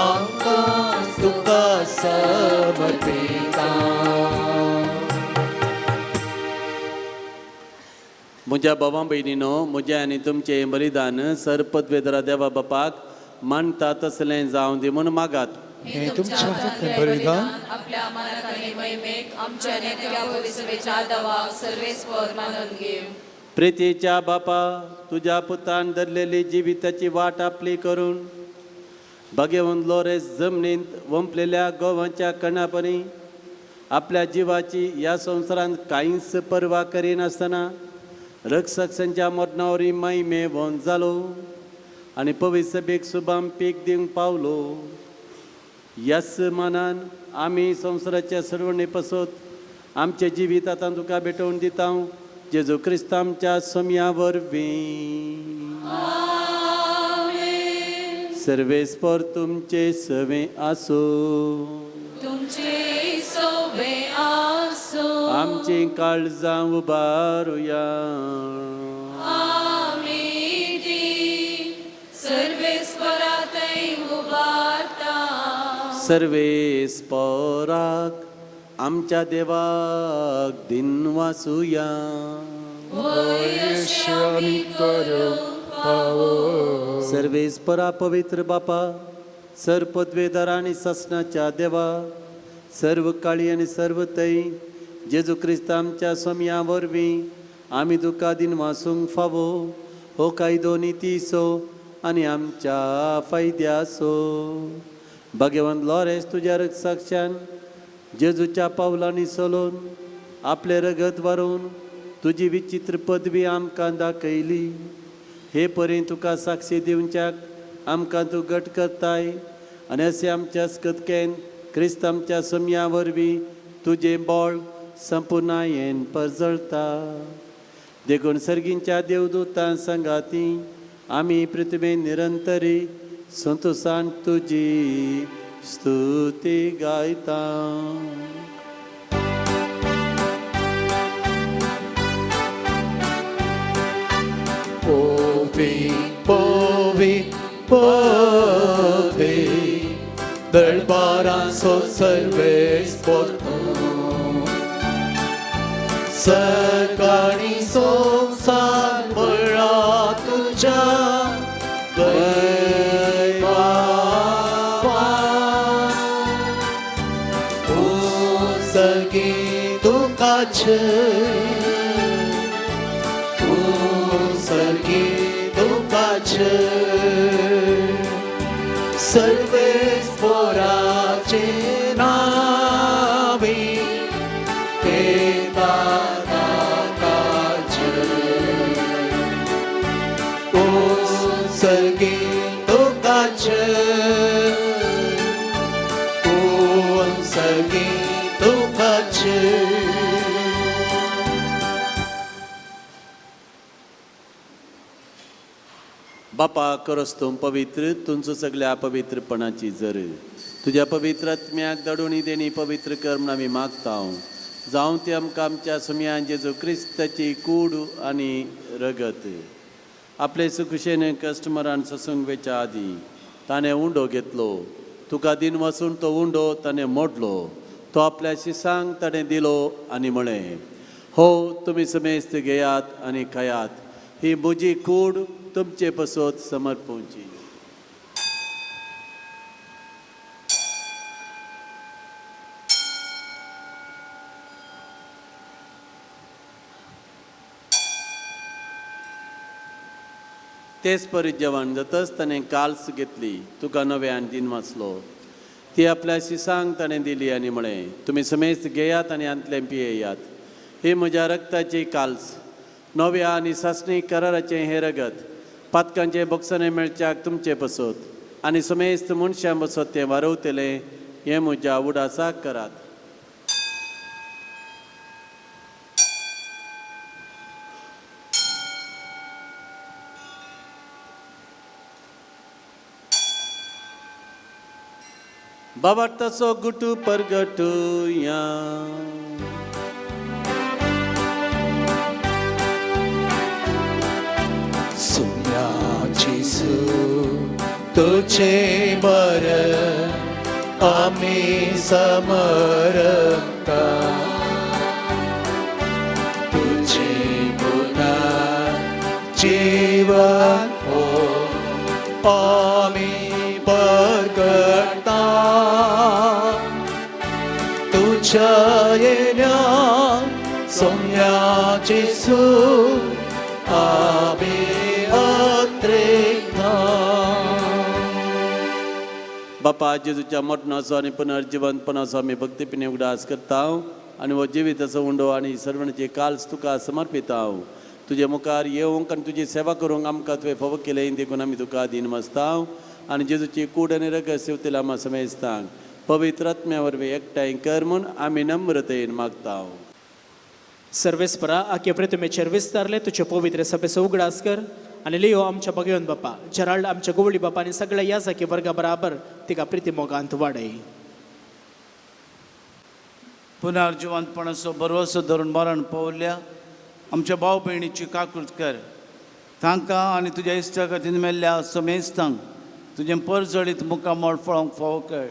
आमकां तुका समर्पिता. म्हज्या बाबा भयणीनो, म्हजें आनी तुमचें बलिदान सरपदवेदरा देवा बापाक मानता तसलें जावं दी म्हूण मागात. हें तुमच्या हातांतलें बलिदान आपल्या मनाक आनी महिमेक आमच्या नेत्या पवित्रवेच्या दवाक सर्वेस्पर मानून घेव. प्रितीच्या बापा, तुज्या पुतान धरलेली जिविताची वाट आपली करून भगेवन लोरेस जमनींत वंपलेल्या गोवांच्या कणापरी आपल्या जिवाची ह्या संवसारांत कांयच पर्वा करिनासतना रक्षकांच्या मरणावरी महिमे वोन जालो आनी पवित्र सभेक सुबाम पीक दिवंक पावलो. ह्याच मानान आमी संवसाराच्या सर्वणे पसत आमचें जिवीत आतां तुका भेटोवन दिता जेजू क्रिस्त आमच्या सोम्या वरवीं. सर्वेस्पर तुमचे सवे आसूं. तुमचे सोबे आसूं. आमची काळजां उबारुया. आमी ती सर्वेस्परातय उबारता. सर्वेस्पराक आमच्या देवाक दिनवासुया. आमी करूंक फावो. सर्वेस्परा पवित्र बापा, सर्व पदवेदार आनी सासणाच्या देवा, सर्व काळी आनी सर्व तय जेजू क्रिस्त आमच्या सोम्या वरवीं आमी तुका दिनवासूंक फावो. हो कायदो नितीचो आनी आमच्या फायद्याचो. भगवंत लॉरेस तुज्या रक्षाक्षान जेजूच्या पावलांनी चलोवन आपलें रगत वारोवन तुजी विचित्र पदवी आमकां दाखयली. हे परी तुका साक्षी दिवच्याक आमकां तूं घट करताय आनी अशें आमच्या स्कतकेन क्रिस्त आमच्या सोमया वरवीं तुजें बळ संपुर्णायेन परजळता. देखून सर्गींच्या देवदूतां संगाती आमी पृथ्वी निरंतरी संतोसान तुजी स्तुती गायता. पोवी पोवी पोवी दरबारांचो सर्वेस पोरतो सकाळी संवसार बळा तुझ्या सगी तुका सगी तुका सर्वेस पोराचे नावी सर्गी तुकाच सर्गी तुकाच. बापा करस तूं पवित्र तुमचो सगल्या पवित्रपणाची जर तुज्या पवित्र आत्म्याक दडोणी देणी पवित्र कर म्हूण आमी मागता. जावं ती आमकां आमच्या सुमयान जेजू क्रिस्ताची कूड आनी रगत. आपले सुखुशेन कस्टमरान ससूंक वेच्या आदीं ताणें उंडो घेतलो. तुका दिन वचून तो उंडो ताणें मोडलो. तो आपल्या शिसांक ताणें दिलो आनी म्हळें, हो तुमी समेस्त घेयात आनी खायात, ही म्हजी कूड तुमचे पसत समर्पणची. तेच परी जेवण जातच ताणें काल्स घेतली. तुका नव्यान दिन वाचलो. ती आपल्या शिसांक ताणें दिली आनी म्हळें, तुमी समेस्त घेयात आनी हांतलें पियेयात, ही म्हज्या रक्ताची काल्स, नव्या आनी सासणी कराराचें हें रगत, पातकांचें बोगसणें मेळच्याक तुमचें पसत आनी समेस्त मनशां बसत तें वारवतलें, हें म्हज्या उडासाक करात. बाबा तसो गुटू परगटुया. सुम्या जेसू तुझे बर आमी समरता, तुझे पुना जीवन हो आमी परगटता, तुझ्या येण्या सोम्या जेसू आमी अत्रेकता. बापा जेजूच्या मरणाचो आनी पुनर्जिवंतपणाचो आमी भक्तीपिणे उगडास करता आनी हो जिविताचो उंडो आनी सर्वणाची काल्स तुका समर्पिता. तुजे मुखार येवंक आनी तुजी सेवा करूंक आमकां तुवें फावो केलें देखून आमी तुका दीन मसता आनी जेजूची कूड आनी रगत सेवतेल्या आमा समेस्तांक पवित्र आत्म्या वरवीं एकठांय कर म्हूण आमी नम्रतेन मागता. सर्वेस्परा आख्या प्रतिमेचेर विस्तारले तुजे पवित्र सभेचो उगडास कर आनी लियो आमच्या भगवंत बापा जेराल्ड आमच्या गोवळी बापा आनी सगळ्या याजाकी वर्गा बराबर तिका प्रिती मोगांत वाडय. पुनर्जिवंतपणाचो भरवसो धरून मरण पावल्या आमच्या भाव भयणीची काकूत कर. तांकां आनी तुज्या इश्टा खातीर मेल्ल्या समेस्तांक तुजें परजळीत मुखामळ फळोवंक फावो कर.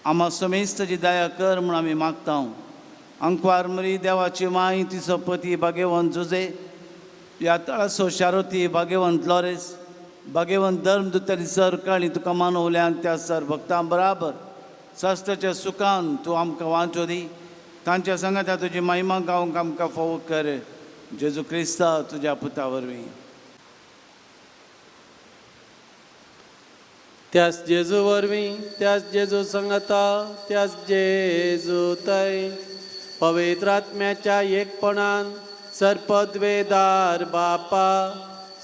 आमा समेस्ताची दया कर म्हूण आमी मागता. अंकवार मरी देवाची माय तिचो पती भाग्यवंत जुजे, ह्या तळासो शारोती भाग्यवंत लॉरेस, भाग्यवंत धर्म दुतली सर काळी तुका मानवल्यान त्या सर भक्तां बराबर शास्त्राच्या सुखान तूं आमकां वांचो दी. तांच्या सांगाता तुजी महिमा गावंक आमकां फावो कर. जेजू क्रिस्ता तुज्या पुता वरवीं. त्याच जेजू वरवीं, त्याच जेजू संगता, त्याच जेजू तय पवित्र आत्म्याच्या एकपणान सर्पद्वेदार बापा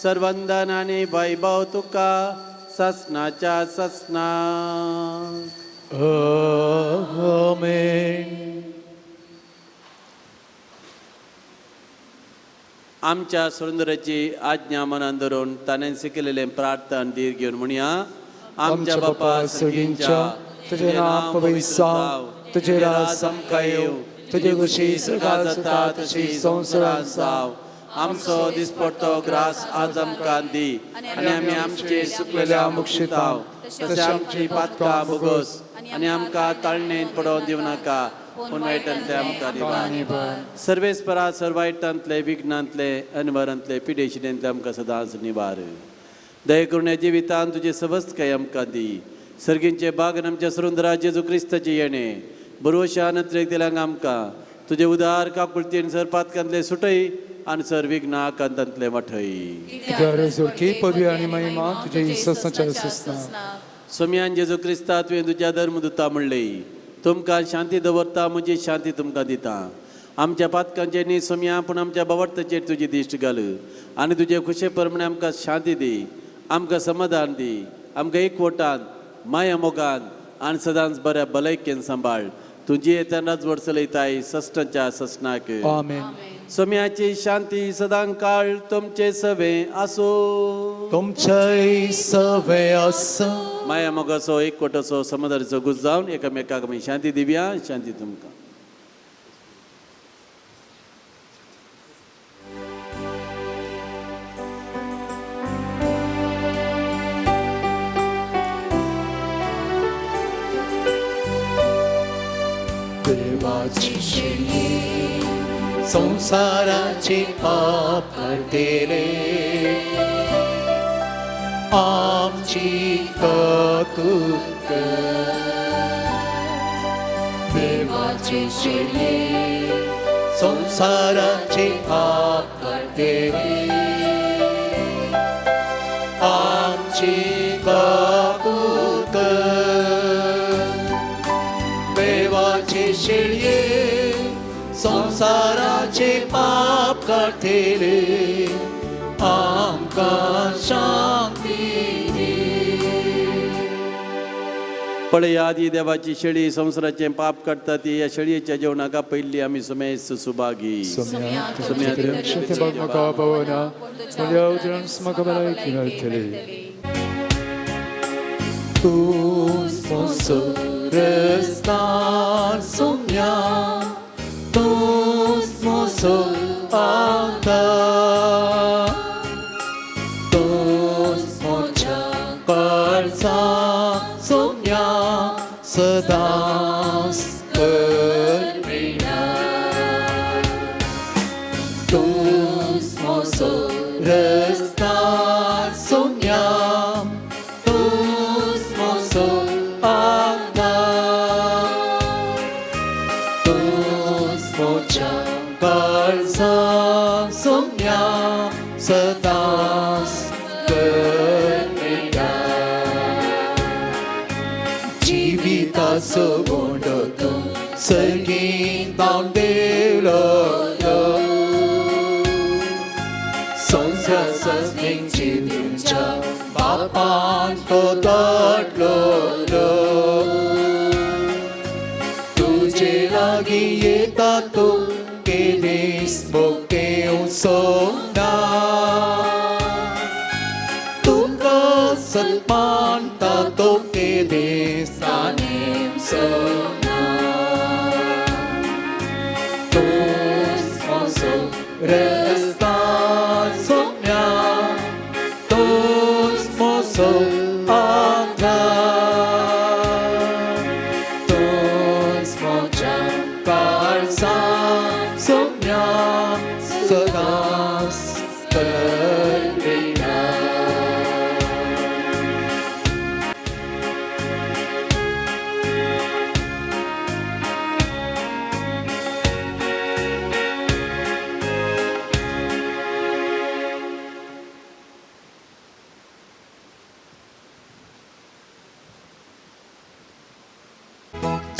सर्वंदन आनी वैभव तुका ससनाच्या ससना. आमेन. आमच्या सुरेंद्राची आज्ञा मनान धरून ताणें शिकयलेलें प्रार्थना धीर घेवन म्हणया. आमच्या बापा सर्गींच्या, तुजें नांव पवित्र जावं, तुजें राज आमकां येवं, तुजे खुशी स्वर्गात जाता तशी संवसारांत जावं. आमचो दिसपडतो ग्रास आज आमकां दी आनी आमी आमचे चुकलेल्या मुक्षिताव तशें आमची पातकां भोगोस आनी आमकां ताळणेन पडोवन दिवं नाका, पूण वायटांतले आमकां निवार. सर्वेस्परा सर्व वायटांतले, विघ्नांतले, अनवरांतले, पिडेशिडेंतले आमकां सदांच निवार. दया करून ह्या जिवितान तुजे सवस्तकाय आमकां दी. सर्गींचे बागन आमच्या सुरुंदरा जेजू क्रिस्ताचें येणें बरोवशा नत्रेक दिल्यांक आमकां तुजे उदार काकुळतीन सर पातकांतले सुटय आनी सर विघ्ना कांतांतले वाठय. तुज्या पदवी आनी महिमा तुजे ससनाच्या ससना. सोम्यान जेजू क्रिस्ता तुवें तुज्या धर्मदुता म्हणले, तुमकां शांती दवरता, म्हजी शांती तुमकां दिता. आमच्या पातकांचेर न्ही सोम्या, पूण आमच्या बावडताचेर तुजी दिश्ट घाल आनी तुजे खुशे प्रमाणे आमकां शांती दी, आमकां समाधान दी, आमकां एकवटान, माया मोगान आनी सदांच बऱ्या भलायकेन सांबाळ. तुजी येतना राजवट चलयताय ससनाच्या ससनाक. आमेन. सोम्याची शांती सदां काळ तुमचे सवे आसूं. तुमचेय सवे आसूं. माया मोगाचो, एकवटाचो, समाधानाचो गुज जावन एकामेकाक आमी शांती दिवया. शांती तुमकां. देवाची शेळी संसाराचे पाप काडटले, आमची काकूट कर. देवाची शेळी संसाराचे पाप काडटले, आमची काकूट कर. देवाची शेळये संसाराचे पाप काडटले, आमकां शांती दी. पळया ती देवाची शेळी संवसाराचें पाप काडटा ती. ह्या शेळयेच्या जेवणाक पयली आमी सुमेस्त सुभागी. सोम्या तुज्या म्हाका पावना, म्हज्या उतरान म्हाका भलायकी मेळटली. तूं म्हजो रस्तार सोम्या, तूंच म्हजो आदार, तूंच म्हज्या काळजाक सोम्या सदांच करविणा. तूंच म्हजो रस्तार सोम्या, तूंच म्हजो आदार, तूंच म्हज्या काळजाक सोम्या सदांच करविणा. जिविताचो गोंडो तूं सर्गीं धांवन देवलो, संवसाराची तुमच्या बापान तो धाडलो. तुजे लागीं येता तूं केदीस मोगतेवचो ना, तुका सन्मानता तो केदीस तानेवचो ना. तूंच म्हजो रस्तार सोम्या, तूंच म्हजो आदार, तूंच म्हज्या काळजाक सोम्या सदांच करविणा.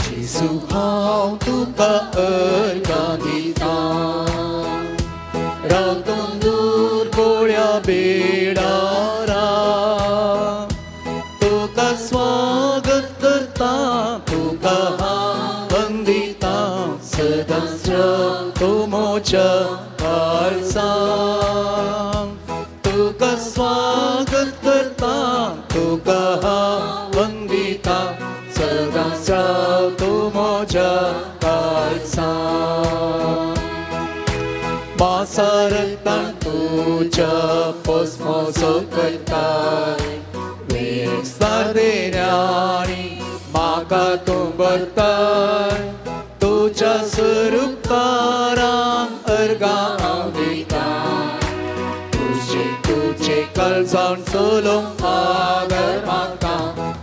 जेजू हांव तुका अर्गां दितां, रावतून दूर गोळ्या बेडारा, तुका स्वागत करता म्हज्या काळजान. तुका स्वागत करता, तुका हांव वंदिता, सदांच राव तूं म्हज्या काळजान. मासारतान तुज्या पोसमोसो करताय, विस्तार देण्यानी म्हाका तूं भरताय, तुज्या स्वरुपारान अर्गां हांव दिता. तुजे तुजे काळजान चलोवंक आदर म्हाका,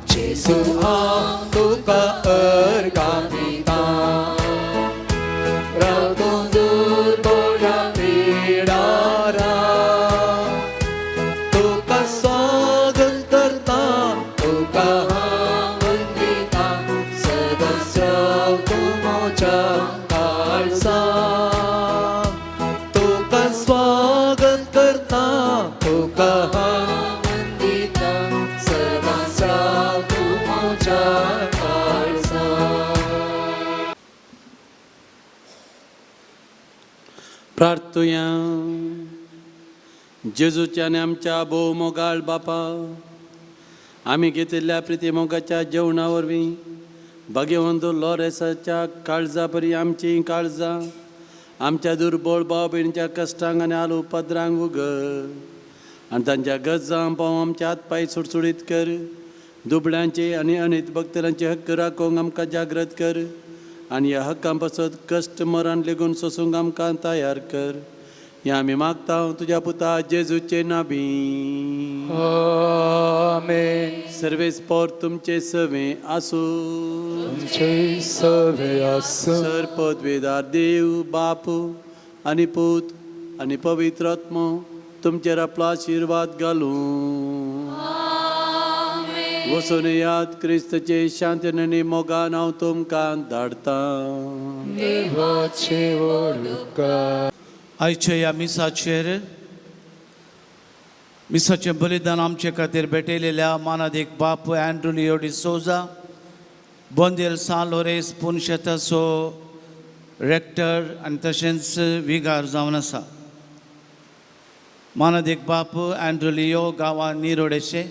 जेजू हांव तुका अर्गां दिता. राव तूं दुर्बोळ्या पिडारा, तुका स्वागत करता, तुका हांव वंदिता, सदांच राव तूं म्हज्या काळजान. तुका स्वागत करता, तुका हांव वंदिता, सदांच राव तूं म्हज्या काळजान. प्रार्थुया. जेजूच्या आनी आमच्या भोव मोगाळ बापा, आमी घेतिल्ल्या प्रिती मोगाच्या जेवणा वरवीं भाग्यवंत लॉरेसाच्या काळजा परी आमचीं काळजां आमच्या दुर्बळ भाव भयणीच्या कश्टांक आनी आलू पदरांक उगड आनी तांच्या गरजांक पावोवंक आमचे हात पांय सुडसुडीत कर. दुबळ्यांचे आनी अनीत भक्तरांचे हक्क राखूंक आमकां जागृत कर आनी ह्या हक्कां पासत कश्ट मरण लेगून सोसूंक आमकां तयार कर. ह्या आमी मागता तुज्या पुता जेजूचे नाबी. आमेन. सर्वेस्पोर तुमचे सवे आसूं. तुमचे सवे आसूं. सर पदवेदार देव बाप आनी पूत आनी पवित्र आत्मो तुमचेर आपलो आशिर्वाद घालूं. वचून याद क्रिस्तचे शांतीन आनी मोगान हांव तुमकां धाडतां. देवाचे व्हड. आयच्या ह्या मिसाचेर मिसाचें बलिदान आमचे खातीर भेटयलेल्या मानादीक बाप अँड्रू लियो डिसोजा, बोंदेल सान लोरेस पुनशेताचो रेक्टर आनी तशेंच विगार जावन आसा. मानादीक बाप अँड्रू लियो गांवां निरोडेशे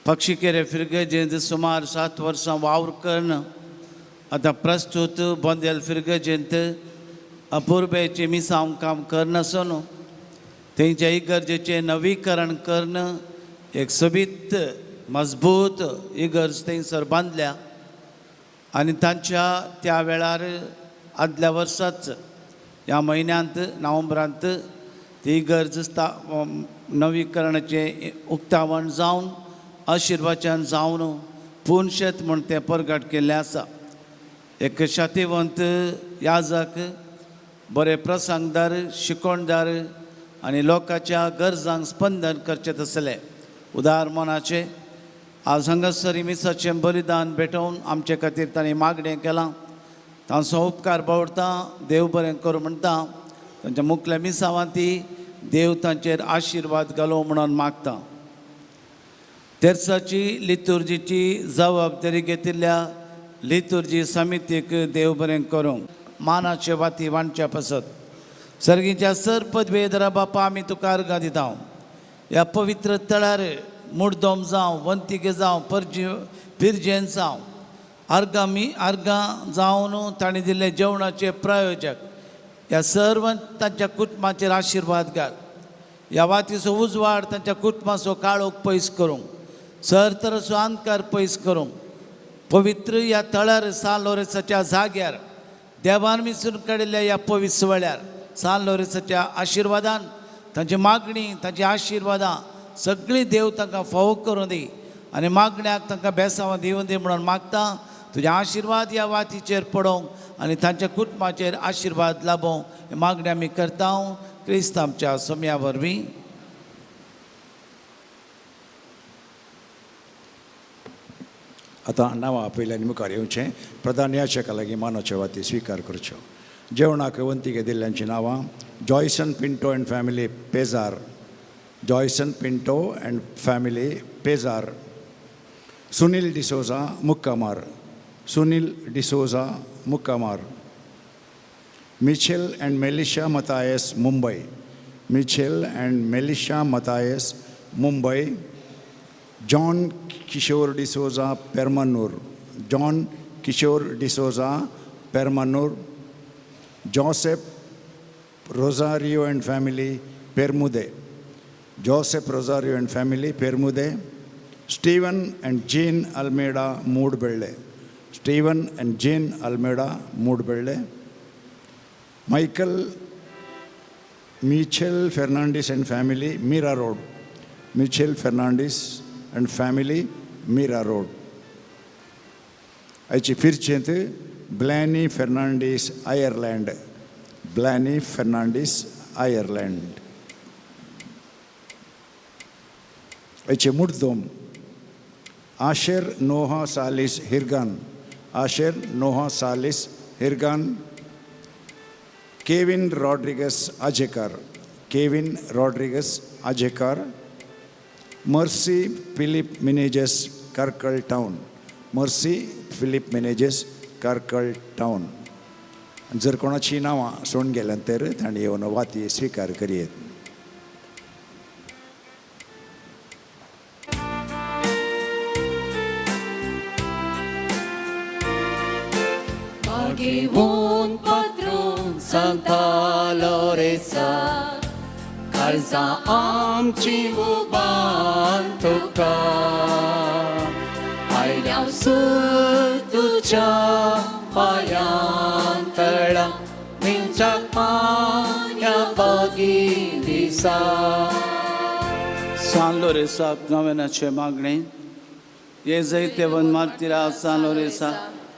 पक्षीकेरे फिरगजेंत सुमार 7 वर्सां वावर करून आतां प्रस्तूत बोंदेल फिरगजेंत अपुर्बेचें मिसांव काम करनासून तेंच्या इगर्जेचें नवीकरण करून एक सोबीत मजबूत इगर्ज थंयसर बांदल्या आनी तांच्या त्या वेळार आदल्या वर्साच ह्या म्हयन्यांत नोव्हेंबरांत ती इगर्ज नवीकरणाचें उक्तावण जावन आशिर्वाचन जावन पुनशेत म्हूण तें परगट केल्लें आसा. एक शातिवंत याजक, बरे प्रसंगदार, शिकोणदार आनी लोकांच्या गरजांक स्पंदन करचें तसलें उदार मनाचें आज हांगासर मिसाचें बलिदान भेटोवन आमचे खातीर तांणी मागणें केलां. तांचो उपकार बावडता, देव बरें करूं म्हणटा. तांच्या मुखल्या मिसावांत ती देव तांचेर आशिर्वाद घालूं म्हणून मागता. तेर्साची लितुर्जीची जबाबदारी घेतिल्ल्या लितुर्जी समितीक देव बरें करूं. मानाचे वाती वांटच्या पासत सर्गीच्या सर पदवेदरा बापा आमी तुका अर्गां दिता. ह्या पवित्र तळार मुडदोम जावं, वंतिके जावं, परजी पिरजेन जावं, अर्गां मी अर्गां जावन तांणी दिल्ले जेवणाचे प्रायोजक ह्या सर्व तांच्या कुटुंबाचेर आशिर्वाद घाल. ह्या वातीचो उजवाड तांच्या कुटुंबाचो काळोख पयस करूंक, सर तरेचो अंधकार पयस करूंक पवित्र ह्या तळार सान लोरेसाच्या जाग्यार देवान मिसून काडिल्ल्या ह्या पवित्र सुवाळ्यार सान लोरेसाच्या आशिर्वादान तांची मागणी, तांची आशिर्वादां सगळीं देव तांकां फावो करूं दी आनी मागण्याक तांकां बेसांवां दिवूं दी म्हणून मागता. तुजे आशिर्वाद ह्या वातीचेर पडोवंक आनी तांच्या कुटुंबाचेर आशिर्वाद लाबोवंक मागणी आमी करता क्रिस्त आमच्या सोम्या वरवीं. आतां नांवां आपयल्या आनी मुखार येवचें. प्रधान याचका लागीं मानाच्यो वाती स्विकार करच्यो. जेवणाक वंतीक दिल्ल्यांचीं नांवां: Joyson Pinto and family Pejar, Joyson Pinto and family Pejar, Sunil D'Souza Mukkamar, Sunil D'Souza Mukkamar, Michel and Melisha Mathias, Mumbai. Michel and Melisha Mathias, Mumbai. John Kishore D'Souza, Permanur. John Kishore D'Souza, Permanur. Joseph Rosario and family, Permude. Joseph Rosario and family, Permude. Stephen and Jean Almeida, Moodbelle. Stephen and Jean Almeida, Moodbelle. Michael Michel Fernandez and family, Mira Road. Michel Fernandez and family, Mira Road. आयची फिरचेंत Blaney Fernandes, Ireland. Blaney Fernandes, Ireland. आयचे मुड्दोम Asher Noah Salis Hirgan. Asher Noah Salis Hirgan. Kevin Rodrigues Ajekar. Kevin Rodrigues Ajekar. Mercy Philip Menezes, Karkal Town. Mercy Philip Menezes, Karkal Town. जर कोणाची नांवां सोडून गेल्यान तर तांणी येवन वाती स्विकार करयेत. मागीवन पात्रून सांता लोरेसा काळजां आमची उबान तुका आयल्या तुज्या पांयां तळा मिंचाक माया बागी दिसा. सान लोरेसाक नव्यानाचे मागणें हे जैतेवन मार्तिरा सान लोरेसा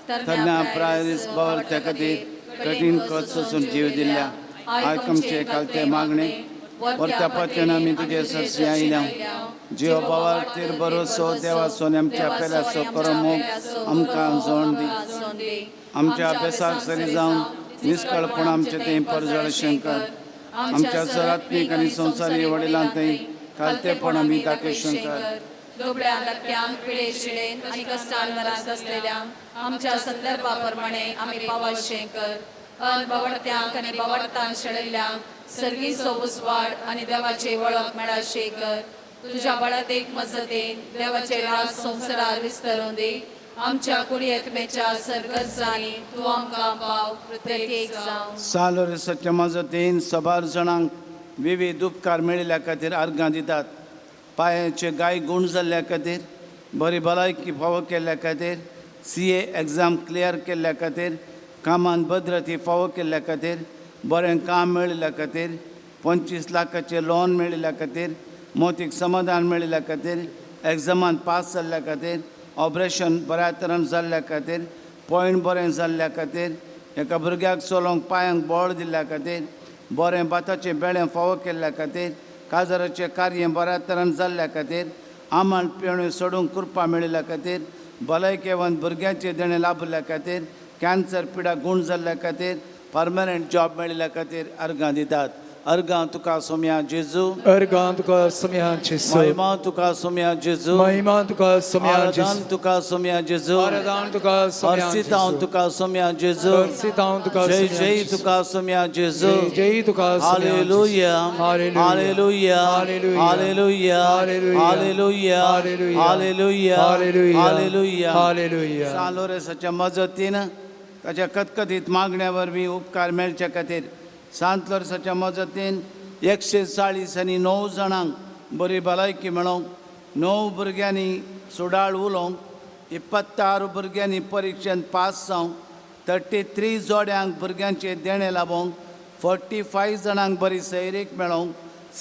तरण्या प्रायरीस बावरत्या खातीर कठीण कष्ट सोसून जीव दिल्ल्या आयक आमचे कालते मागणे वरत्या पात्यान आमी तुजे सरशी आयल्या. जीव बावार्थीर भरोसो देवाचो आमच्या पेल्याचो करमोग आमकां जोण दी. आमच्या अभ्यासाक सरी जावन निष्कळपण आमचे तें परजळ शंकर. आमच्या सरात्मीक आनी संवसारी वडिलां थंय कालतेपण आमी दाखय शंकर. दुबळ्या धाकट्यांक पिडे शिडेन आनी कश्टान मरात आसलेल्या आमच्या संदर्भा प्रमाणे आमी पावाशें कर. अन बावडत्यांक आनी बावडतान शेळिल्ल्यांक सर्गीचो उजवाड आनी देवाची वळख मेळाशें कर. तुज्या बळादेक मजतीन देवाचे राज संवसारार विस्तरून दी. आमच्या कुडयेतमेच्या सरगजांनी तूं आमकां पाव प्रत्येक जावं. सालोरेसाच्या मजतीन सबार जाणांक विविध उपकार मेळिल्ल्या खातीर अर्गां दितात. पांयाचे गाय गूण जाल्ल्या खातीर, बरी भलायकी फावो केल्ल्या खातीर, CA exam clear केल्ल्या खातीर, कामान भद्रती फावो केल्ल्या खातीर, बरें काम मेळिल्ल्या खातीर, 25 लाखाचें लोन मेळिल्ल्या खातीर, मोतीक समाधान मेळिल्ल्या खातीर, एग्जामान पास जाल्ल्या खातीर, ऑपरेशन बऱ्या तरान जाल्ल्या खातीर, पॉयंट बरें जाल्ल्या खातीर, एका भुरग्याक चलोवंक पांयांक बळ दिल्ल्या खातीर, बरें भाताचें बेळें फावो केल्ल्या खातीर, काजाराचें कार्य बऱ्या तरान जाल्ल्या खातीर, आमल पेणो सोडूंक कृपा मेळिल्ल्या खातीर, भलायकेवन भुरग्यांचें देणें लाभिल्ल्या खातीर, कॅन्सर पिडा गूण जाल्ल्या खातीर, परमनंट जॉब मेळिल्ल्या खातीर अर्गां दितात. अर्गां तुका सोम्या जेजू. अर्गां तुका सोम्या जेजू. महिमा तुका सोम्या जेजू. महिमा तुका सोम्या जेजू. आराधन तुका सोम्या जेजू. आराधन तुका सोम्या अर्सित हांव तुका सोम्या जेजू. अर्सित हांव तुका जय जय तुका सोम्या जेजू. जय जय तुका Saumya. Hallelujah hallelujah hallelujah hallelujah hallelujah hallelujah hallelujah. सान लोरेसाच्या मजतीन ताच्या कतकतीत मागण्या वरवीं उपकार मेळचे खातीर सांत लोरेसाच्या मजतीन 140 आनी 9 जाणांक बरी भलायकी मेळोवंक, 9 भुरग्यांनी सुडाळ उलोवंक, 26 भुरग्यांनी परिक्षेंत पास जावंक, 33 जोड्यांक भुरग्यांचें देणें लाबोवंक, 45 जाणांक बरी सैरीक मेळोवंक,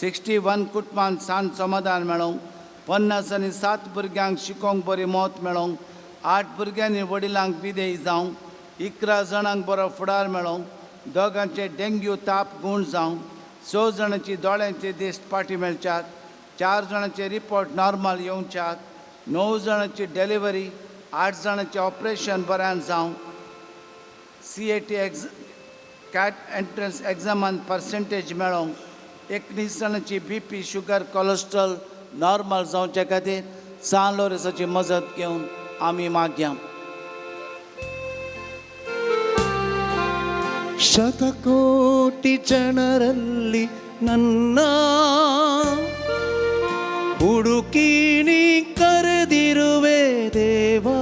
61 कुटुंबांत सांत समाधान मेळोवंक, 50 आनी 7 भुरग्यांक शिकोवंक बरी मत मेळोवंक, 8 भुरग्यांनी वडिलांक विदेय जावंक, 11 जाणांक बरो फुडार मेळोवंक, दोगांचे डेंग्यू ताप गूण जावंक, 6 जाणांची दोळ्यांची दिश्ट पाटी मेळच्याक, 4 जाणांचे रिपोर्ट नॉर्मल येवच्याक, 9 जाणांची डिलिव्हरी, 8 जाणांचें ऑपरेशन बऱ्यान जावंक, CAT cat entrance एग्जामान percentage मेळोवंक, 19 जाणांची BP sugar cholesterol normal जावचे खातीर सान लोरेसाची मजत घेवन आमी मागया. ಶತಕೋಟಿ ಜನರಲ್ಲಿ ನನ್ನ ಹುಡುಕಿ ನೀ ಕರೆದಿರುವೆ ದೇವಾ.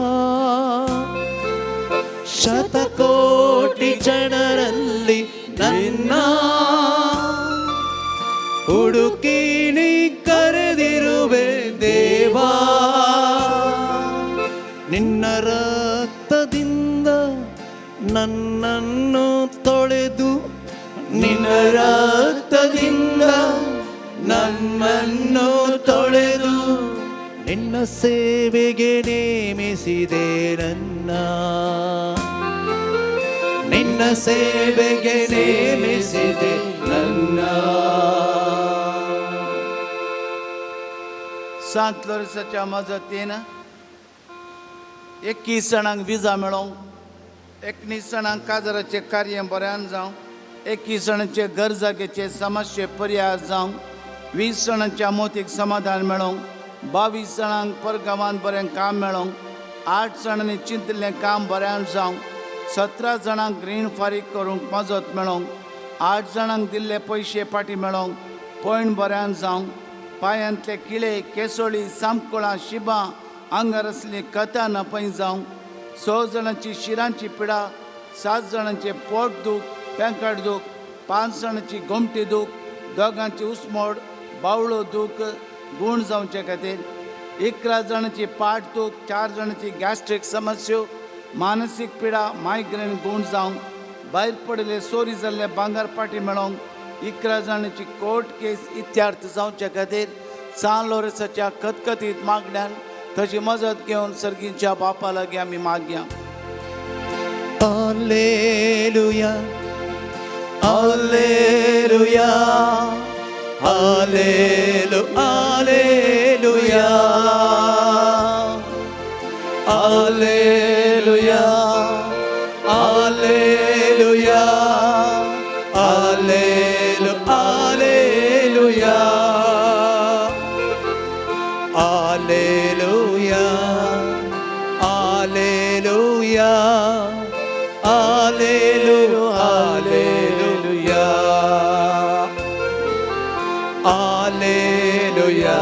ಶತಕೋಟಿ ಜನರಲ್ಲಿ ನನ್ನ ಹುಡುಕಿ ನೀ ಕರೆದಿರುವೆ ದೇವಾ. ನಿನ್ನ ರಕ್ತದಿಂದ ನನ್ನನ್ನು ತೊಳೆದು, ನಿನ್ನ ರಕ್ತದಿಂದ ನನ್ನನ್ನು ತೊಳೆದು, ನಿನ್ನ ಸೇವೆಗೆ ನೇಮಿಸಿದೆ ನನ್ನ, ನಿನ್ನ ಸೇವೆಗೆ ನೇಮಿಸಿದೆ ನನ್ನ. सांत लोरेसाच्या मजतीन 21 जाणांक विजा मेळोंक, 19 जाणांक काजाराचें कार्य बऱ्यान जावं, 21 जाणांचे गरजागेचे समस्ये पर्याय जावं, 20 जाणांच्या मोतीक समाधान मेळोंक, 22 जाणांक परगांवांत बरें काम मेळोंक, 8 जाणांनी चिंतिल्लें काम बऱ्यान जावं, 17 जाणांक रीण फारीक करूंक मजत मेळोंक, 8 जाणांक दिल्ले पयशे फाटीं मेळोंक, पयण बऱ्यान जावं, पांयांतले किळे केसोळी सामकुळां शिबां आंगार आसली कथा नपय जावं, 6 जाणांची शिरांची पिडा, 7 जाणांचे पोट दूख पेंकट दूख, 5 जाणांची गोमटी दूख, 2 उस्मोड बावळो दूख गूण जावचे खातीर, 11 जाणांची पाट दूख, 4 जाणांची गॅस्ट्रीक समस्यो, मानसीक पिडा मायग्रेन गूण जावंक, भायर पडिल्ले चोरी जाल्ले भांगर पाटी मेळोंक, 11 जाणांची कोर्ट केस इत्यार्थ जावचे खातीर सान लोरेसाच्या खतखतीत मागण्यान ताची मजत घेवन सर्गीच्या बापा लागीं आमी मागया. Alleluia, alleluia, allelu, alleluia, alleluia, alleluia, allelu, alleluia, alleluia, alleluia, allelu, alleluia, alleluia,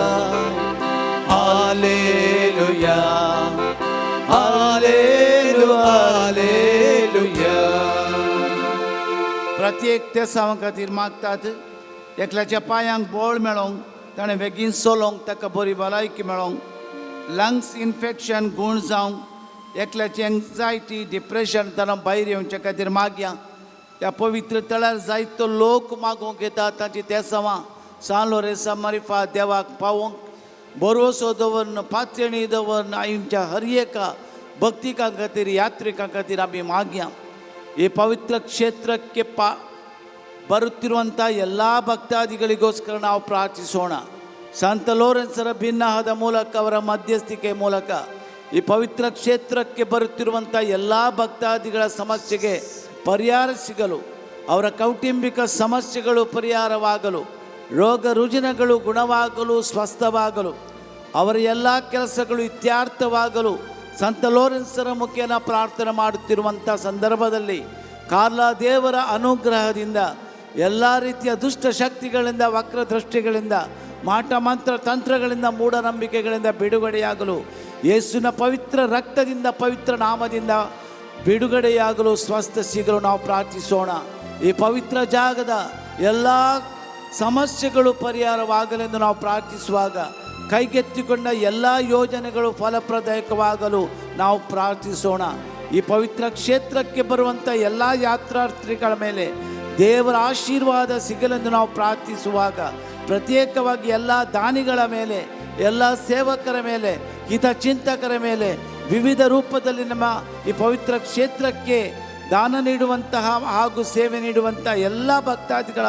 alleluia, allelu, alleluia. प्रत्येक तेसांवा खातीर मागतात. एकल्याच्या पांयांक बळ मेळोंक, ताणें बेगीन चलोंक, ताका बरी भलायकी मेळोंक, लंग्स इन्फेक्शन गूण जावंक, एकल्याची एन्जायटी डिप्रेशन ताणें भायर येवचे खातीर मागया. ह्या पवित्र तळार जायतो लोक मागोवंक येता तांची तेसांवां सान लोरेसा मारिफा देवाक पावोवंक भरवसो दवरन, पातयणी दवरन आमच्या हर एका भक्तिकां खातीर यात्रिकां खातीर आमी मागया. ಈ ಪವಿತ್ರ ಕ್ಷೇತ್ರಕ್ಕೆ ಬರುತ್ತಿರುವಂಥ ಎಲ್ಲ ಭಕ್ತಾದಿಗಳಿಗೋಸ್ಕರ ನಾವು ಪ್ರಾರ್ಥಿಸೋಣ. ಸಂತ ಲೋರೆನ್ಸರ ಭಿನ್ನಹದ ಮೂಲಕ, ಅವರ ಮಧ್ಯಸ್ಥಿಕೆ ಮೂಲಕ ಈ ಪವಿತ್ರ ಕ್ಷೇತ್ರಕ್ಕೆ ಬರುತ್ತಿರುವಂಥ ಎಲ್ಲ ಭಕ್ತಾದಿಗಳ ಸಮಸ್ಯೆಗೆ ಪರಿಹಾರ ಸಿಗಲು, ಅವರ ಕೌಟುಂಬಿಕ ಸಮಸ್ಯೆಗಳು ಪರಿಹಾರವಾಗಲು, ರೋಗ ರುಜಿನಗಳು ಗುಣವಾಗಲು, ಸ್ವಸ್ಥವಾಗಲು, ಅವರ ಎಲ್ಲ ಕೆಲಸಗಳು ಇತ್ಯರ್ಥವಾಗಲು ಸಂತ ಲೋರೆನ್ಸರ ಮುಖೇನ ಪ್ರಾರ್ಥನೆ ಮಾಡುತ್ತಿರುವಂಥ ಸಂದರ್ಭದಲ್ಲಿ ಕಾರ್ಲಾ ದೇವರ ಅನುಗ್ರಹದಿಂದ ಎಲ್ಲ ರೀತಿಯ ದುಷ್ಟ ಶಕ್ತಿಗಳಿಂದ, ವಕ್ರದೃಷ್ಟಿಗಳಿಂದ, ಮಾಟ ಮಂತ್ರ ತಂತ್ರಗಳಿಂದ, ಮೂಢನಂಬಿಕೆಗಳಿಂದ ಬಿಡುಗಡೆಯಾಗಲು, ಯೇಸುವಿನ ಪವಿತ್ರ ರಕ್ತದಿಂದ, ಪವಿತ್ರ ನಾಮದಿಂದ ಬಿಡುಗಡೆಯಾಗಲು, ಸ್ವಸ್ಥ ಸಿಗಲು ನಾವು ಪ್ರಾರ್ಥಿಸೋಣ. ಈ ಪವಿತ್ರ ಜಾಗದ ಎಲ್ಲ ಸಮಸ್ಯೆಗಳು ಪರಿಹಾರವಾಗಲೆಂದು ನಾವು ಪ್ರಾರ್ಥಿಸುವಾಗ ಕೈಗೆತ್ತಿಕೊಂಡ ಎಲ್ಲ ಯೋಜನೆಗಳು ಫಲಪ್ರದಾಯಕವಾಗಲು ನಾವು ಪ್ರಾರ್ಥಿಸೋಣ. ಈ ಪವಿತ್ರ ಕ್ಷೇತ್ರಕ್ಕೆ ಬರುವಂಥ ಎಲ್ಲ ಯಾತ್ರಾರ್ಥಿಗಳ ಮೇಲೆ ದೇವರ ಆಶೀರ್ವಾದ ಸಿಗಲೆಂದು ನಾವು ಪ್ರಾರ್ಥಿಸುವಾಗ ಪ್ರತ್ಯೇಕವಾಗಿ ಎಲ್ಲ ದಾನಿಗಳ ಮೇಲೆ, ಎಲ್ಲ ಸೇವಕರ ಮೇಲೆ, ಹಿತಚಿಂತಕರ ಮೇಲೆ, ವಿವಿಧ ರೂಪದಲ್ಲಿ ನಮ್ಮ ಈ ಪವಿತ್ರ ಕ್ಷೇತ್ರಕ್ಕೆ ದಾನ ನೀಡುವಂತಹ ಹಾಗೂ ಸೇವೆ ನೀಡುವಂಥ ಎಲ್ಲ ಭಕ್ತಾದಿಗಳ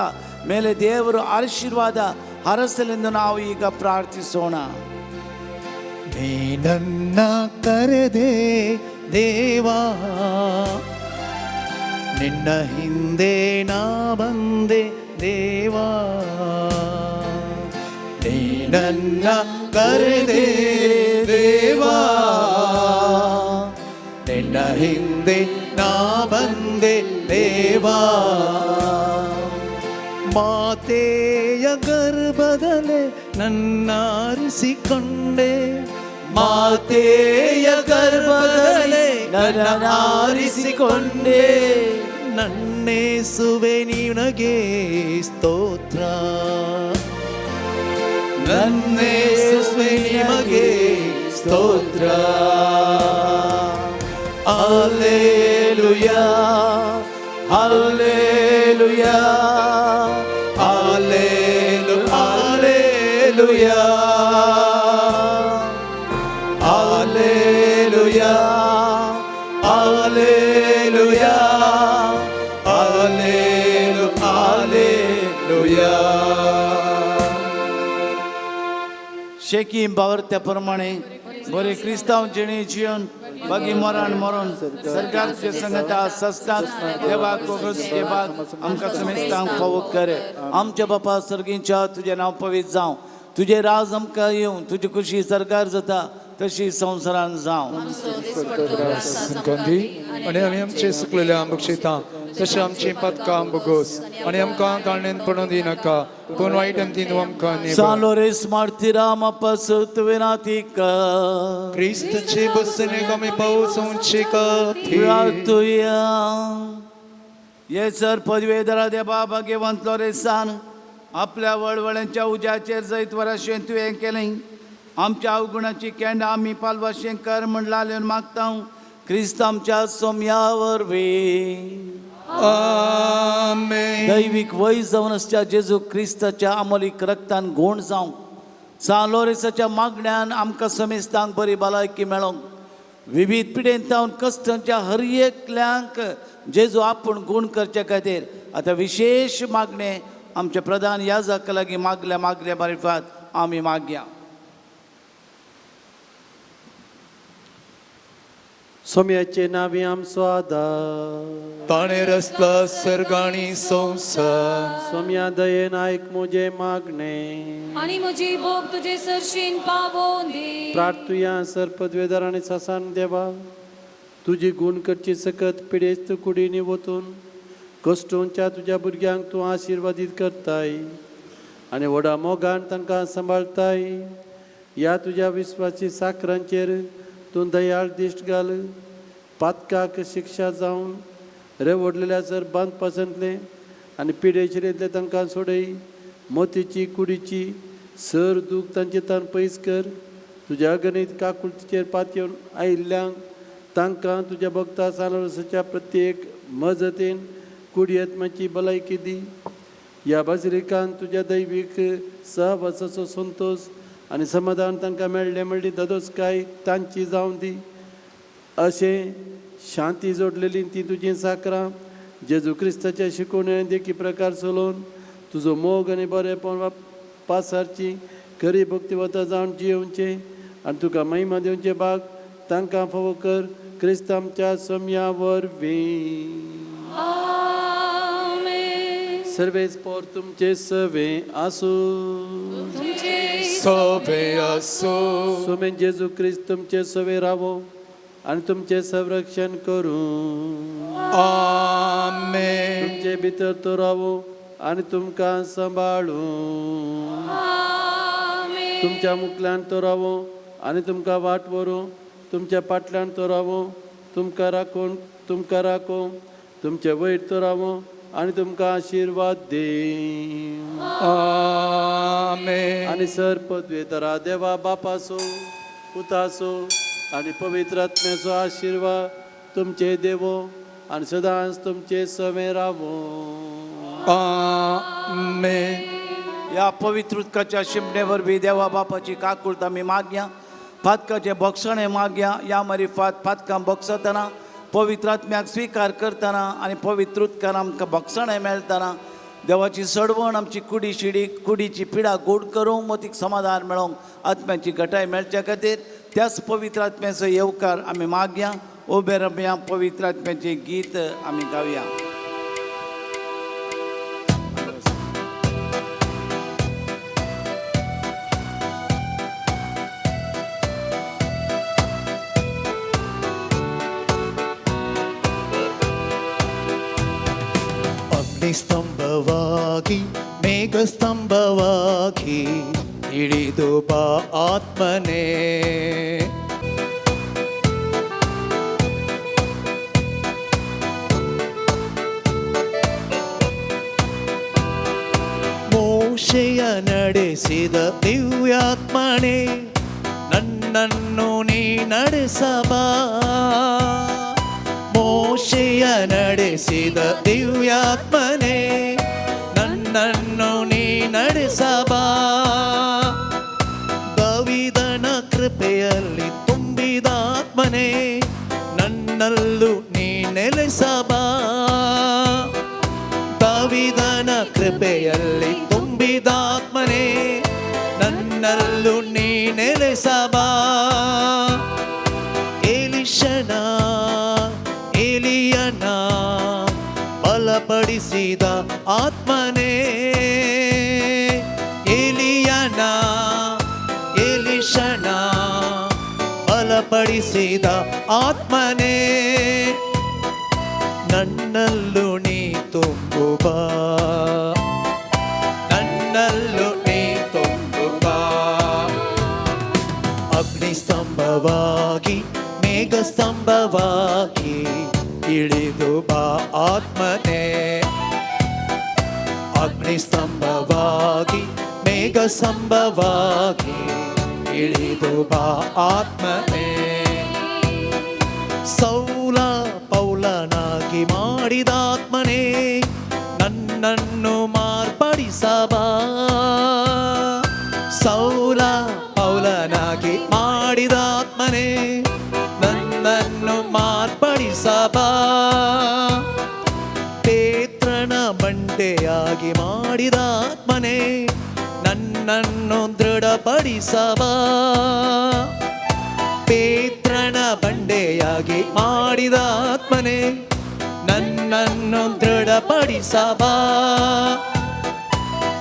ಮೇಲೆ ದೇವರು ಆಶೀರ್ವಾದ ಹರಸಲೆಂದು ನಾವು ಈಗ ಪ್ರಾರ್ಥಿಸೋಣ. ನೀ ನನ್ನ ಕರೆದೆ ದೇವಾ, ನಿನ್ನ ಹಿಂದೆ ನಾ ಬಂದೆ ದೇವಾ, ನೀ ನನ್ನ ಕರೆದೆ ದೇವಾ, ನಿನ್ನ ಹಿಂದೆ ನಾ ಬಂದೆ ದೇವಾ. ಮಾತೆಯ ಗರ್ಭದಲ್ಲೇ ನನ್ನಾರಿಸಿಕೊಂಡೆ, ಮಾತೆಯ ಗರ್ಭದಲ್ಲೇ ನನ್ನಾರಿಸಿಕೊಂಡೆ, ನನ್ನೇಸುವೆ ನಿನಗೆ ಸ್ತೋತ್ರ, ನನ್ನೇಸುವೆ ನಿಮಗೆ ಸ್ತೋತ್ರ. Hallelujah, hallelujah, hallelujah, hallelujah, hallelujah, hallelujah. शेकी बावरत्या प्रमाणे बरे क्रिस्तांव जिणे जिवन बागी मरण मरण सरकार तुझे संगता सस्तात देवाक देवाक आमकां समेस्तांक फावो करे. आमच्या बापा सर्गींच्या तुजें नांव पवित्र जावं, तुजें राज आमकां येवं, तुजी खुशी सरकार जाता तशी संवसारान जावं. आनी आमी आमचे सुकलेले बक्षिता तशें आमची पदकां बगोस आनी आमकां ताळणेन पडून दिनाका, पूण वायट अंतीन आमकां सान लोरेस मार्तिरा मापासत विनातिका क्रिस्तचे बसने आमी पावसोवचे खातीर. प्रार्थुया. ये सर पदवेधरा देवा भाग्यवंत लोरेसान आपल्या वळवळ्यांच्या उज्याचेर जैत वराशें तुवें केलें. आमच्या अवगुणाची केंडां आमी पालवाशें कर म्हण लालेवन मागता क्रिस्त आमच्या सोम्या वरवीं. आमेन. दैवीक वय जावन आसच्या जेजू क्रिस्ताच्या अमोलीक रक्तान गोण जावंक, सान लोरेसाच्या मागण्यान आमकां समेस्तांक बरी भलायकी मेळोंक, विवीध पिडेन तावन कश्टांच्या हर एकल्यांक जेजू आपूण गूण करचे खातीर आतां विशेश मागणें आमच्या प्रधान याजका लागीं मागल्या मागल्या मारिफात आमी मागया. सोम्याचे नावे आमचो आदार, ताणें रचला सर्गाणी संवसार. सोम्या दयेन आयक म्हजें मागणें आनी म्हजी बोब तुजे सरशीन पावोवन दी. प्रार्थुया. सर पदवेदार आनी सासान देवा, तुजी गूण करची सकत पिडेस्त कुडींनी वतून कश्टोंच्या तुज्या भुरग्यांक तूं आशिर्वादीत करताय आनी व्हडा मोगान तांकां सांबाळताय. ह्या तुज्या विस्वासी साकरांचेर तूं दयाळ दिश्ट घाल. पातकाक शिक्षा जावन रेवडलेल्या सर बांदपासांतलें आनी पिडेशिरेंतलें तांकां सोडय. मोतीची कुडीची सर दूख तांचे तान पयस कर. तुज्या गणीत काकुळतीचेर पातयेवन आयिल्ल्यांक तांकां तुज्या भक्ता सानरसाच्या प्रत्येक मजतीन कुडी आत्म्याची भलायकी दी. ह्या बाजरिकान तुज्या दैवीक सहवासाचो संतोश आनी समाधान तांकां मेळ्ळें म्हणली ददोसकाय तांची जावन दी. अशें शांती जोडलेली ती तुजीं साकरां जेजू क्रिस्ताच्या शिकोवणे देखी प्रकार चलोवन तुजो मोग आनी बरेपण पासारची खरी भक्तिवता जावन जियेवचें आनी तुका महिमा दिवचे भाग तांकां फावो कर. क्रिस्त आमच्या सोम्या वरवीं. सर्वेस पोर तुमचे सवे आसूं, सवे आसूं. सोमेन जेजू क्रिस्त तुमचे सवे रावो आनी तुमचें संरक्षण करूं. आमेन. तुमचे भितर तो रावो आनी तुमकां सांबाळूं. तुमच्या मुखल्यान तो रावो आनी तुमकां वाट व्हरूं. तुमच्या पाटल्यान तो रावो तुमकां राखून तुमकां राखूं. तुमचे वयर तो रावो आनी तुमकां आशिर्वाद दी. आमेन. आनी सर पदवेतरा देवा बापाचो पुताचो आनी पवित्र आत्म्याचो आशिर्वाद तुमचे देवो आनी सदांच तुमचे सवे रावो. आमेन. ह्या पवित्र उदकाच्या शिमणे वरवीं देवा बापाची काकूळत आमी मागया, पातकाचें बोगसणें मागया. ह्या मारिफात पातकां बोगसतना पवित्र आत्म्याक स्विकार करतना आनी पवित्र उदकान आमकां बोगसणें मेळटना देवाची सडवण आमची कुडी शिडी कुडीची पिडा गोड करूंक मतीक समाधान मेळोवंक आत्म्याची घटाय मेळच्या खातीर त्याच पवित्र आत्म्याचो येवकार आमी मागया. उबे रमया पवित्र आत्म्याचें गीत आमी गावया. ಅಗ್ನಿಸ್ತಂಭವಾಗಿ ಮೇಘಸ್ತಂಭವಾಗಿ ಇಳಿದು ಬಾ ಆತ್ಮನೇ. ಮೋಶೆಯ ನಡೆಸಿದ ದಿವ್ಯಾತ್ಮನೇ ನನ್ನನ್ನು ನೀ ನಡೆಸಬಾ. ಮೋಶೆಯ ನಡೆಸಿದ ದಿವ್ಯಾತ್ಮನೇ ನನ್ನನ್ನು ನೀ ನಡೆಸಬಾ. ದಾವೀದನ ಕೃಪೆಯಲ್ಲಿ ತುಂಬಿದಾತ್ಮನೇ ನನ್ನಲ್ಲೂ ನೀ ನೆಲೆಸಬಾ. ದಾವೀದನ ಕೃಪೆಯಲ್ಲಿ ತುಂಬಿದಾತ್ಮನೇ ನನ್ನಲ್ಲೂ ನೀ ನೆಲೆಸಬಾ. ಎಲಿಷನ ಎಲಿಯನ ಬಲಪಡಿಸಿದ ಆತ್ಮನೇ, ಎಲಿಯನ ಎಲಿಷನ ಬಲಪಡಿಸಿದ ಆತ್ಮನೇ ನನ್ನಲ್ಲೂ ನೀ ತುಂಬುಬಾ, ನನ್ನಲ್ಲೂ ನೀ ತುಂಬುಬಾ. ಅಗ್ನಿಸ್ತಂಭವಾಗಿ ಮೇಘಸ್ತಂಭವಾಗಿ ಇಳಿದು ಬಾ ಆತ್ಮನೇ. ಅಗ್ನಿಸ್ತಂಭವಾಗಿ ಮೇಘಸ್ತಂಭವಾಗಿ ಇಳಿದು ಬಾ ಆತ್ಮನೇ. ಸೌಲ ಪೌಲನಾಗಿ ಮಾಡಿದಾತ್ಮನೇ ನನ್ನನ್ನು ಮಾರ್ಪಡಿಸಬಾ. ಸೌಲ ಪೌಲನಾಗಿ ಮಾಡಿದಾತ್ಮನೇ ನನ್ನನ್ನು ಮಾರ್ಪಡಿಸಬಾ. ಪೇತ್ರನ ಬಂಡೆಯಾಗಿ ಮಾಡಿದಾತ್ಮನೇ ನನ್ನನ್ನು ದೃಢಪಡಿಸಬಾ. ಪೇತ್ರನ ಬಂಡೆಯಾಗಿ ಮಾಡಿದಾತ್ಮನೇ ನನ್ನನ್ನು ದೃಢಪಡಿಸಬಾ.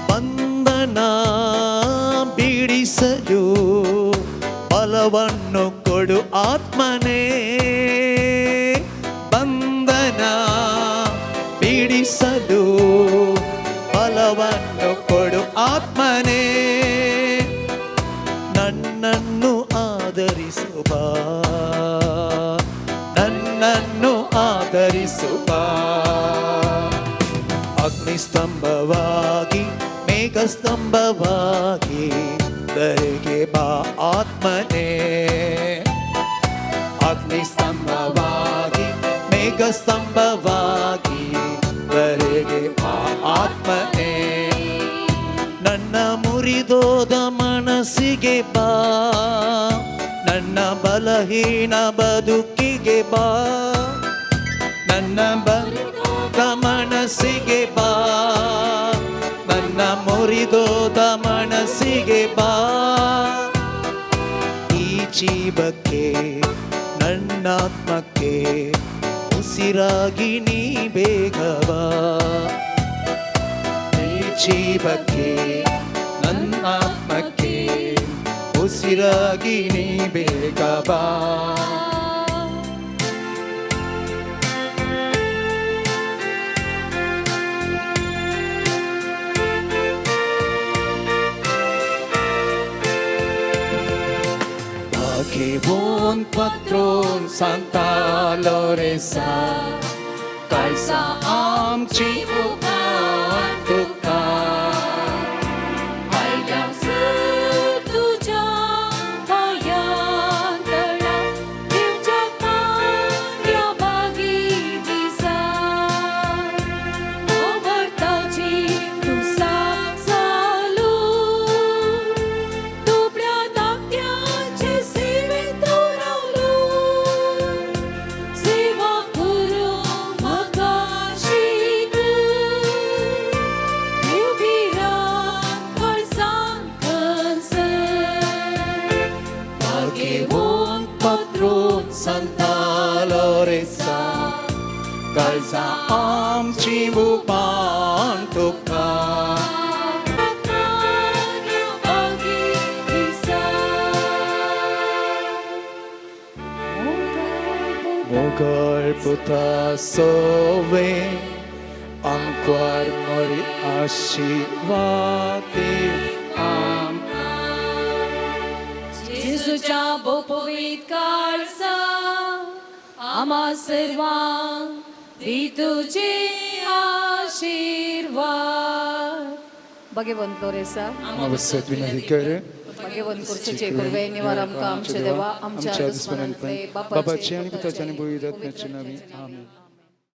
ಬಂಧನ ಬಿಡಿಸಲು ಬಲವನ್ನು ಕೊಡು ಆತ್ಮನೇ, ಬಂಧನ ಬಿಡಿಸಲು ಬಲವನ್ನು ಕೊಡು ಆತ್ಮನೇ. ನನ್ನನ್ನು ಆದರಿಸುವ, ನನ್ನನ್ನು ಆದರಿಸುವ. ಅಗ್ನಿಸ್ತಂಭವಾಗಿ ಮೇಘಸ್ತಂಭವಾಗಿ ಧರೆಗೆ ಬಾ ಆತ್ಮನೇ. ಅಗ್ನಿಸ್ತಂಭವಾಗಿ ಮೇಘಸ್ತಂಭವಾಗಿ ಧರೆಗೆ ಬಾ ಆತ್ಮನೇ. ನನ್ನ ಮುರಿದೋದ ಮನಸ್ಸಿಗೆ ಬಾ, ನನ್ನ ಬಲಹೀನ ಬದುಕಿಗೆ ಬಾ, ನನ್ನ ಬಲಹೀನ ಮನಸ್ಸಿಗೆ ಬಾ, ನನ್ನ ಮುರಿದೋದ ಮನಸ್ಸಿಗೆ ಬಾ. ಈ ಜೀವಕ್ಕೆ ನನ್ನಾತ್ಮಕ್ಕೆ ಉಸಿರಾಗಿ ನೀ ಬೇಗ ಬಾ. ಈ ಜೀವಕ್ಕೆ ನನ್ನಾತ್ಮಕ್ಕೆ ಉಸಿರಾಗಿ ನೀ ಬೇಗ ಬಾ. Buon patron Santa Loresa, Kalsa आमची उभार तुका. आयल्या तुझ्या पांयां तळा दिवच्या कार्या बागी दिसा. आवडताची तूं साक चालू, दुबळ्या धाकट्यांचे सेवेंत तूं रावलो. सेवा करूं म्हाका शीक, देव भिरांत काळजांत खंसर. भाग्यवंत patron Santa Loresa, Kalsa आमची उभार तुका. कार्या बागी दिसा. मोगळ पुता सोवे आंकवार मोरी आशिर्वादी आम जेजूच्या भोपवीत काळजा आम्हा सर्वांक दी तुझे आशीर्वाद. भगवंत लोरेसा अवश्य विनंती कर. भगवंत कुर्सचे कुर्वे निवार आमकां आमच्या देवा आमच्या दुस्मनांतले बापाचे आनी पुताचे आनी पवित्र आत्म्याचे नांवी आमेन.